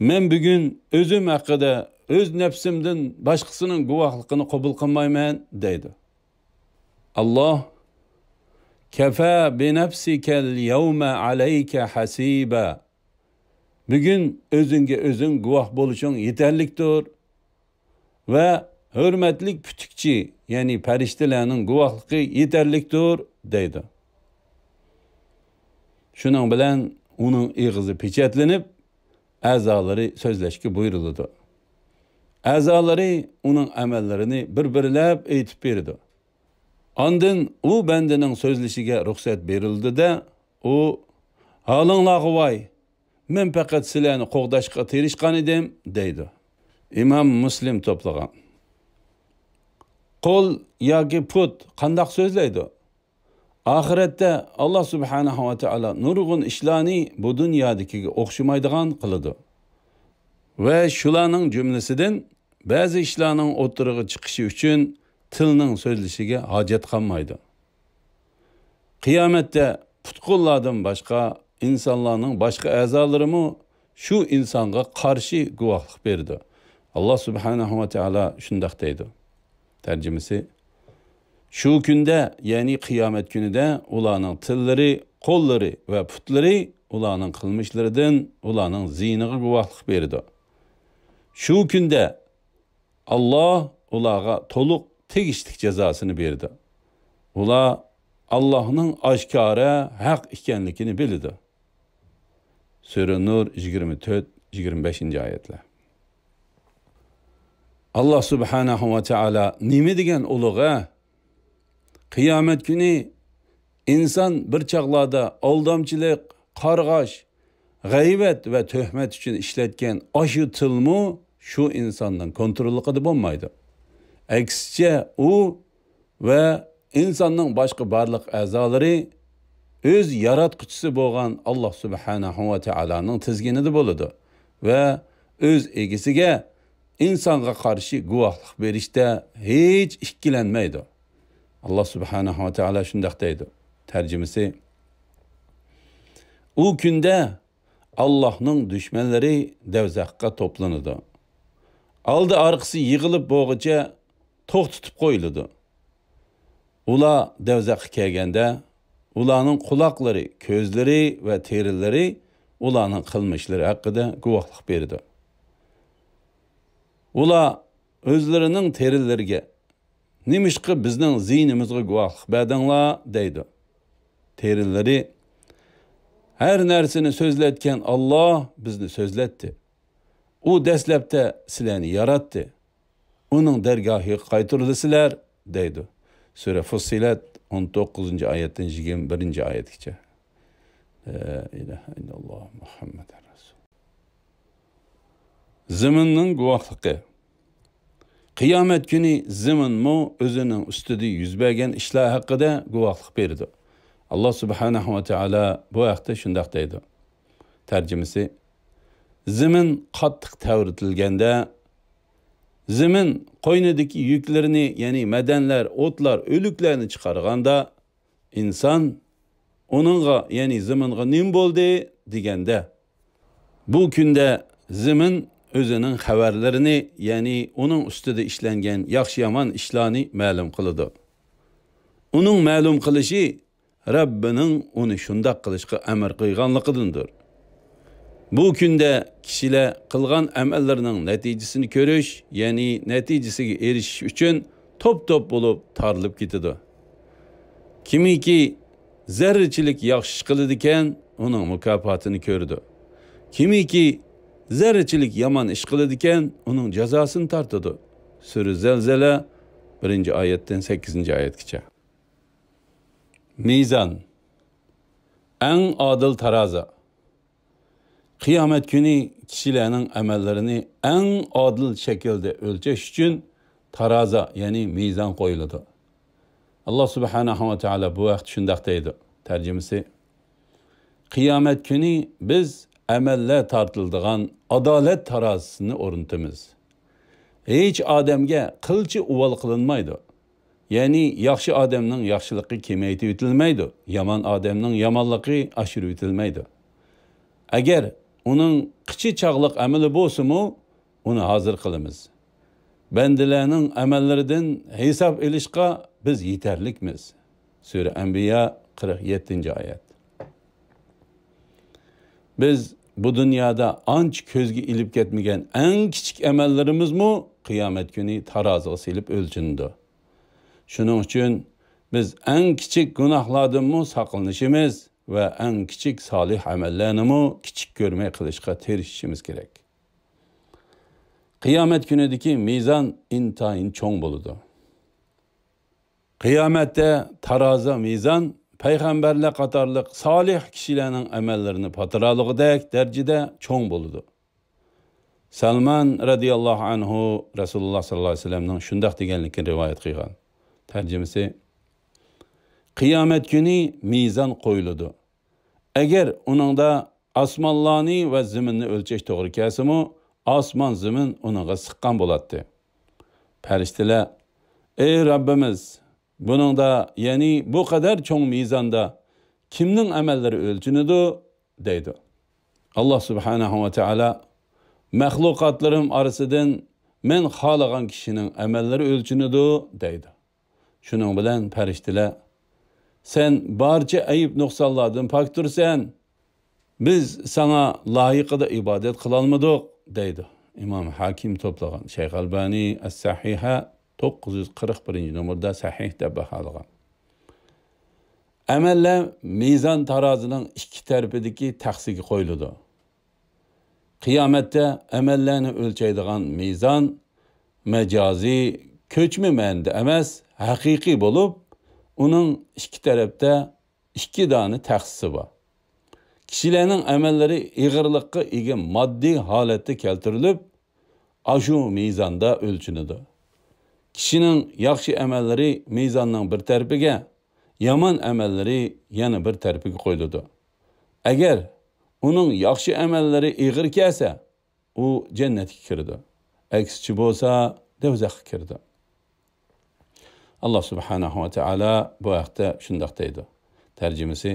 «مەن بۈگۈن ئۆزۈم ھەققىدە ئۆز نەپسىمدىن باشقىسىنىڭ گۇۋاھلىقىنى قوبۇل قىلمايمەن» دەيدۇ. ئاللا: «كەفا بىنەفسىكەل يەۋمە ئەلەيكە ھەسىبە. بۈگۈن ئۆزۈڭگە ئۆزۈڭ گۇۋاھ بولۇشۇڭ يېتەرلىكتۇر ۋە ھۆرمەتلىك پۈتۈكچى، يەنى پەرىشتىلەرنىڭ گۇۋاھلىقى يېتەرلىكتۇر» دەيدۇ. شۇنىڭ بىلەن ئۇنىڭ ئېغىزى پېچەتلىنىپ، ئەزالىرى سۆزلەشكە بۇيرۇلىدۇ. ئەزالىرى ئۇنىڭ ئەمەللىرىنى بىر-بىرلەپ ئېيتىپ بېرىدۇ. ئاندىن ئۇ بەندىنىڭ سۆزلىشىگە رۇخسەت بېرىلدى-دە، ئۇ: «ھالىڭلارغا ۋاي! مەن پەقەت سىلەرنى قوغداشقا تىرىشقان ئىدىم» دەيدۇ. ئىمام مۇسلىم توپلىغان. قول ياكى پۇت قانداق سۆزلەيدۇ؟ ئاخىرەتتە ئاللا سۇبھانەھۇ ۋە تائالا نۇرغۇن ئىشلارنى بۇ دۇنيادىكىگە ئوخشىمايدىغان قىلىدۇ. ۋە شۇلارنىڭ جۈملىسىدىن بەزى ئىشلارنىڭ ئوتتۇرىغا چىقىشى ئۈچۈن تىلنىڭ سۆزلىشىگە ھاجەت قالمايدۇ. قىيامەتتە پۇت-قوللاردىن باشقا ئىنسانلارنىڭ باشقا ئەزالىرىمۇ شۇ ئىنسانغا قارشى گۇۋاھلىق بېرىدۇ. ئاللا سۇبھانەھۇ ۋە تائالا شۇنداق دەيدۇ. تەرجىمىسى: شۇ كۈندە، يەنى قىيامەت كۈنىدە ئۇلارنىڭ تىللىرى، قوللىرى ۋە پۇتلىرى ئۇلارنىڭ قىلمىشلىرىدىن، ئۇلارنىڭ زىيىنىغا گۇۋاھلىق بېرىدۇ. شۇ كۈندە ئاللا ئۇلارغا تولۇق تېگىشلىك جازاسىنى بېرىدۇ. ئۇلار ئاللانىڭ ئاشكارا ھەق ئىكەنلىكىنى بىلىدۇ. سۈرە نۇر، يىگىرمە تۆت، يىگىرمە بەشىنچى ئايەتلەر. ئاللا سۇبھانەھۇ ۋە تائالا نېمە دېگەن ئۇلۇغ، ھە؟ قىيامەت كۈنى ئىنسان بىر چاغلاردا ئالدامچىلىق، قارغاش، غەيۋەت ۋە تۆھمەت ئۈچۈن ئىشلەتكەن ئاشۇ تىلمۇ شۇ ئىنساننىڭ كونتروللۇقىدا بولمايدۇ. ئەكسىچە، ئۇ ۋە ئىنساننىڭ باشقا بارلىق ئەزالىرى ئۆز ياراتقۇچىسى بولغان ئاللا سۇبھانەھۇ ۋە تائالانىڭ تىزگىنىدە بولىدۇ ۋە ئۆز ئىگىسىگە، ئىنسانغا قارشى گۇۋاھلىق بېرىشتە ھېچ ئىككىلەنمەيدۇ. ئاللا سۇبھانەھۇ ۋە تائالا شۇنداق دەيدۇ. تەرجىمىسى: ئۇ كۈندە ئاللاھنىڭ دۈشمەنلىرى دەۋزەخقە توپلىنىدۇ. ئالدى-ئارقىسى يىغىلىپ بولغۇچە توختىتىپ قويۇلىدۇ. ئۇلار دەۋزەخكە كەلگەندە، ئۇلارنىڭ قۇلاقلىرى، كۆزلىرى ۋە تېرىلىرى ئۇلارنىڭ قىلمىشلىرى ھەققىدە گۇۋاھلىق بېرىدۇ. ئۇلار ئۆزلىرىنىڭ تېرىلىرىگە: «نېمىشقا بىزنىڭ زىيىنىمىزغا گۇۋاھلىق بەردىڭلار؟» دەيدۇ. تېرىلىرى: «ھەر نەرسىنى سۆزلەتكەن ئاللا بىزنى سۆزلەتتى. ئۇ دەسلەپتە سىلەرنى ياراتتى. ئۇنىڭ دەرگاھىغا قايتۇرۇلىسىلەر» دەيدۇ. سۈرە فۇسسىلەت، ئون توققۇزىنچى ئايەتتىن يىگىرمە بىرىنچى ئايەتكىچە. لا ئىلاھە ئىللاللا مۇھەممەدۇر رەسۇل. زېمىننىڭ گۇۋاھلىقى. قىيامەت كۈنى زېمىنمۇ ئۆزىنىڭ ئۈستىدە يۈز بەرگەن ئىشلار ھەققىدە گۇۋاھلىق بېرىدۇ. ئاللا سۇبھانەھۇ ۋە تائالا بۇ ھەقتە شۇنداق دەيدۇ. تەرجىمىسى: زېمىن قاتتىق تەۋرىتىلگەندە، زېمىن قوينىدىكى يۈكلىرىنى، يەنى مەدەنلەر، ئوتلار، ئۆلۈكلەرنى چىقارغاندا، ئىنسان ئۇنىڭغا، يەنى زېمىنغا نېمە بولدى دېگەندە، بۇ كۈندە زېمىن ئۆزىنىڭ خەۋەرلىرىنى، يەنى ئۇنىڭ ئۈستىدە ئىشلەنگەن ياخشى-يامان ئىشلارنى مەلۇم قىلىدۇ. ئۇنىڭ مەلۇم قىلىشى رەببىنىڭ ئۇنى شۇنداق قىلىشقا ئەمر قىلغانلىقىدىندۇر. بۇ كۈندە كىشىلەر قىلغان ئەمەللىرىنىڭ نەتىجىسىنى كۆرۈش، يەنى نەتىجىسىگە ئېرىشىش ئۈچۈن توپ-توپ بولۇپ تارىلىپ كېتىدۇ. كىمكى زەررىچىلىك ياخشى ئىش قىلىدىكەن، ئۇنىڭ مۇكاپاتىنى كۆرىدۇ. كىمكى زەررىچىلىك يامان ئىش قىلىدىكەن، ئۇنىڭ جازاسىنى تارتىدۇ. سۈرە زەلزەلە، بىرىنچى ئايەتتىن سەككىزىنچى ئايەتكىچە. مىزان. ئەڭ ئادىل تارازا. قىيامەت كۈنى كىشىلەرنىڭ ئەمەللىرىنى ئەڭ ئادىل شەكىلدە ئۆلچەش ئۈچۈن تارازا، يەنى مىزان قويۇلىدۇ. ئاللا سۇبھانەھۇ ۋە تائالا بۇ ھەقتە شۇنداق دەيدۇ. تەرجىمىسى: قىيامەت كۈنى بىز ئەمەللەر تارتىلىدىغان ئادالەت تارازىسىنى ئورنىتىمىز. ھېچ ئادەمگە قىلچە ئۇۋال قىلىنمايدۇ. يەنى ياخشى ئادەمنىڭ ياخشىلىقى كېمەيتىۋېتىلمەيدۇ، يامان ئادەمنىڭ يامانلىقى ئاشۇرۇۋېتىلمەيدۇ. ئەگەر ئۇنىڭ قىچا چاغلىق ئەمىلى بولسىمۇ، ئۇنى ھازىر قىلىمىز. بەندىلەرنىڭ ئەمەللىرىدىن ھېساب ئېلىشقا بىز يېتەرلىكمىز. سۈرە ئەنبىيا، قىرىق يەتتىنچى ئايەت. بىز بۇ دۇنيادا ئانچە كۆزگە ئېلىپ كەتمىگەن ئەڭ كىچىك ئەمەللىرىمىزمۇ قىيامەت كۈنى تارازىغا سېلىپ ئۆلچىنىدۇ. شۇنىڭ ئۈچۈن بىز ئەڭ كىچىك گۇناھلاردىنمۇ ساقلىنىشىمىز ۋە ئەڭ كىچىك سالىھ ئەمەللەرنىمۇ كىچىك كۆرمەي قىلىشقا تىرىشىشىمىز كېرەك. قىيامەت كۈنىدىكى مىزان ئىنتايىن چوڭ بولىدۇ. قىيامەتتە تارازا مىزان پەيغەمبەرلەر قاتارلىق سالىھ كىشىلەرنىڭ ئەمەللىرىنى پاتىرالىغۇدەك دەرىجىدە چوڭ بولىدۇ. سەلمان رەزىياللاھۇ ئەنھۇ رەسۇلۇللا ساللاللاھۇ ئەلەيھى ۋەسەللەمنىڭ شۇنداق دېگەنلىكىنى رىۋايەت قىلغان. تەرجىمىسى: قىيامەت كۈنى مىزان قويۇلىدۇ. ئەگەر ئۇنىڭدا ئاسمانلارنى ۋە زېمىننى ئۆلچەش توغرا كەلسىمۇ، ئاسمان زېمىن ئۇنىڭغا سىققان بولاتتى. پەرىشتىلەر: «ئەي رەببىمىز، بۇنىڭدا، يەنى بۇ قەدەر چوڭ مىزاندا كىمنىڭ ئەمەللىرى ئۆلچىنىدۇ؟» دەيدۇ. ئاللا سۇبھانەھۇ ۋە تائالا: «مەخلۇقاتلىرىم ئارىسىدىن مەن خالىغان كىشىنىڭ ئەمەللىرى ئۆلچىنىدۇ» دەيدۇ. شۇنىڭ بىلەن پەرىشتىلەر: «سەن بارچە ئەيىب نۇقسانلاردىن پاكتۇرسەن، بىز ساڭا لايىقىدا ئىبادەت قىلالمىدۇق» دەيدۇ. ئىمام ھاكىم توپلىغان، شەيخ ئەلبانى ئەس-سەھىھە توققۇز يۈز قىرىق بىرىنچى نومۇردا سەھىھ دەپ باھالىغان. ئەمەللەر مىزان تارازىنىڭ ئىككى تەرىپىدىكى تەخسىگە قويۇلىدۇ. قىيامەتتە ئەمەللەرنى ئۆلچەيدىغان مىزان مەجازىي، كۆچمە مەنىدە ئەمەس، ھەقىقىي بولۇپ، ئۇنىڭ ئىككى تەرەپتە ئىككى دانە تەخسىسى بار. كىشىلەرنىڭ ئەمەللىرى ئېغىرلىققا ئىگە ماددىي ھالەتتە كەلتۈرۈلۈپ، ئاشۇ مىزاندا ئۆلچىنىدۇ. كىشىنىڭ ياخشى ئەمەللىرى مىزاننىڭ بىر تەرىپىگە، يامان ئەمەللىرى يەنە بىر تەرىپىگە قويۇلىدۇ. ئەگەر ئۇنىڭ ياخشى ئەمەللىرى ئېغىر كەلسە، ئۇ جەننەتكە كىرىدۇ. ئەكسىچە بولسا، دوزاخقا كىرىدۇ. ئاللا سۇبھانەھۇ ۋە تائالا بۇ ھەقتە شۇنداق دەيدۇ. تەرجىمىسى: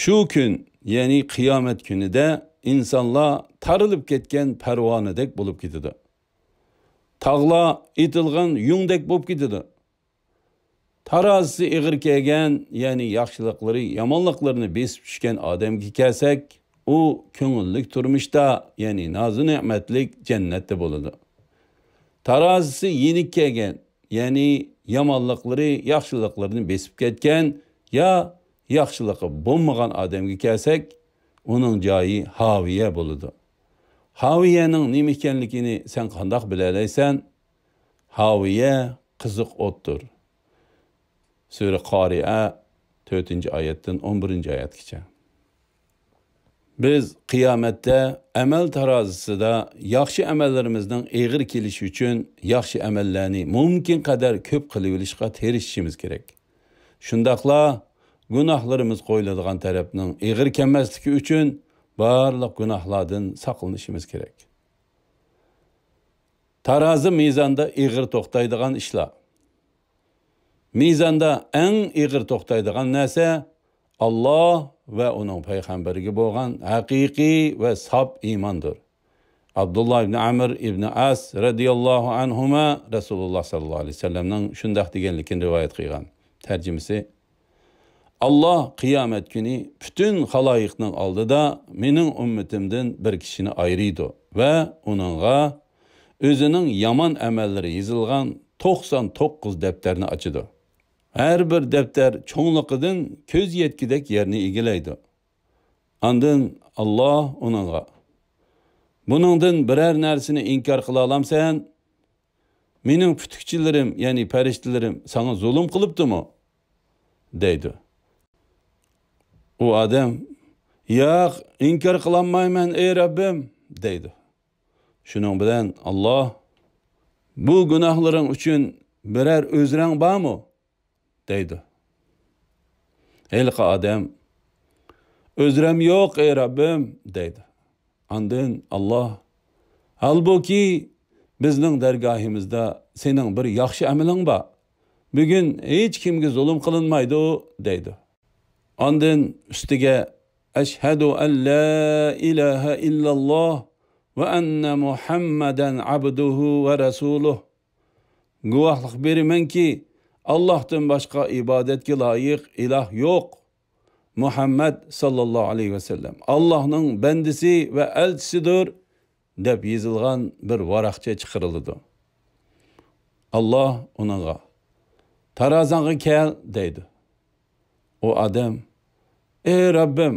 شۇ كۈن، يەنى قىيامەت كۈنىدە ئىنسانلار تارىلىپ كەتكەن پەرۋانىدەك بولۇپ كېتىدۇ. تاغلار ئېتىلغان يۇڭدەك بولۇپ كېتىدۇ. تارازىسى ئېغىر كەلگەن، يەنى ياخشىلىقلىرى يامانلىقلىرىنى بېسىپ چۈشكەن ئادەمگە كەلسەك، ئۇ كۆڭۈللۈك تۇرمۇشتا، يەنى نازۇ نېمەتلىك جەننەتتە بولىدۇ. تارازىسى يېنىك كەلگەن، يەنى يامانلىقلىرى ياخشىلىقلىرىنى بېسىپ كەتكەن يا ياخشىلىقى بولمىغان ئادەمگە كەلسەك، ئۇنىڭ جايى ھاۋىيە بولىدۇ. ھاۋىيەنىڭ نېمە ئىكەنلىكىنى سەن قانداق بىلەلەيسەن؟ ھاۋىيە قىزىق ئوتتۇر. سۈرە قارىئە، تۆتىنچى ئايەتتىن ئون بىرىنچى ئايەتكىچە. بىز قىيامەتتە ئەمەل تارازىسىدا ياخشى ئەمەللىرىمىزنىڭ ئېغىر كېلىشى ئۈچۈن ياخشى ئەمەللەرنى مۇمكىن قەدەر كۆپ قىلىۋېلىشقا تىرىشىشىمىز كېرەك. شۇنداقلا گۇناھلىرىمىز قويۇلىدىغان تەرەپنىڭ ئېغىر كەلمەسلىكى ئۈچۈن بارلىق گۇناھلاردىن ساقلىنىشىمىز كېرەك. تارازا مىزاندا ئېغىر توختايدىغان ئىشلار. مىزاندا ئەڭ ئېغىر توختايدىغان نەرسە ئاللا ۋە ئۇنىڭ پەيغەمبىرىگە بولغان ھەقىقىي ۋە ساپ ئىماندۇر. ئابدۇللا ئىبنى ئەمر ئىبنى ئاس رەزىياللاھۇ ئەنھۇما رەسۇلۇللا ساللاللاھۇ ئەلەيھى ۋەسەللەمنىڭ شۇنداق دېگەنلىكىنى رىۋايەت قىلغان. تەرجىمىسى: ئاللا قىيامەت كۈنى پۈتۈن خالايىقنىڭ ئالدىدا مېنىڭ ئۈممىتىمدىن بىر كىشىنى ئايرىيدۇ ۋە ئۇنىڭغا ئۆزىنىڭ يامان ئەمەللىرى يېزىلغان توقسان توققۇز دەپتەرنى ئاچىدۇ. ھەر بىر دەپتەر چوڭلۇقىدىن كۆز يەتكۈدەك يەرنى ئىگىلەيدۇ. ئاندىن ئاللا ئۇنىڭغا: «بۇنىڭدىن بىرەر نەرسىنى ئىنكار قىلالامسەن؟ مېنىڭ پۈتۈكچىلىرىم، يەنى پەرىشتىلىرىم ساڭا زۇلۇم قىلىپتىمۇ؟» دەيدۇ. ئۇ ئادەم: «ياق، ئىنكار قىلالمايمەن، ئەي رەببىم!» دەيدۇ. شۇنىڭ بىلەن ئاللا: «بۇ گۇناھلىرىڭ ئۈچۈن بىرەر ئۆزرەڭ بارمۇ؟» دەيدۇ. ھېلىقى ئادەم: «ئۆزرەم يوق، ئەي رەببىم!» دەيدۇ. ئاندىن ئاللا: «ھالبۇكى، بىزنىڭ دەرگاھىمىزدا سېنىڭ بىر ياخشى ئەمىلىڭ بار. بۈگۈن ھېچ كىمگە زۇلۇم قىلىنمايدۇ» دەيدۇ. ئاندىن ئۈستىگە: «ئەشھەدۇ ئەن لا ئىلاھە ئىللاللا ۋە ئەننە مۇھەممەدەن ئەبدۇھۇ ۋە رەسۇلۇھ. گۇۋاھلىق بېرىمەنكى، ئاللاھتىن باشقا ئىبادەتكە لايىق ئىلاھ يوق. مۇھەممەد ساللاللاھۇ ئەلەيھى ۋەسەللەم ئاللاھنىڭ بەندىسى ۋە ئەلچىسىدۇر» دەپ يېزىلغان بىر ۋاراقچە چىقىرىلىدۇ. ئاللا ئۇنىڭغا: «تارازاڭغا كەل» دەيدۇ. ئۇ ئادەم: «ئەي رەببىم،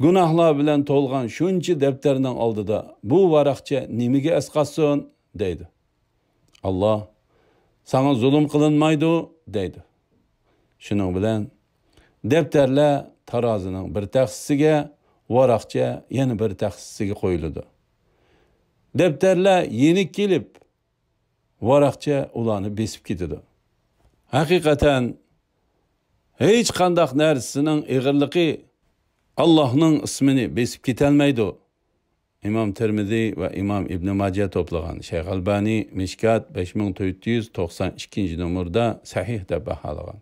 گۇناھلار بىلەن تولغان شۇنچە دەپتەرنىڭ ئالدىدا بۇ ۋاراقچە نېمىگە ئەسقاتسۇن؟» دەيدۇ. ئاللا: «ساڭا زۇلۇم قىلىنمايدۇ» دەيدۇ. شۇنىڭ بىلەن دەپتەرلەر تارازىنىڭ بىر تەخسىسىگە، ۋاراقچە يەنە بىر تەخسىسىگە قويۇلىدۇ. دەپتەرلەر يېنىك كېلىپ، ۋاراقچە ئۇلارنى بېسىپ كېتىدۇ. ھەقىقەتەن، ھېچقانداق نەرسىنىڭ ئېغىرلىقى ئاللاھنىڭ ئىسمىنى بېسىپ كېتەلمەيدۇ. ئىمام تىرمىزى ۋە ئىمام ئىبنى ماجە توپلىغان. شەيخ ئەلبانى مىشكات بەش مىڭ تۆت يۈز توقسان ئىككىنچى نومۇردا سەھىھ دەپ باھالىغان.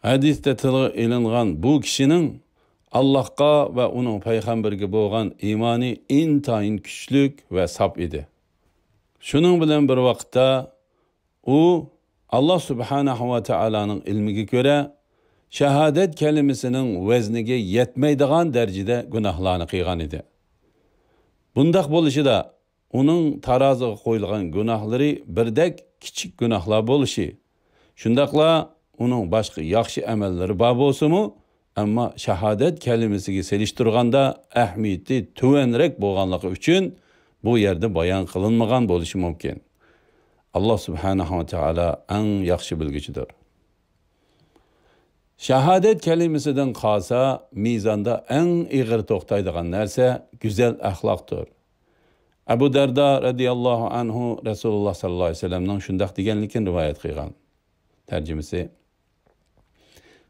ھەدىستە تىلغا ئېلىنغان بۇ كىشىنىڭ ئاللاھقا ۋە ئۇنىڭ پەيغەمبىرىگە بولغان ئىمانى ئىنتايىن كۈچلۈك ۋە ساپ ئىدى. شۇنىڭ بىلەن بىر ۋاقىتتا، ئۇ ئاللا سۇبھانەھۇ ۋە تائالانىڭ ئىلمىگە كۆرە، شاھادەت كەلىمىسىنىڭ ۋەزنىگە يەتمەيدىغان دەرىجىدە گۇناھلارنى قىلغان ئىدى. بۇنداق بولۇشىدا، ئۇنىڭ تارازىغا قويۇلغان گۇناھلىرى بىردەك كىچىك گۇناھلار بولۇشى، شۇنداقلا ئۇنىڭ باشقا ياخشى ئەمەللىرى بار بولسىمۇ، ئەمما شاھادەت كەلىمىسىگە سېلىشتۇرغاندا ئەھمىيىتى تۆۋەنرەك بولغانلىقى ئۈچۈن بۇ يەردە بايان قىلىنمىغان بولۇشى مۇمكىن. ئاللا سۇبھانەھۇ ۋە تائالا ئەڭ ياخشى بىلگۈچىدۇر. شاھادەت كەلىمىسىدىن قالسا، مىزاندا ئەڭ ئېغىر توختايدىغان نەرسە گۈزەل ئەخلاقتۇر. ئەبۇ دەردا رەزىياللاھۇ ئەنھۇ رەسۇلۇللا ساللاللاھۇ ئەلەيھى ۋەسەللەمنىڭ شۇنداق دېگەنلىكىنى رىۋايەت قىلغان. تەرجىمىسى: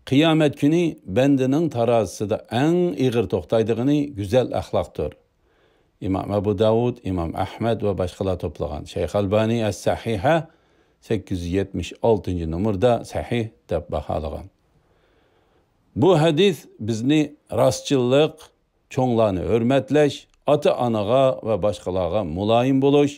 قىيامەت كۈنى بەندىنىڭ تارازىسىدا ئەڭ ئېغىر توختايدىغىنى گۈزەل ئەخلاقتۇر. ئىمام ئەبۇ داۋۇد، ئىمام ئەھمەد ۋە باشقىلار توپلىغان. شەيخ ئەلبانى ئەس-سەھىھە سەككىز يۈز يەتمىش ئالتىنچى نومۇردا سەھىھ دەپ باھالىغان. بۇ ھەدىس بىزنى راستچىللىق، چوڭلارنى ھۆرمەتلەش، ئاتا-ئانىغا ۋە باشقىلارغا مۇلايىم بولۇش،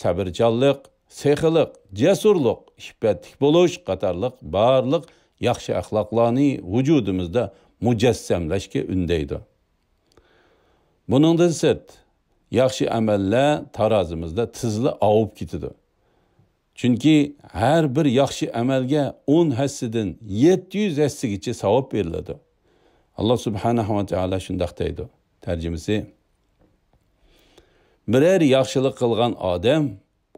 سەۋرچانلىق، سېخىلىق، جەسۇرلۇق، ئىپپەتلىك بولۇش قاتارلىق بارلىق ياخشى ئەخلاقلارنى ۋۇجۇدىمىزدا مۇجەسسەملەشكە ئۈندەيدۇ. بۇنىڭدىن سىرت، ياخشى ئەمەللەر تارازىمىزدا تېزلا ئاۋۇپ كېتىدۇ. چۈنكى ھەر بىر ياخشى ئەمەلگە ئون ھەسسىدىن يەتتە يۈز ھەسسىگىچە ساۋاب بېرىلىدۇ. ئاللا سۇبھانەھۇ ۋە تائالا شۇنداق دەيدۇ. تەرجىمىسى: بىرەر ياخشىلىق قىلغان ئادەم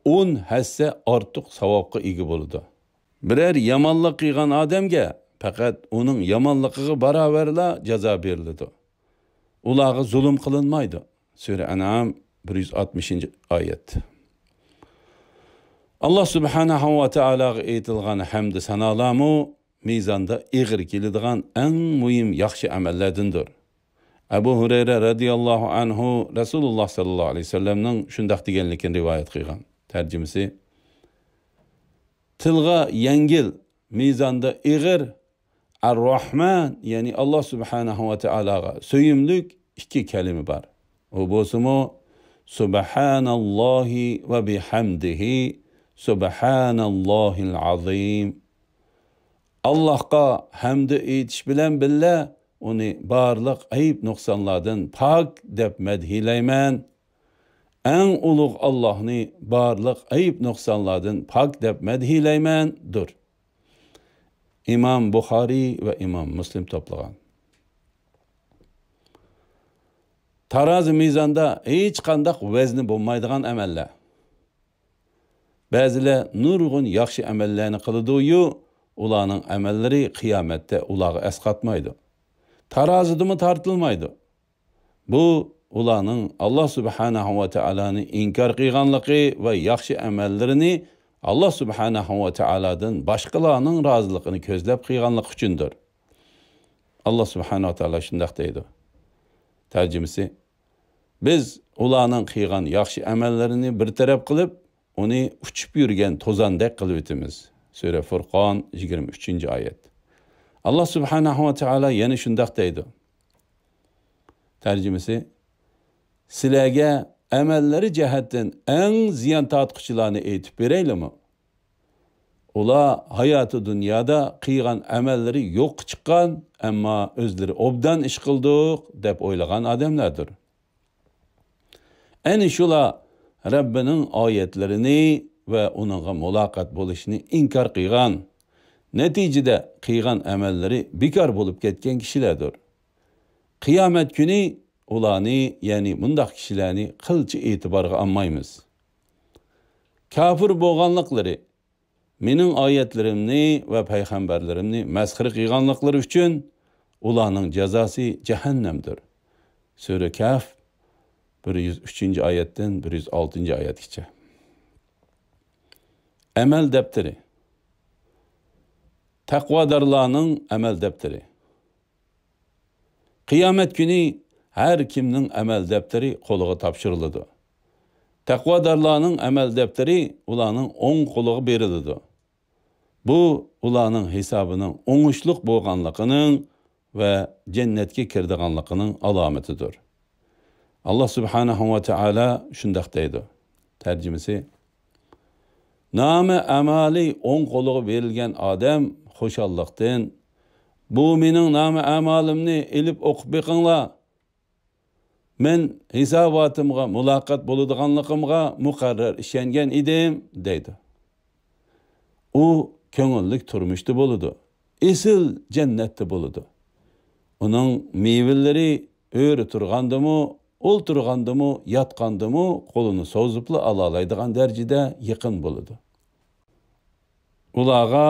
ئون ھەسسە ئارتۇق ساۋابقا ئىگە بولىدۇ. بىرەر يامانلىق قىلغان ئادەمگە پەقەت ئۇنىڭ يامانلىقىغا باراۋەرلا جازا بېرىلىدۇ. ئۇلارغا زۇلۇم قىلىنمايدۇ. سۈرە ئەنئام، بىر يۈز ئاتمىشىنچى ئايەت. ئاللا سۇبھانەھۇ ۋە تائالاغا ئېيتىلغان ھەمدۇ سانالارمۇ مىزاندا ئېغىر كېلىدىغان ئەڭ مۇھىم ياخشى ئەمەللەردىندۇر. ئەبۇ ھۇرەيرە رەزىياللاھۇ ئەنھۇ رەسۇلۇللا ساللاللاھۇ ئەلەيھى ۋەسەللەمنىڭ شۇنداق دېگەنلىكىنى رىۋايەت قىلغان. تەرجىمىسى: تىلغا يەڭگىل، مىزاندا ئېغىر، ئەر-راھمان، يەنى ئاللا سۇبھانەھۇ ۋە تائالاغا سۆيۈملۈك ئىككى كەلىمە بار. ئۇ بولسىمۇ، سۇبھاناللاھى ۋە بىھەمدىھى، سۇبھاناللاھىل ئازىم. ئاللاھقا ھەمدۇ ئېيتىش بىلەن بىللە، ئۇنى بارلىق ئەيىب-نۇقسانلاردىن پاك دەپ مەدھىيلەيمەن. ئەڭ ئۇلۇغ ئاللاھنى بارلىق ئەيىب-نۇقسانلاردىن پاك دەپ مەدھىيلەيمەن، دۇر. ئىمام بۇخارىي ۋە ئىمام مۇسلىم توپلىغان. تارازى مىزاندا ھېچقانداق ۋەزنى بولمايدىغان ئەمەللەر. بەزىلەر نۇرغۇن ياخشى ئەمەللەرنى قىلىدۇ-يۇ، ئۇلارنىڭ ئەمەللىرى قىيامەتتە ئۇلارغا ئەسقاتمايدۇ. تارازىدىمۇ تارتىلمايدۇ. بۇ ئۇلارنىڭ ئاللا سۇبھانەھۇ ۋە تائالانى ئىنكار قىلغانلىقى ۋە ياخشى ئەمەللىرىنى ئاللا سۇبھانەھۇ ۋە تائالادىن باشقىلارنىڭ رازىلىقىنى كۆزلەپ قىلغانلىقى ئۈچۈندۇر. ئاللا سۇبھانەھۇ ۋە تائالا شۇنداق دەيدۇ. تەرجىمىسى، بىز ئۇلارنىڭ قىلغان ياخشى ئەمەللىرىنى بىر تەرەپ قىلىپ، ئۇنى ئۇچۇپ يۈرگەن توزاندەك قىلىۋېتىمىز. سۈرە فۇرقان، يىگىرمە ئۈچىنچى ئايەت. ئاللا سۇبھانەھۇ ۋە تائالا يەنە شۇنداق دەيدۇ. تەرجىمىسى، سىلەرگە ئەمەللىرى جەھەتتىن ئەڭ زىيان تارتقۇچىلارنى ئېيتىپ بېرەيلىمۇ؟ ئۇلار ھاياتى دۇنيادا قىلغان ئەمەللىرى يوققا چىققان، ئەمما ئۆزلىرى ئوبدان ئىش قىلدۇق دەپ ئويلىغان ئادەملەردۇر. ئەنە شۇلار رەببىنىڭ ئايەتلىرىنى ۋە ئۇنىڭغا مۇلاقات بولۇشنى ئىنكار قىلغان، نەتىجىدە قىلغان ئەمەللىرى بىكار بولۇپ كەتكەن كىشىلەردۇر. قىيامەت كۈنى ئۇلارنى، يەنى مۇنداق كىشىلەرنى قىلچە ئېتىبارغا ئالمايمىز. كاپىر بولغانلىقلىرى، مېنىڭ ئايەتلىرىمنى ۋە پەيغەمبەرلىرىمنى مەسخىرە قىلغانلىقلىرى ئۈچۈن ئۇلارنىڭ جازاسى جەھەننەمدۇر. سۈرە كەھف، بىر يۈز ئۈچىنچى ئايەتتىن بىر يۈز ئالتىنچى ئايەتكىچە. ئەمەل دەپتىرى. تەقۋادارلارنىڭ ئەمەل دەپتىرى. قىيامەت كۈنى ھەر كىمنىڭ ئەمەل دەپتىرى قولىغا تاپشۇرۇلىدۇ. تەقۋادارلارنىڭ ئەمەل دەپتىرى ئۇلارنىڭ ئوڭ قولىغا بېرىلىدۇ. بۇ ئۇلارنىڭ ھېسابىنىڭ ئوڭۇشلۇق بولغانلىقىنىڭ ۋە جەننەتكە كىرىدىغانلىقىنىڭ ئالامىتىدۇر. ئاللا سۇبھانەھۇ ۋە تائالا شۇنداق دەيدۇ. تەرجىمىسى، نامە ئەمالى ئوڭ قولىغا بېرىلگەن ئادەم خۇشاللىقتىن، بۇ مېنىڭ نامە ئەمالىمنى ئېلىپ ئوقۇپ بېقىڭلار، مەن ھېساباتىمغا مۇلاقات بولىدىغانلىقىمغا مۇقەررەر ئىشەنگەن ئىدىم، دەيدۇ. ئۇ كۆڭۈللۈك تۇرمۇشتا بولىدۇ، ئېسىل جەننەتتە بولىدۇ. ئۇنىڭ مېۋىلىرى ئۆرە تۇرغاندىمۇ، ئولتۇرغاندىمۇ، ياتقاندىمۇ قولىنى سوزۇپلا ئالالايدىغان دەرىجىدە يېقىن بولىدۇ. ئۇلارغا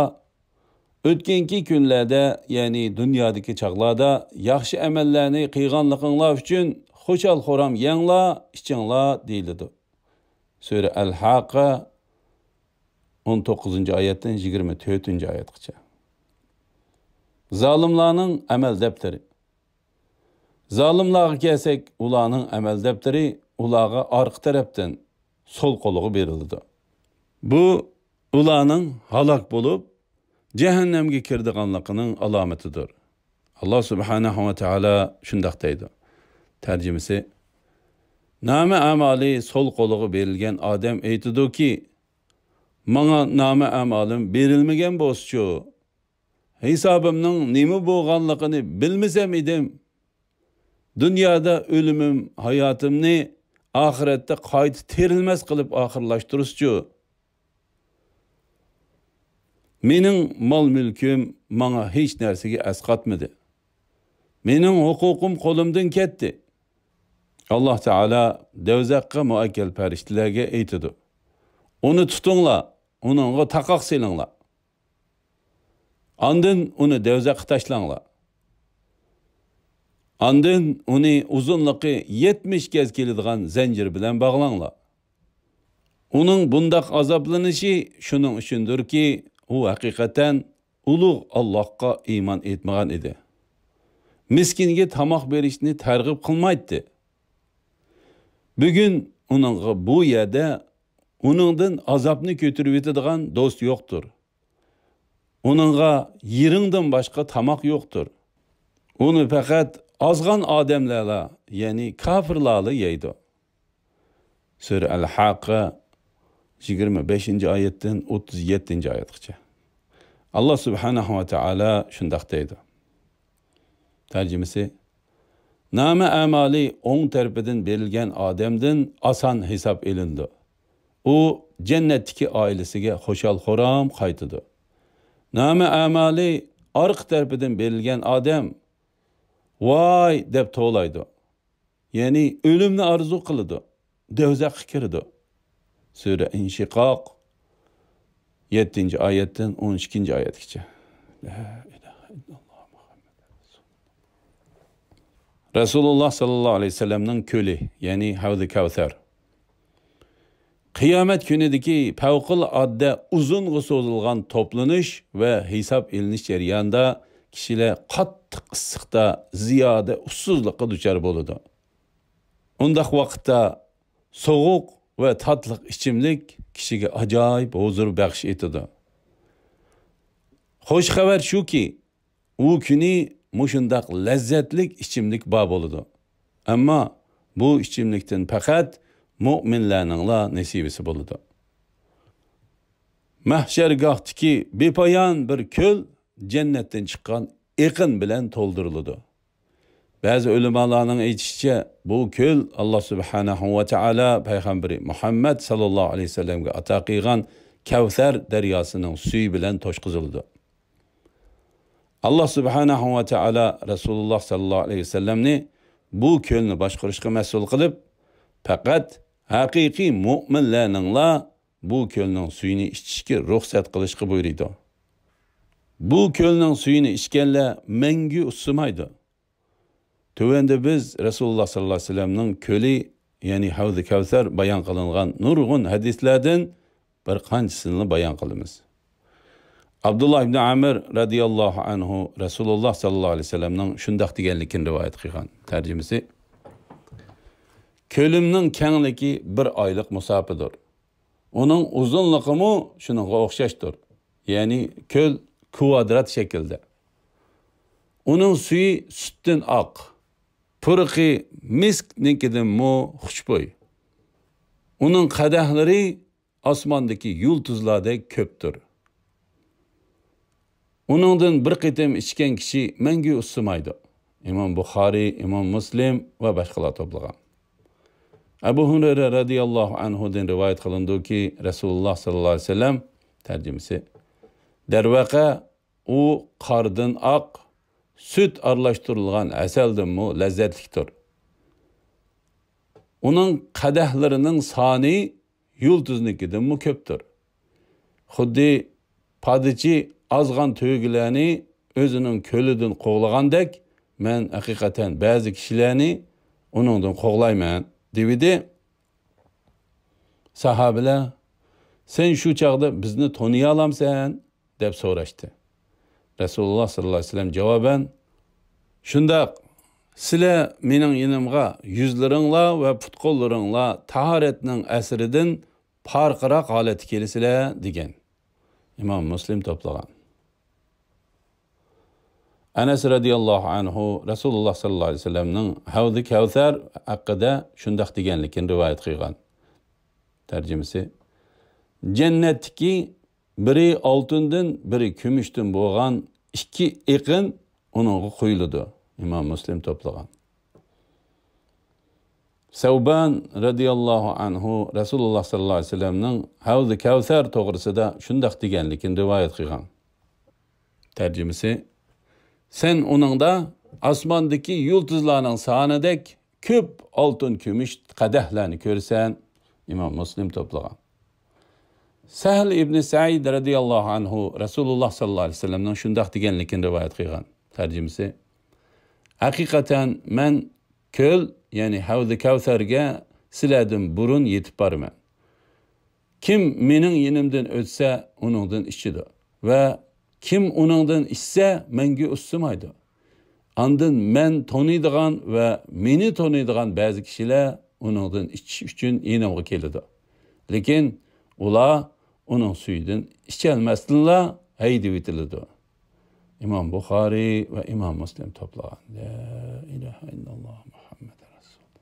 ئۆتكەنكى كۈنلەردە، يەنى دۇنيادىكى چاغلاردا ياخشى ئەمەللەرنى قىلغانلىقىڭلار ئۈچۈن خۇشال-خۇرام يەڭلار، ئىچىڭلار دېيىلىدۇ. سۈرە ئەل-ھاققە، ئون توققۇزىنچى ئايەتتىن يىگىرمە تۆتىنچى ئايەتقىچە. زالىملارنىڭ ئەمەل دەپتىرى. زالىملارغا كەلسەك، ئۇلارنىڭ ئەمەل دەپتىرى ئۇلارغا ئارقا تەرەپتىن، سول قولىغا بېرىلىدۇ. بۇ ئۇلارنىڭ ھالاك بولۇپ، جەھەننەمگە كىرىدىغانلىقىنىڭ ئالامىتىدۇر. ئاللا سۇبھانەھۇ ۋە تائالا شۇنداق دەيدۇ. تەرجىمىسى، نامە ئەمالى سول قولىغا بېرىلگەن ئادەم ئېيتىدۇكى، ماڭا نامە ئەمالىم بېرىلمىگەن بولسىچۇ؟ ھېسابىمنىڭ نېمە بولغانلىقىنى بىلمىسەم ئىدىم. دۇنيادا ئۆلۈمۈم، ھاياتىمنى ئاخىرەتتە قايتا تىرىلمەس قىلىپ ئاخىرلاشتۇرسىچۇ؟ مېنىڭ مال-مۈلكۈم ماڭا ھېچ نەرسىگە ئەسقاتمىدى. مېنىڭ ھوقۇقۇم قولۇمدىن كەتتى. ئاللا تائالا دەۋزەخقە مۇئەككەل پەرىشتىلەرگە ئېيتىدۇ، ئۇنى تۇتۇڭلار، ئۇنىڭغا تاقاق سېلىڭلار. ئاندىن ئۇنى دەۋزەخقە تاشلاڭلار. ئاندىن ئۇنى ئۇزۇنلۇقى يەتمىش گەز كېلىدىغان زەنجىر بىلەن باغلاڭلار. ئۇنىڭ بۇنداق ئازابلىنىشى شۇنىڭ ئۈچۈندۇركى، ئۇ ھەقىقەتەن ئۇلۇغ ئاللاھقا ئىمان ئېيتمىغان ئىدى. مىسكىنگە تاماق بېرىشنى تەرغىب قىلمايتتى. بۈگۈن ئۇنىڭغا بۇ يەردە ئۇنىڭدىن ئازابنى كۆتۈرۈۋېتىدىغان دوست يوقتۇر. ئۇنىڭغا يېرىڭدىن باشقا تاماق يوقتۇر. ئۇنى پەقەت ئازغان ئادەملەرلا، يەنى كاپىرلارلا يەيدۇ. سۈرە ئەل-ھاققا، يىگىرمە بەشىنچى ئايەتتىن ئوتتۇز يەتتىنچى ئايەتكىچە. ئاللا سۇبھانەھۇ ۋە تائالا شۇنداق دەيدۇ. تەرجىمىسى: نامە ئەمالى ئوڭ تەرىپىدىن بېرىلگەن ئادەمدىن ئاسان ھېساب ئېلىنىدۇ. ئۇ جەننەتتىكى ئائىلىسىگە خۇشال-خۇرام قايتىدۇ. نامە ئەمالى ئارقا تەرىپىدىن بېرىلگەن ئادەم ۋاي دەپ توۋلايدۇ. يەنى ئۆلۈمنى ئارزۇ قىلىدۇ. دوزاخقا كىرىدۇ. سۈرە ئىنشىقاق، يەتتىنچى ئايەتتىن ئون ئىككىنچى ئايەتكىچە. لا ئىلاھە ئىللاللا مۇھەممەد رەسۇلۇللا. رەسۇلۇللا ساللاللاھۇ ئەلەيھى ۋەسەللەمنىڭ كۆلى، يەنى ھەۋزى كەۋسەر. قىيامەت كۈنىدىكى پەۋقۇلئاددە ئۇزۇنغا سوزۇلغان توپلىنىش ۋە ھېساب ئېلىنىش جەريانىدا كىشىلەر قاتتىق ئىسسىقتا زىيادە ئۇسسۇزلۇققا دۇچار بولىدۇ. ئۇنداق ۋاقىتتا سوغۇق ۋە تاتلىق ئىچىملىك كىشىگە ئاجايىپ ھۇزۇر بەخش ئېتىدۇ. خۇش خەۋەر شۇكى، ئۇ كۈنى مۇشۇنداق لەززەتلىك ئىچىملىك بار بولىدۇ. ئەمما بۇ ئىچىملىكتىن پەقەت مۇئمىنلەرنىڭلا نېسىۋىسى بولىدۇ. مەھشەرگاھتىكى بىپايان بىر كۆل جەننەتتىن چىققان ئېقىن بىلەن تولدۇرۇلىدۇ. بەزى ئۆلىمالارنىڭ ئېيتىشىچە، بۇ كۆل ئاللا سۇبھانەھۇ ۋە تائالا پەيغەمبىرى مۇھەممەد ساللاللاھۇ ئەلەيھى ۋەسەللەمگە ئاتا قىلغان كەۋسەر دەرياسىنىڭ سۈيى بىلەن توشقۇزۇلىدۇ. ئاللا سۇبھانەھۇ ۋە تائالا رەسۇلۇللا ساللاللاھۇ ئەلەيھى ۋەسەللەمنى بۇ كۆلنى باشقۇرۇشقا مەسئۇل قىلىپ، پەقەت ھەقىقىي مۇئمىنلەرنىڭلا بۇ كۆلنىڭ سۈيىنى ئىچىشكە رۇخسەت قىلىشقا بۇيرۇيدۇ. بۇ كۆلنىڭ سۈيىنى ئىچكەنلەر مەڭگۈ ئۇسسىمايدۇ. تۆۋەندە بىز رەسۇلۇللا ساللاللاھۇ ئەلەيھى ۋەسەللەمنىڭ كۆلى، يەنى ھەۋزى كەۋسەر بايان قىلىنغان نۇرغۇن ھەدىسلەردىن بىر قانچىسىنى بايان قىلىمىز. ئابدۇللا ئىبنى ئامىر رەزىياللاھۇ ئەنھۇ رەسۇلۇللا ساللاللاھۇ ئەلەيھى ۋەسەللەمنىڭ شۇنداق دېگەنلىكىنى رىۋايەت قىلغان. تەرجىمىسى: كۆلۈمنىڭ كەڭلىكى بىر ئايلىق مۇساپىدۇر. ئۇنىڭ ئۇزۇنلۇقىمۇ شۇنىڭغا ئوخشاشتۇر. يەنى كۆل كۋادرات شەكىلدە. ئۇنىڭ سۈيى سۈتتىن ئاق، پۇرىقى مىسكنىڭكىدىنمۇ خۇشبۇي. ئۇنىڭ قەدەھلىرى ئاسماندىكى يۇلتۇزلاردەك كۆپتۇر. ئۇنىڭدىن بىر قېتىم ئىچكەن كىشى مەڭگۈ ئۇسسىمايدۇ. ئىمام بۇخارىي، ئىمام مۇسلىم ۋە باشقىلار توپلىغان. ئەبۇ ھۇرەيرە رەزىياللاھۇ ئەنھۇدىن رىۋايەت قىلىنىدۇكى، رەسۇلۇللا ساللاللاھۇ ئەلەيھى ۋەسەللەم، تەرجىمىسى: دەرۋەقە، ئۇ قاردىن ئاق، سۈت ئارىلاشتۇرۇلغان ھەسەلدىنمۇ لەززەتلىكتۇر. ئۇنىڭ قەدەھلىرىنىڭ سانى يۇلتۇزنىڭكىدىنمۇ كۆپتۇر. خۇددى پادىچى ئازغان تۆگىلەرنى ئۆزىنىڭ كۆلىدىن قوغلىغاندەك، مەن ھەقىقەتەن بەزى كىشىلەرنى ئۇنىڭدىن قوغلايمەن، دېۋىدى. ساھابىلەر: سەن شۇ چاغدا بىزنى تونۇيالامسەن؟ دەپ سوراشتى. رەسۇلۇللا ساللاللاھۇ ئەلەيھى ۋەسەللەم جاۋابەن: شۇنداق، سىلەر مېنىڭ يېنىمغا يۈزلىرىڭلار ۋە پۇت-قوللىرىڭلار تاھارەتنىڭ ئەسىرىدىن پارقىراق ھالەتتە كېلىسىلەر، دېگەن. ئىمام مۇسلىم توپلىغان. ئەنەس رەزىياللاھۇ ئەنھۇ رەسۇلۇللا ساللاللاھۇ ئەلەيھى ۋەسەللەمنىڭ ھەۋزى كەۋسەر ھەققىدە شۇنداق دېگەنلىكىنى رىۋايەت قىلغان. تەرجىمىسى: جەننەتتىكى بىرى ئالتۇندىن، بىرى كۈمۈشتىن بولغان ئىككى ئېقىن ئۇنىڭغا قۇيۇلىدۇ. ئىمام مۇسلىم توپلىغان. سەۋبان رەزىياللاھۇ ئەنھۇ رەسۇلۇللا ساللاللاھۇ ئەلەيھى ۋەسەللەمنىڭ ھەۋزى كەۋسەر توغرىسىدا شۇنداق دېگەنلىكىنى رىۋايەت قىلغان. تەرجىمىسى: سەن ئۇنىڭدا ئاسماندىكى يۇلتۇزلارنىڭ سانىدەك كۆپ ئالتۇن، كۈمۈش قەدەھلەرنى كۆرىسەن. ئىمام مۇسلىم توپلىغان. سەھل ئىبنى سەئىد رەزىياللاھۇ ئەنھۇ رەسۇلۇللا ساللاللاھۇ ئەلەيھى ۋەسەللەمنىڭ شۇنداق دېگەنلىكىنى رىۋايەت قىلغان. تەرجىمىسى: ھەقىقەتەن مەن كۆل، يەنى ھەۋزى كەۋسەرگە سىلەردىن بۇرۇن يېتىپ بارىمەن. كىم مېنىڭ يېنىمدىن ئۆتسە، ئۇنىڭدىن ئىچىدۇ ۋە كىم ئۇنىڭدىن ئىچسە، مەڭگۈ ئۇسسىمايدۇ. ئاندىن مەن تونۇيدىغان ۋە مېنى تونۇيدىغان بەزى كىشىلەر ئۇنىڭدىن ئىچىش ئۈچۈن يېنىمغا كېلىدۇ. لېكىن ئۇلار ئۇنىڭ سۈيىدىن ئىچەلمەستىنلا ھەيدىۋېتىلىدۇ. ئىمام بۇخارىي ۋە ئىمام مۇسلىم توپلىغان. لا ئىلاھە ئىللاللا مۇھەممەد رەسۇلۇللا.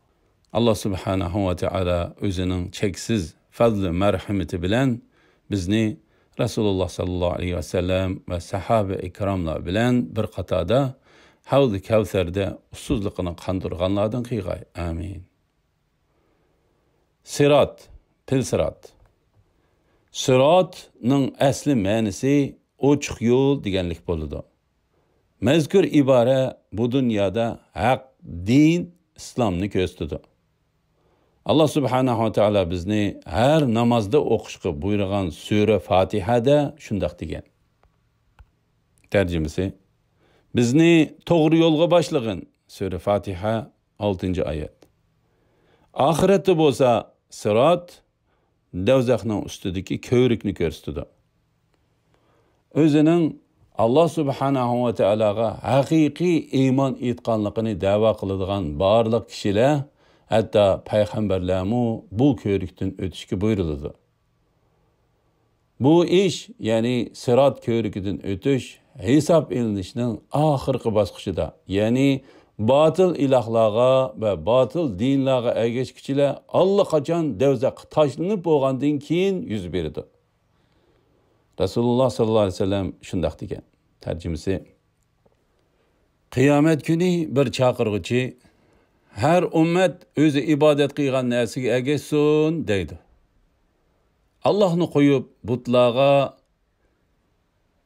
ئاللا سۇبھانەھۇ ۋە تائالا ئۆزىنىڭ چەكسىز پەزلى مەرھىمىتى بىلەن بىزنى رەسۇلۇللا ساللاللاھۇ ئەلەيھى ۋەسەللەم ۋە ساھابە ئىكراملار بىلەن بىر قاتاردا ھەۋزى كەۋسەردە ئۇسسۇزلۇقىنى قاندۇرغانلاردىن قىلغاي. ئامىن. سىرات، پىل سىرات. سىراتنىڭ ئەسلى مەنىسى ئوچۇق يول دېگەنلىك بولىدۇ. مەزكۇر ئىبارە بۇ دۇنيادا ھەق دىن ئىسلامنى كۆرسىتىدۇ. ئاللا سۇبھانەھۇ ۋە تائالا بىزنى ھەر نامازدا ئوقۇشقا بۇيرۇغان سۈرە فاتىھەدە شۇنداق دېگەن. تەرجىمىسى، بىزنى توغرا يولغا باشلىغىن. سۈرە فاتىھە، ئالتىنچى ئايەت. ئاخىرەتتە بولسا سىرات، دوزاخنىڭ ئۈستىدىكى كۆۋرۈكنى كۆرسىتىدۇ. ئۆزىنىڭ ئاللا سۇبھانەھۇ ۋە تائالاغا ھەقىقىي ئىمان ئېيتقانلىقىنى دەۋا قىلىدىغان بارلىق كىشىلەر، ھەتتا پەيغەمبەرلەرمۇ بۇ كۆۋرۈكتىن ئۆتۈشكە بۇيرۇلىدۇ. بۇ ئىش، يەنى سىرات كۆۋرۈكىدىن ئۆتۈش، ھېساب ئېلىنىشنىڭ ئاخىرقى باسقۇچىدا، يەنى باتىل ئىلاھلارغا ۋە باتىل دىنلارغا ئەگەشكۈچىلەر ئاللىقاچان دوزاخقا تاشلىنىپ بولغاندىن كېيىن يۈز بېرىدۇ. رەسۇلۇللا ساللاللاھۇ ئەلەيھى ۋەسەللەم شۇنداق دېگەن. تەرجىمىسى، قىيامەت كۈنى بىر چاقىرغۇچى، ھەر ئۈممەت ئۆزى ئىبادەت قىلغان نەرسىگە ئەگەشسۇن، دەيدۇ. ئاللاھنى قويۇپ، بۇتلارغا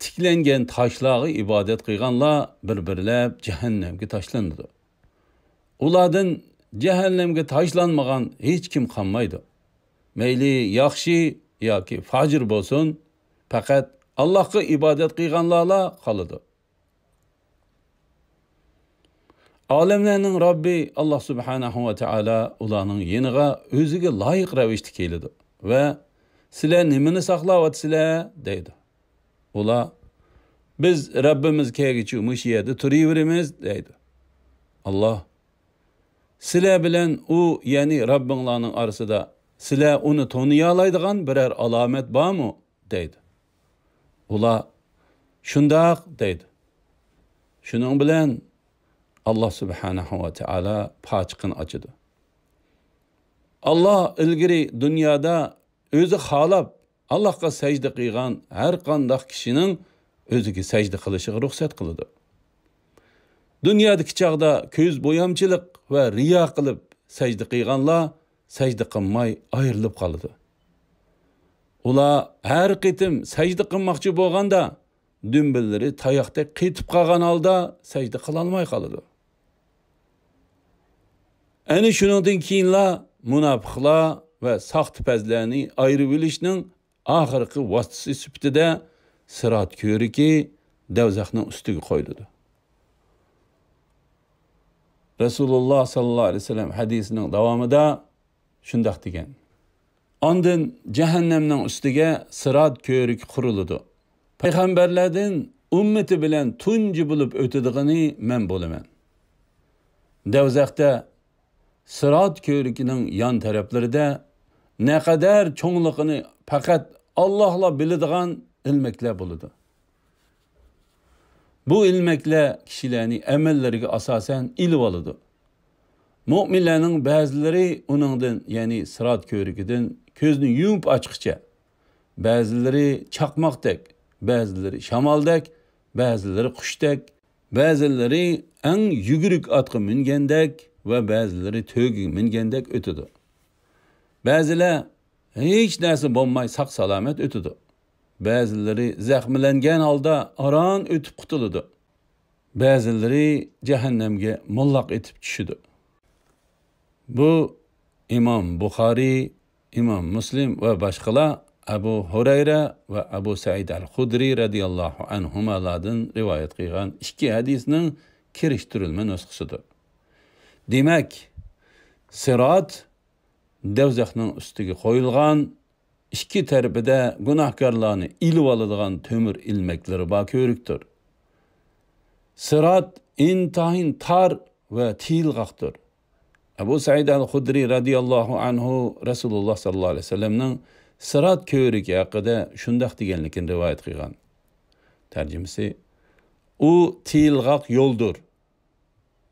تىكلەنگەن تاشلارغا ئىبادەت قىلغانلار بىر-بىرلەپ جەھەننەمگە تاشلىنىدۇ. ئۇلاردىن جەھەننەمگە تاشلانمىغان ھېچكىم قالمايدۇ. مەيلى ياخشى ياكى پاجىر بولسۇن، پەقەت ئاللاھقا ئىبادەت قىلغانلارلا قالىدۇ. ئالەملەرنىڭ رەببى ئاللاھ سۇبھانەھۇ ۋە تائالا ئۇلارنىڭ يېنىغا ئۆزىگە لايىق رەۋىشتە كېلىدۇ ۋە، سىلەر نېمىنى ساقلاۋاتىسىلەر؟ دەيدۇ. ئۇلار، بىز رەببىمىز كەلگۈچە مۇشۇ يەردە تۇرۇۋېرىمىز، دەيدۇ. ئاللاھ، سىلەر بىلەن ئۇ، يەنى رەببىڭلارنىڭ ئارىسىدا سىلەر ئۇنى تونۇيالايدىغان بىرەر ئالامەت بارمۇ؟ دەيدۇ. ئۇلار، شۇنداق، دەيدۇ. شۇنىڭ بىلەن ئاللاھ سۇبھانەھۇ ۋە تائالا پاچىقىنى ئاچىدۇ. ئاللاھ ئىلگىرى دۇنيادا ئۆزى خالاپ ئاللاھقا سەجدە قىلغان ھەر قانداق كىشىنىڭ ئۆزىگە سەجدە قىلىشىغا رۇخسەت قىلىدۇ. دۇنيادىكى چاغدا كۆز بويامچىلىق ۋە رىيا قىلىپ سەجدە قىلغانلار سەجدە قىلماي ئايرىلىپ قالىدۇ. ئۇلار ھەر قېتىم سەجدە قىلماقچى بولغاندا، دۈمبىلىرى تاياقتەك قېتىپ قالغان ھالدا سەجدە قىلالماي قالىدۇ. ئەنە شۇنىڭدىن كېيىنلا مۇناپىقلار ۋە ساختىپەزلەرنى ئايرىۋېلىشنىڭ ئاخىرقى ۋاسىتىسى سۈپىتىدە سىرات كۆۋرۈكى دوزاخنىڭ ئۈستىگە قويۇلىدۇ. رەسۇلۇللا ساللاللاھۇ ئەلەيھى ۋەسەللەم ھەدىسىنىڭ داۋامىدا شۇنداق دېگەن. ئاندىن جەھەننەمنىڭ ئۈستىگە سىرات كۆۋرۈكى قۇرۇلىدۇ. پەيغەمبەرلەردىن ئۈممىتى بىلەن تۇنجى بولۇپ ئۆتىدىغىنى مەن بولىمەن. دوزاختا سىرات كۆۋرۈكىنىڭ يان تەرەپلىرىدە نەقەدەر چوڭلۇقىنى پەقەت ئاللاھلا بىلىدىغان ئىلمەكلەر بولىدۇ. بۇ ئىلمەكلەر كىشىلەرنى ئەمەللىرىگە ئاساسەن ئېلىۋالىدۇ. مۆمىنلەرنىڭ بەزىلىرى ئۇنىڭدىن، يەنى سىرات كۆۋرۈكىدىن كۆزىنى يۇمۇپ ئاچقىچە، بەزىلىرى چاقماقتەك، بەزىلىرى شامالدەك، بەزىلىرى قۇشتەك، بەزىلىرى ئەڭ يۈگۈرۈك ئاتقا مىنگەندەك ۋە بەزىلىرى تۆگىگە مىنگەندەك ئۆتىدۇ. بەزىلەر ھېچ نەرسە بولماي ساق-سالامەت ئۆتىدۇ. بەزىلىرى زەخىملەنگەن ھالدا ئاران ئۆتۈپ قۇتۇلىدۇ. بەزىلىرى جەھەننەمگە موللاق ئېتىپ چۈشىدۇ. بۇ ئىمام بۇخارىي، ئىمام مۇسلىم ۋە باشقىلار ئەبۇ ھۇرەيرە ۋە ئەبۇ سەئىد ئەل خۇدرىي رەزىياللاھۇ ئەنھۇمالاردىن رىۋايەت قىلغان ئىككى ھەدىسنىڭ كىرىشتۈرۈلمە نۇسخىسىدۇر. دېمەك، سىرات دوزاخنىڭ ئۈستىگە قويۇلغان، ئىككى تەرىپىدە گۇناھكارلارنى ئېلىۋالىدىغان تۆمۈر ئىلمەكلىرى بار كۆۋرۈكتۇر. سىرات ئىنتايىن تار ۋە تىيىلغاقتۇر. ئەبۇ سەئىد ئەل خۇدرىي رەزىياللاھۇ ئەنھۇ رەسۇلۇللا ساللاللاھۇ ئەلەيھى ۋەسەللەمنىڭ سىرات كۆۋرۈكى ھەققىدە شۇنداق دېگەنلىكىنى رىۋايەت قىلغان. تەرجىمىسى، ئۇ تىيىلغاق يولدۇر.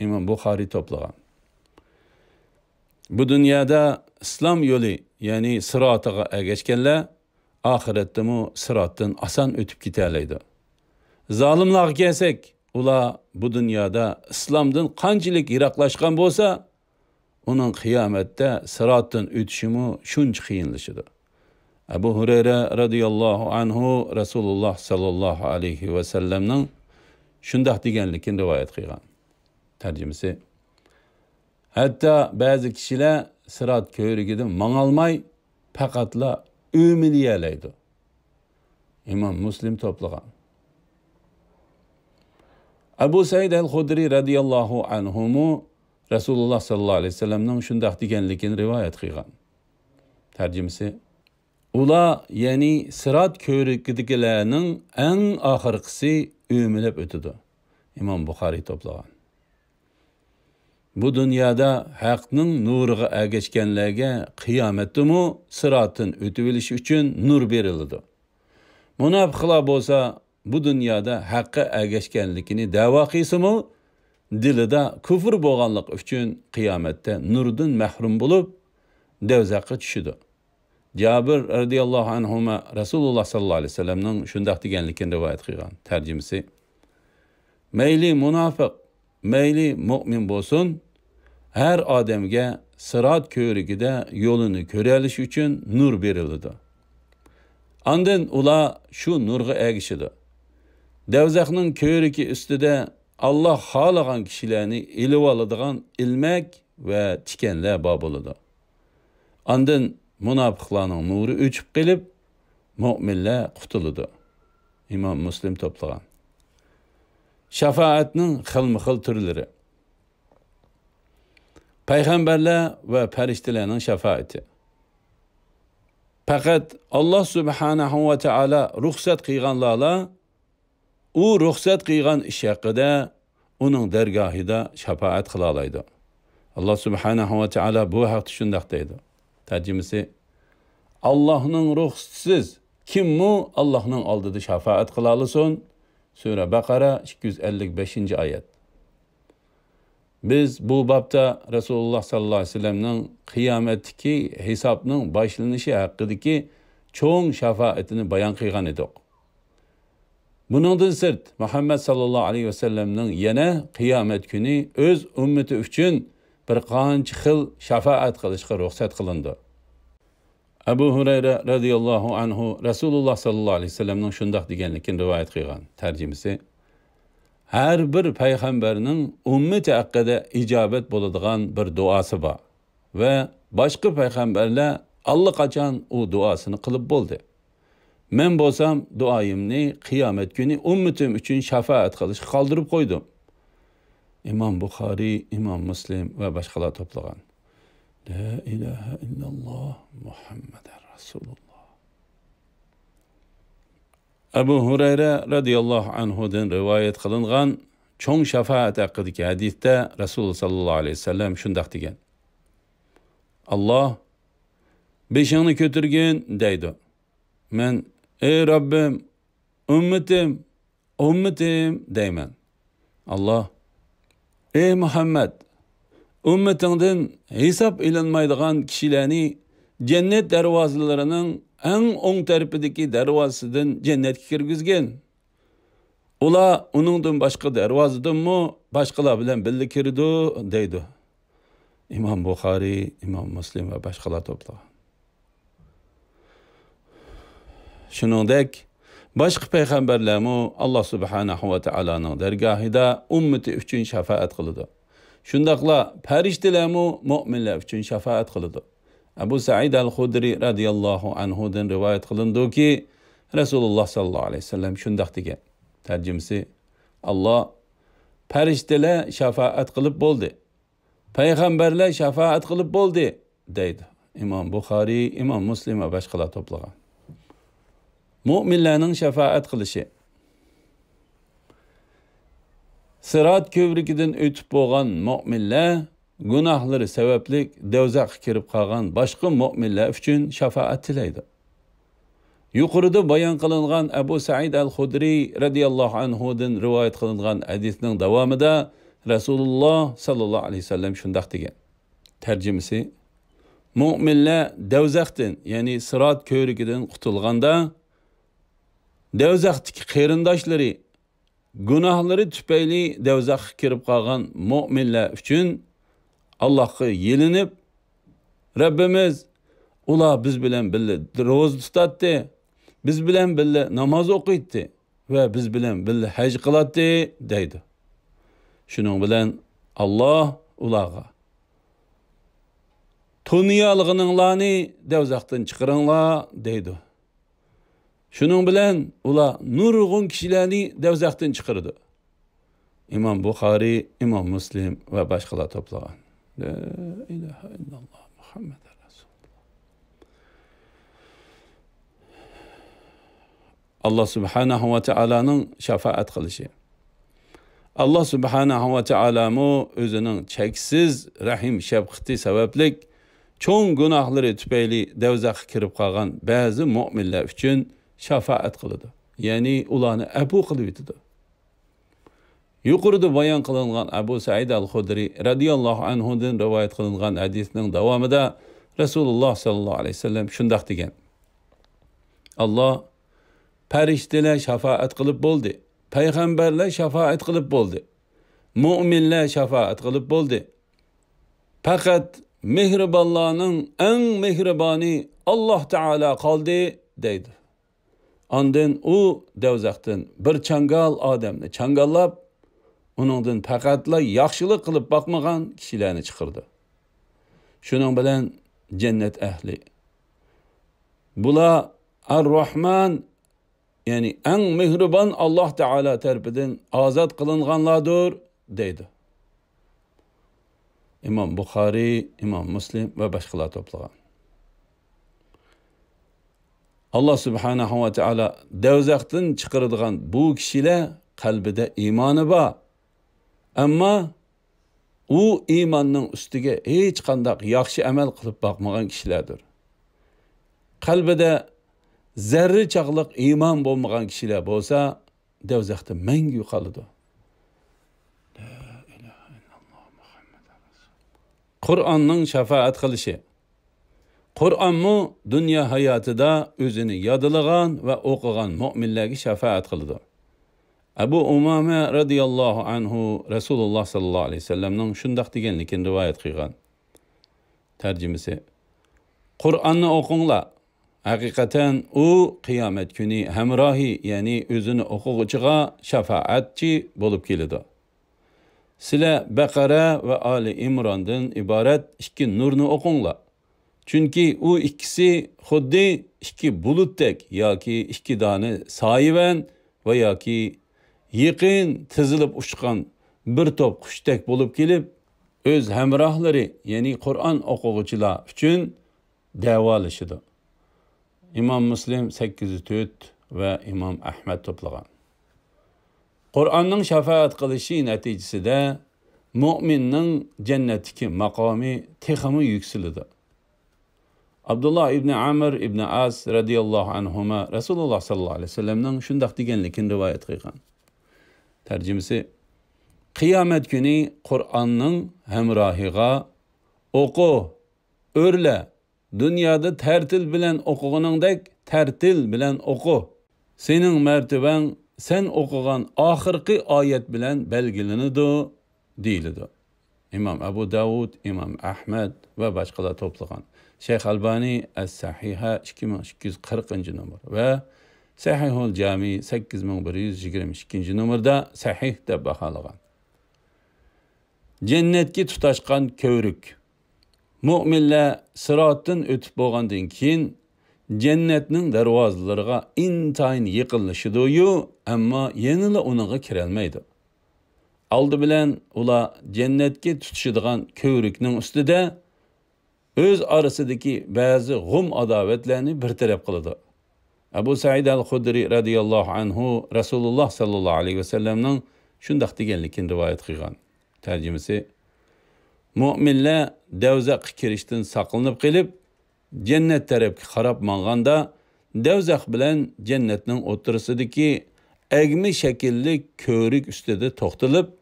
ئىمام بۇخارىي توپلىغان. بۇ دۇنيادا ئىسلام يولى، يەنى سىراتىغا ئەگەشكەنلەر ئاخىرەتتىمۇ سىراتتىن ئاسان ئۆتۈپ كېتەلەيدۇ. زالىملارغا كەلسەك، ئۇلار بۇ دۇنيادا ئىسلامدىن قانچىلىك يىراقلاشقان بولسا، ئۇنىڭ قىيامەتتە سىراتتىن ئۆتۈشىمۇ شۇنچە قىيىنلىشىدۇ. ئەبۇ ھۇرەيرە رەزىياللاھۇ ئەنھۇ رەسۇلۇللاھ ساللاللاھۇ ئەلەيھى ۋەسەللەمنىڭ شۇنداق دېگەنلىكىنى رىۋايەت قىلغان. تەرجىمىسى: ھەتتا بەزى كىشىلەر سىرات كۆۋرۈكىدە ماڭالماي، پەقەتلا ئۆمىلىيەلەيدۇ. ئىمام مۇسلىم توپلىغان. ئەبۇ سەئىد ئەل خۇدرى رەزىياللاھۇ ئەنھۇمۇ رەسۇلۇللاھ ساللاللاھۇ ئەلەيھى ۋەسەللەمنىڭ شۇنداق دېگەنلىكىنى رىۋايەت قىلغان. تەرجىمىسى: ئۇلار، يەنى سىرات كۆۋرۈكىدىكىلەرنىڭ ئەڭ ئاخىرقىسى ئۆمىلەپ ئۆتىدۇ. ئىمام بۇخارىي توپلىغان. بۇ دۇنيادا ھەقنىڭ نۇرىغا ئەگەشكەنلەرگە قىيامەتتىمۇ سىراتتىن ئۆتۈۋېلىش ئۈچۈن نۇر بېرىلىدۇ. مۇناپىقلار بولسا بۇ دۇنيادا ھەققە ئەگەشكەنلىكىنى دەۋا قىلسىمۇ، دىلىدا كۇفر بولغانلىقى ئۈچۈن قىيامەتتە نۇردىن مەھرۇم بولۇپ، دەۋزەخكە چۈشىدۇ. جابىر رەزىياللاھۇ ئەنھۇما رەسۇلۇللاھ ساللاللاھۇ ئەلەيھى ۋەسەللەمنىڭ شۇنداق دېگەنلىكىنى رىۋايەت قىلغان. تەرجىمىسى: مەيلى مۇناپىق، مەيلى مۇئمىن بولسۇن، ھەر ئادەمگە سىرات كۆۋرۈكىدە يولىنى كۆرەلىش ئۈچۈن نۇر بېرىلىدۇ. ئاندىن ئۇلار شۇ نۇرغا ئەگىشىدۇ. دەۋزەخنىڭ كۆۋرۈكى ئۈستىدە ئاللاھ خالىغان كىشىلەرنى ئېلىۋالىدىغان ئىلمەك ۋە تىكەنلەر بار بولىدۇ. ئاندىن مۇناپىقلارنىڭ نۇرى ئۆچۈپ قېلىپ، مۆمىنلەر قۇتۇلىدۇ. ئىمام مۇسلىم توپلىغان. شاپائەتنىڭ خىلمۇ خىل تۈرلىرى. پەيغەمبەرلەر ۋە پەرىشتىلەرنىڭ شاپائىتى. پەقەت ئاللاھ سۇبھانەھۇ ۋە تائالا رۇخسەت قىلغانلارلا ئۇ رۇخسەت قىلغان ئىش ھەققىدە ئۇنىڭ دەرگاھىدا شاپائەت قىلالايدۇ. ئاللاھ سۇبھانەھۇ ۋە تائالا بۇ ھەقتە شۇنداق دەيدۇ. تەرجىمىسى: ئاللاھنىڭ رۇخسىتىسىز كىممۇ ئاللاھنىڭ ئالدىدا شاپائەت قىلالىسۇن؟ سۈرە بەقەرە، ئىككى يۈز ئەللىك بەشىنچى ئايەت. بىز بۇ بابتا رەسۇلۇللاھ ساللاللاھۇ ئەلەيھى ۋەسەللەمنىڭ قىيامەتتىكى ھېسابنىڭ باشلىنىشى ھەققىدىكى چوڭ شاپائىتىنى بايان قىلغان ئىدۇق. بۇنىڭدىن سىرت، مۇھەممەد ساللاللاھۇ ئەلەيھى ۋەسەللەمنىڭ يەنە قىيامەت كۈنى ئۆز ئۈممىتى ئۈچۈن بىر قانچە خىل شاپائەت قىلىشقا رۇخسەت قىلىندى. ئەبۇ ھۇرەيرە رەزىياللاھۇ ئەنھۇ رەسۇلۇللاھ ساللاللاھۇ ئەلەيھى ۋەسەللەمنىڭ شۇنداق دېگەنلىكىنى رىۋايەت قىلغان. تەرجىمىسى: ھەر بىر پەيغەمبەرنىڭ ئۈممىتى ھەققىدە ئىجابەت بولىدىغان بىر دۇئاسى بار ۋە باشقا پەيغەمبەرلەر ئاللىقاچان ئۇ دۇئاسىنى قىلىپ بولدى. مەن بولسام دۇئايىمنى قىيامەت كۈنى ئۈممىتىم ئۈچۈن شاپائەت قىلىشقا قالدۇرۇپ قويدۇم. ئىمام بۇخارىي، ئىمام مۇسلىم ۋە باشقىلار توپلىغان. لا ئىلاھە ئىللاللاھ، مۇھەممەدۇر رەسۇلۇللاھ. ئەبۇ ھۇرەيرە رەزىياللاھۇ ئەنھۇدىن رىۋايەت قىلىنغان چوڭ شاپائەت ھەققىدىكى ھەدىستە رەسۇل ساللاللاھۇ ئەلەيھى ۋەسەللەم شۇنداق دېگەن: ئاللاھ، بېشىڭنى كۆتۈرگىن، دەيدۇ. مەن، ئەي رەببىم، ئۈممىتىم، ئۈممىتىم دەيمەن. ئاللاھ، ئەي مۇھەممەد، ئۈممىتىڭدىن ھېساب ئېلىنمايدىغان كىشىلەرنى جەننەت دەرۋازىلىرىنىڭ ئەڭ ئوڭ تەرىپىدىكى دەرۋازىسىدىن جەننەتكە كىرگۈزگىن. ئۇلار ئۇنىڭدىن باشقا دەرۋازىدىنمۇ باشقىلار بىلەن بىللە كىرىدۇ، دەيدۇ. ئىمام بۇخارىي، ئىمام مۇسلىم ۋە باشقىلار توپلىغان. شۇنىڭدەك، باشقا پەيغەمبەرلەرمۇ ئاللاھ سۇبھانەھۇ ۋە تائالانىڭ دەرگاھىدا ئۈممىتى ئۈچۈن شاپائەت قىلىدۇ. شۇنداقلا پەرىشتىلەرمۇ مۆمىنلەر ئۈچۈن شاپائەت قىلىدۇ. ئەبۇ سەئىد ئەل خۇدرى رەزىياللاھۇ ئەنھۇدىن رىۋايەت قىلىنىدۇكى، رەسۇلۇللاھ ساللاللاھۇ ئەلەيھى ۋەسەللەم شۇنداق دېگەن. تەرجىمىسى: ئاللاھ، پەرىشتىلەر شاپائەت قىلىپ بولدى، پەيغەمبەرلەر شاپائەت قىلىپ بولدى، دەيدۇ. ئىمام بۇخارىي، ئىمام مۇسلىم ۋە باشقىلار توپلىغان. مۆمىنلەرنىڭ شاپائەت قىلىشى. سىرات كۆۋرۈكىدىن ئۆتۈپ بولغان مۆمىنلەر گۇناھلىرى سەۋەبلىك دەۋزەخكە كىرىپ قالغان باشقا مۆمىنلەر ئۈچۈن شاپائەت تىلەيدۇ. يۇقىرىدا بايان قىلىنغان ئەبۇ سەئىد ئەل خۇدرىي رەزىياللاھۇ ئەنھۇدىن رىۋايەت قىلىنغان ھەدىسنىڭ داۋامىدا رەسۇلۇللا ساللاللاھۇ ئەلەيھى ۋەسەللەم شۇنداق دېگەن. تەرجىمىسى، مۆمىنلەر دەۋزەختىن، يەنى سىرات كۆۋرۈكىدىن قۇتۇلغاندا، دەۋزەختىكى قېرىنداشلىرى، گۇناھلىرى تۈپەيلى دەۋزەخكە كىرىپ قالغان مۆمىنلەر ئۈچۈن ئاللاھقا يېلىنىپ، رەببىمىز، ئۇلار بىز بىلەن بىللە روزا تۇتاتتى، بىز بىلەن بىللە ناماز ئوقۇيتتى ۋە بىز بىلەن بىللە ھەج قىلاتتى، دەيدۇ. شۇنىڭ بىلەن ئاللاھ ئۇلارغا، تونۇيالىغىنىڭلارنى دەۋزەختىن چىقىرىڭلار، دەيدۇ. شۇنىڭ بىلەن ئۇلار نۇرغۇن كىشىلەرنى دەۋزەختىن چىقىرىدۇ. ئىمام بۇخارىي، ئىمام مۇسلىم ۋە باشقىلار توپلىغان. لا ئىلاھە ئىللاللاھ مۇھەممەد رەسۇلۇللاھ. ئاللاھ سۇبھانەھۇ ۋە تائالانىڭ شاپائەت قىلىشى. ئاللاھ سۇبھانەھۇ ۋە تائالامۇ ئۆزىنىڭ چەكسىز رەھىم شەپقىتى سەۋەبلىك چوڭ گۇناھلىرى تۈپەيلى دەۋزەخكە كىرىپ قالغان بەزى مۆمىنلەر ئۈچۈن شاپائەت قىلىدۇ. يەنى ئۇلارنى ئەپۇ قىلىۋېتىدۇ. يۇقىرىدا بايان قىلىنغان ئەبۇ سەئىد ئەل خۇدرىي رەزىياللاھۇ ئەنھۇدىن رىۋايەت قىلىنغان ھەدىسنىڭ داۋامىدا رەسۇلۇللا ساللاللاھۇ ئەلەيھى ۋەسەللەم شۇنداق دېگەن: ئاللا، پەرىشتىلەر شاپائەت قىلىپ بولدى، پەيغەمبەرلەر شاپائەت قىلىپ بولدى، مۆمىنلەر شاپائەت قىلىپ بولدى. پەقەت مېھرىبانلارنىڭ ئەڭ مېھرىبانى ئاللا تائالا قالدى، دەيدۇ. ئاندىن ئۇ دەۋزەختىن بىر چاڭگال ئادەمنى چاڭگاللاپ، ئۇنىڭدىن پەقەتلا ياخشىلىق قىلىپ باقمىغان كىشىلەرنى چىقىرىدۇ. شۇنىڭ بىلەن جەننەت ئەھلى، بۇلار ئەر-راھمان، يەنى ئەڭ مېھرىبان ئاللا تائالا تەرىپىدىن ئازاد قىلىنغانلاردۇر، دەيدۇ. ئىمام بۇخارىي، ئىمام مۇسلىم ۋە باشقىلار توپلىغان. ئاللا سۇبھانەھۇ ۋە تائالا دەۋزەختىن چىقىرىدىغان بۇ كىشىلەر قەلبىدە ئىمانى بار، ئەمما ئۇ ئىماننىڭ ئۈستىگە ھېچقانداق ياخشى ئەمەل قىلىپ باقمىغان كىشىلەردۇر. قەلبىدە زەررە چاغلىق ئىمان بولمىغان كىشىلەر بولسا، دەۋزەختە مەڭگۈ قالىدۇ. لا ئىلاھە ئىللاللاھ مۇھەممەد رەسۇلۇللاھ. قۇرئاننىڭ شاپائەت قىلىشى. قۇرئانمۇ دۇنيا ھاياتىدا ئۆزىنى يادلىغان ۋە ئوقۇغان مۆمىنلەرگە شاپائەت قىلىدۇ. ئەبۇ ئۇمامە رەزىياللاھۇ ئەنھۇ رەسۇلۇللاھ ساللاللاھۇ ئەلەيھى ۋەسەللەمنىڭ شۇنداق دېگەنلىكىنى رىۋايەت قىلغان. تەرجىمىسى، قۇرئاننى ئوقۇڭلار. ھەقىقەتەن ئۇ قىيامەت كۈنى ھەمراھى، يەنى ئۆزىنى ئوقۇغۇچىغا شاپائەتچى بولۇپ كېلىدۇ. سىلەر بەقەرە ۋە ئالى ئىمراندىن ئىبارەت ئىككى نۇرنى ئوقۇڭلار. چۈنكى ئۇ ئىككىسى خۇددى ئىككى بۇلۇتتەك ياكى ئىككى دانە سايىۋەن ۋە ياكى يېقىن تىزىلىپ ئۇچقان بىر توپ قۇشتەك بولۇپ كېلىپ، ئۆز ھەمراھلىرى، يەنى قۇرئان ئوقۇغۇچىلار ئۈچۈن دەۋالىشىدۇ. ئىمام مۇسلىم سەككىز يۈز تۆت ۋە ئىمام ئەھمەد توپلىغان. قۇرئاننىڭ شاپائەت قىلىشى نەتىجىسىدە مۆمىننىڭ جەننەتتىكى ماقامى تېخىمۇ يۈكسىلىدۇ. ئابدۇللا ئىبنى ئامىر ئىبنى ئاس رەزىياللاھۇ ئەنھۇما رەسۇلۇللاھ ساللاللاھۇ ئەلەيھى ۋەسەللەمنىڭ شۇنداق دېگەنلىكىنى رىۋايەت قىلغان. تەرجىمىسى، قىيامەت كۈنى قۇرئاننىڭ ھەمراھىغا ئوقۇ، ئۆرلە، دۇنيادا تەرتىل بىلەن ئوقۇغىنىڭدەك تەرتىل بىلەن ئوقۇ. سېنىڭ مەرتىۋەڭ سەن ئوقۇغان ئاخىرقى ئايەت بىلەن بەلگىلىنىدۇ، دېيىلىدۇ. ئىمام ئەبۇ داۋۇد، ئىمام ئەھمەد ۋە باشقىلار توپلىغان. شەيخ ئەلبانى ئەس-سەھىھە ئىككى مىڭ ئىككى يۈز قىرىقىنچى نومۇر ۋە سەھىھۇل جامى سەككىز مىڭ بىر يۈز يىگىرمە ئىككىنچى نومۇردا سەھىھ دەپ باھالىغان. جەننەتكە تۇتاشقان كۆۋرۈك. مۆمىنلەر سىراتتىن ئۆتۈپ بولغاندىن كېيىن، جەننەتنىڭ دەرۋازىلىرىغا ئىنتايىن يېقىنلىشىدۇ-يۇ، ئەمما يەنىلا ئۇنىڭغا كىرەلمەيدۇ. ئالدى بىلەن ئۇلار جەننەتكە تۇتىشىدىغان كۆۋرۈكنىڭ ئۈستىدە ئۆز ئارىسىدىكى بەزى غۇم ئاداۋەتلەرنى بىر تەرەپ قىلىدۇ. ئەبۇ سەئىد ئەل خۇدرى رەزىياللاھۇ ئەنھۇ رەسۇلۇللاھ ساللاللاھۇ ئەلەيھى ۋەسەللەمنىڭ شۇنداق دېگەنلىكىنى رىۋايەت قىلغان. تەرجىمىسى، مۆمىنلەر دەۋزەخكە كىرىشتىن ساقلىنىپ قېلىپ، جەننەت تەرەپكە قاراپ ماڭغاندا، دوزاخ بىلەن جەننەتنىڭ ئوتتۇرىسىدىكى ئەگمە شەكىللىك كۆۋرۈك ئۈستىدە توختىلىپ،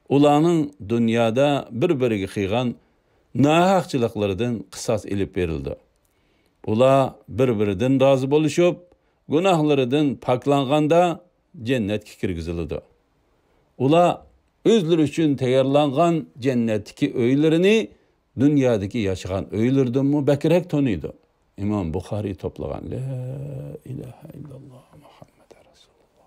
ئۇلارنىڭ دۇنيادا بىر-بىرىگە قىلغان ناھەقچىلىقلىرىدىن قىساس ئېلىپ بېرىلىدۇ. ئۇلار بىر-بىرىدىن رازى بولۇشۇپ، گۇناھلىرىدىن پاكلانغاندا جەننەتكە كىرگۈزۈلىدۇ. ئۇلار ئۆزلىرى ئۈچۈن تەييارلانغان جەننەتتىكى ئۆيلىرىنى دۇنيادىكى ياشىغان ئۆيلىرىدىنمۇ بەكرەك تونۇيدۇ. ئىمام بۇخارىي توپلىغان. لا ئىلاھە ئىللاللا مۇھەممەدۇر رەسۇلۇللا.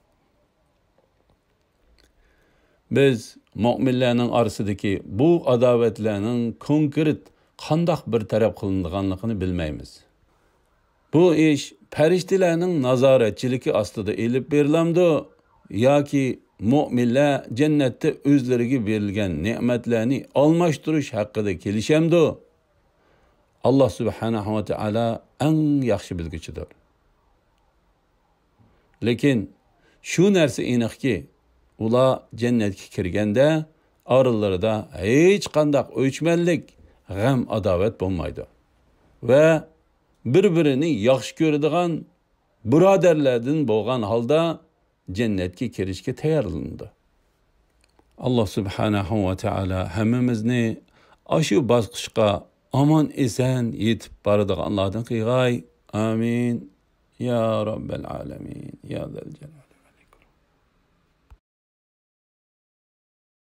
بىز مۆمىنلەرنىڭ ئارىسىدىكى بۇ ئاداۋەتلەرنىڭ كونكرېت قانداق بىر تەرەپ قىلىنىدىغانلىقىنى بىلمەيمىز. بۇ ئىش پەرىشتىلەرنىڭ نازارەتچىلىكى ئاستىدا ئېلىپ بېرىلامدۇ ياكى مۆمىنلەر جەننەتتە ئۆزلىرىگە بېرىلگەن نېمەتلەرنى ئالماشتۇرۇش ھەققىدە كېلىشەمدۇ؟ ئاللا سۇبھانەھۇ ۋە تائالا ئەڭ ياخشى بىلگۈچىدۇر. لېكىن شۇ نەرسە ئېنىقكى، ئۇلار جەننەتكە كىرگەندە ئارىلىرىدا ھېچقانداق ئۆچمەنلىك، غەم-ئاداۋەت بولمايدۇ ۋە بىر-بىرىنى ياخشى كۆرىدىغان بۇرادەرلەردىن بولغان ھالدا جەننەتكە كىرىشكە تەييارلىنىدۇ. ئاللا سۇبھانەھۇ ۋە تائالا ھەممىمىزنى ئاشۇ باسقۇچقا ئامان-ئېسەن يېتىپ بارىدىغانلاردىن قىلغاي. ئامىن. يا رەببەل ئالەمىن. يا زەل جالال.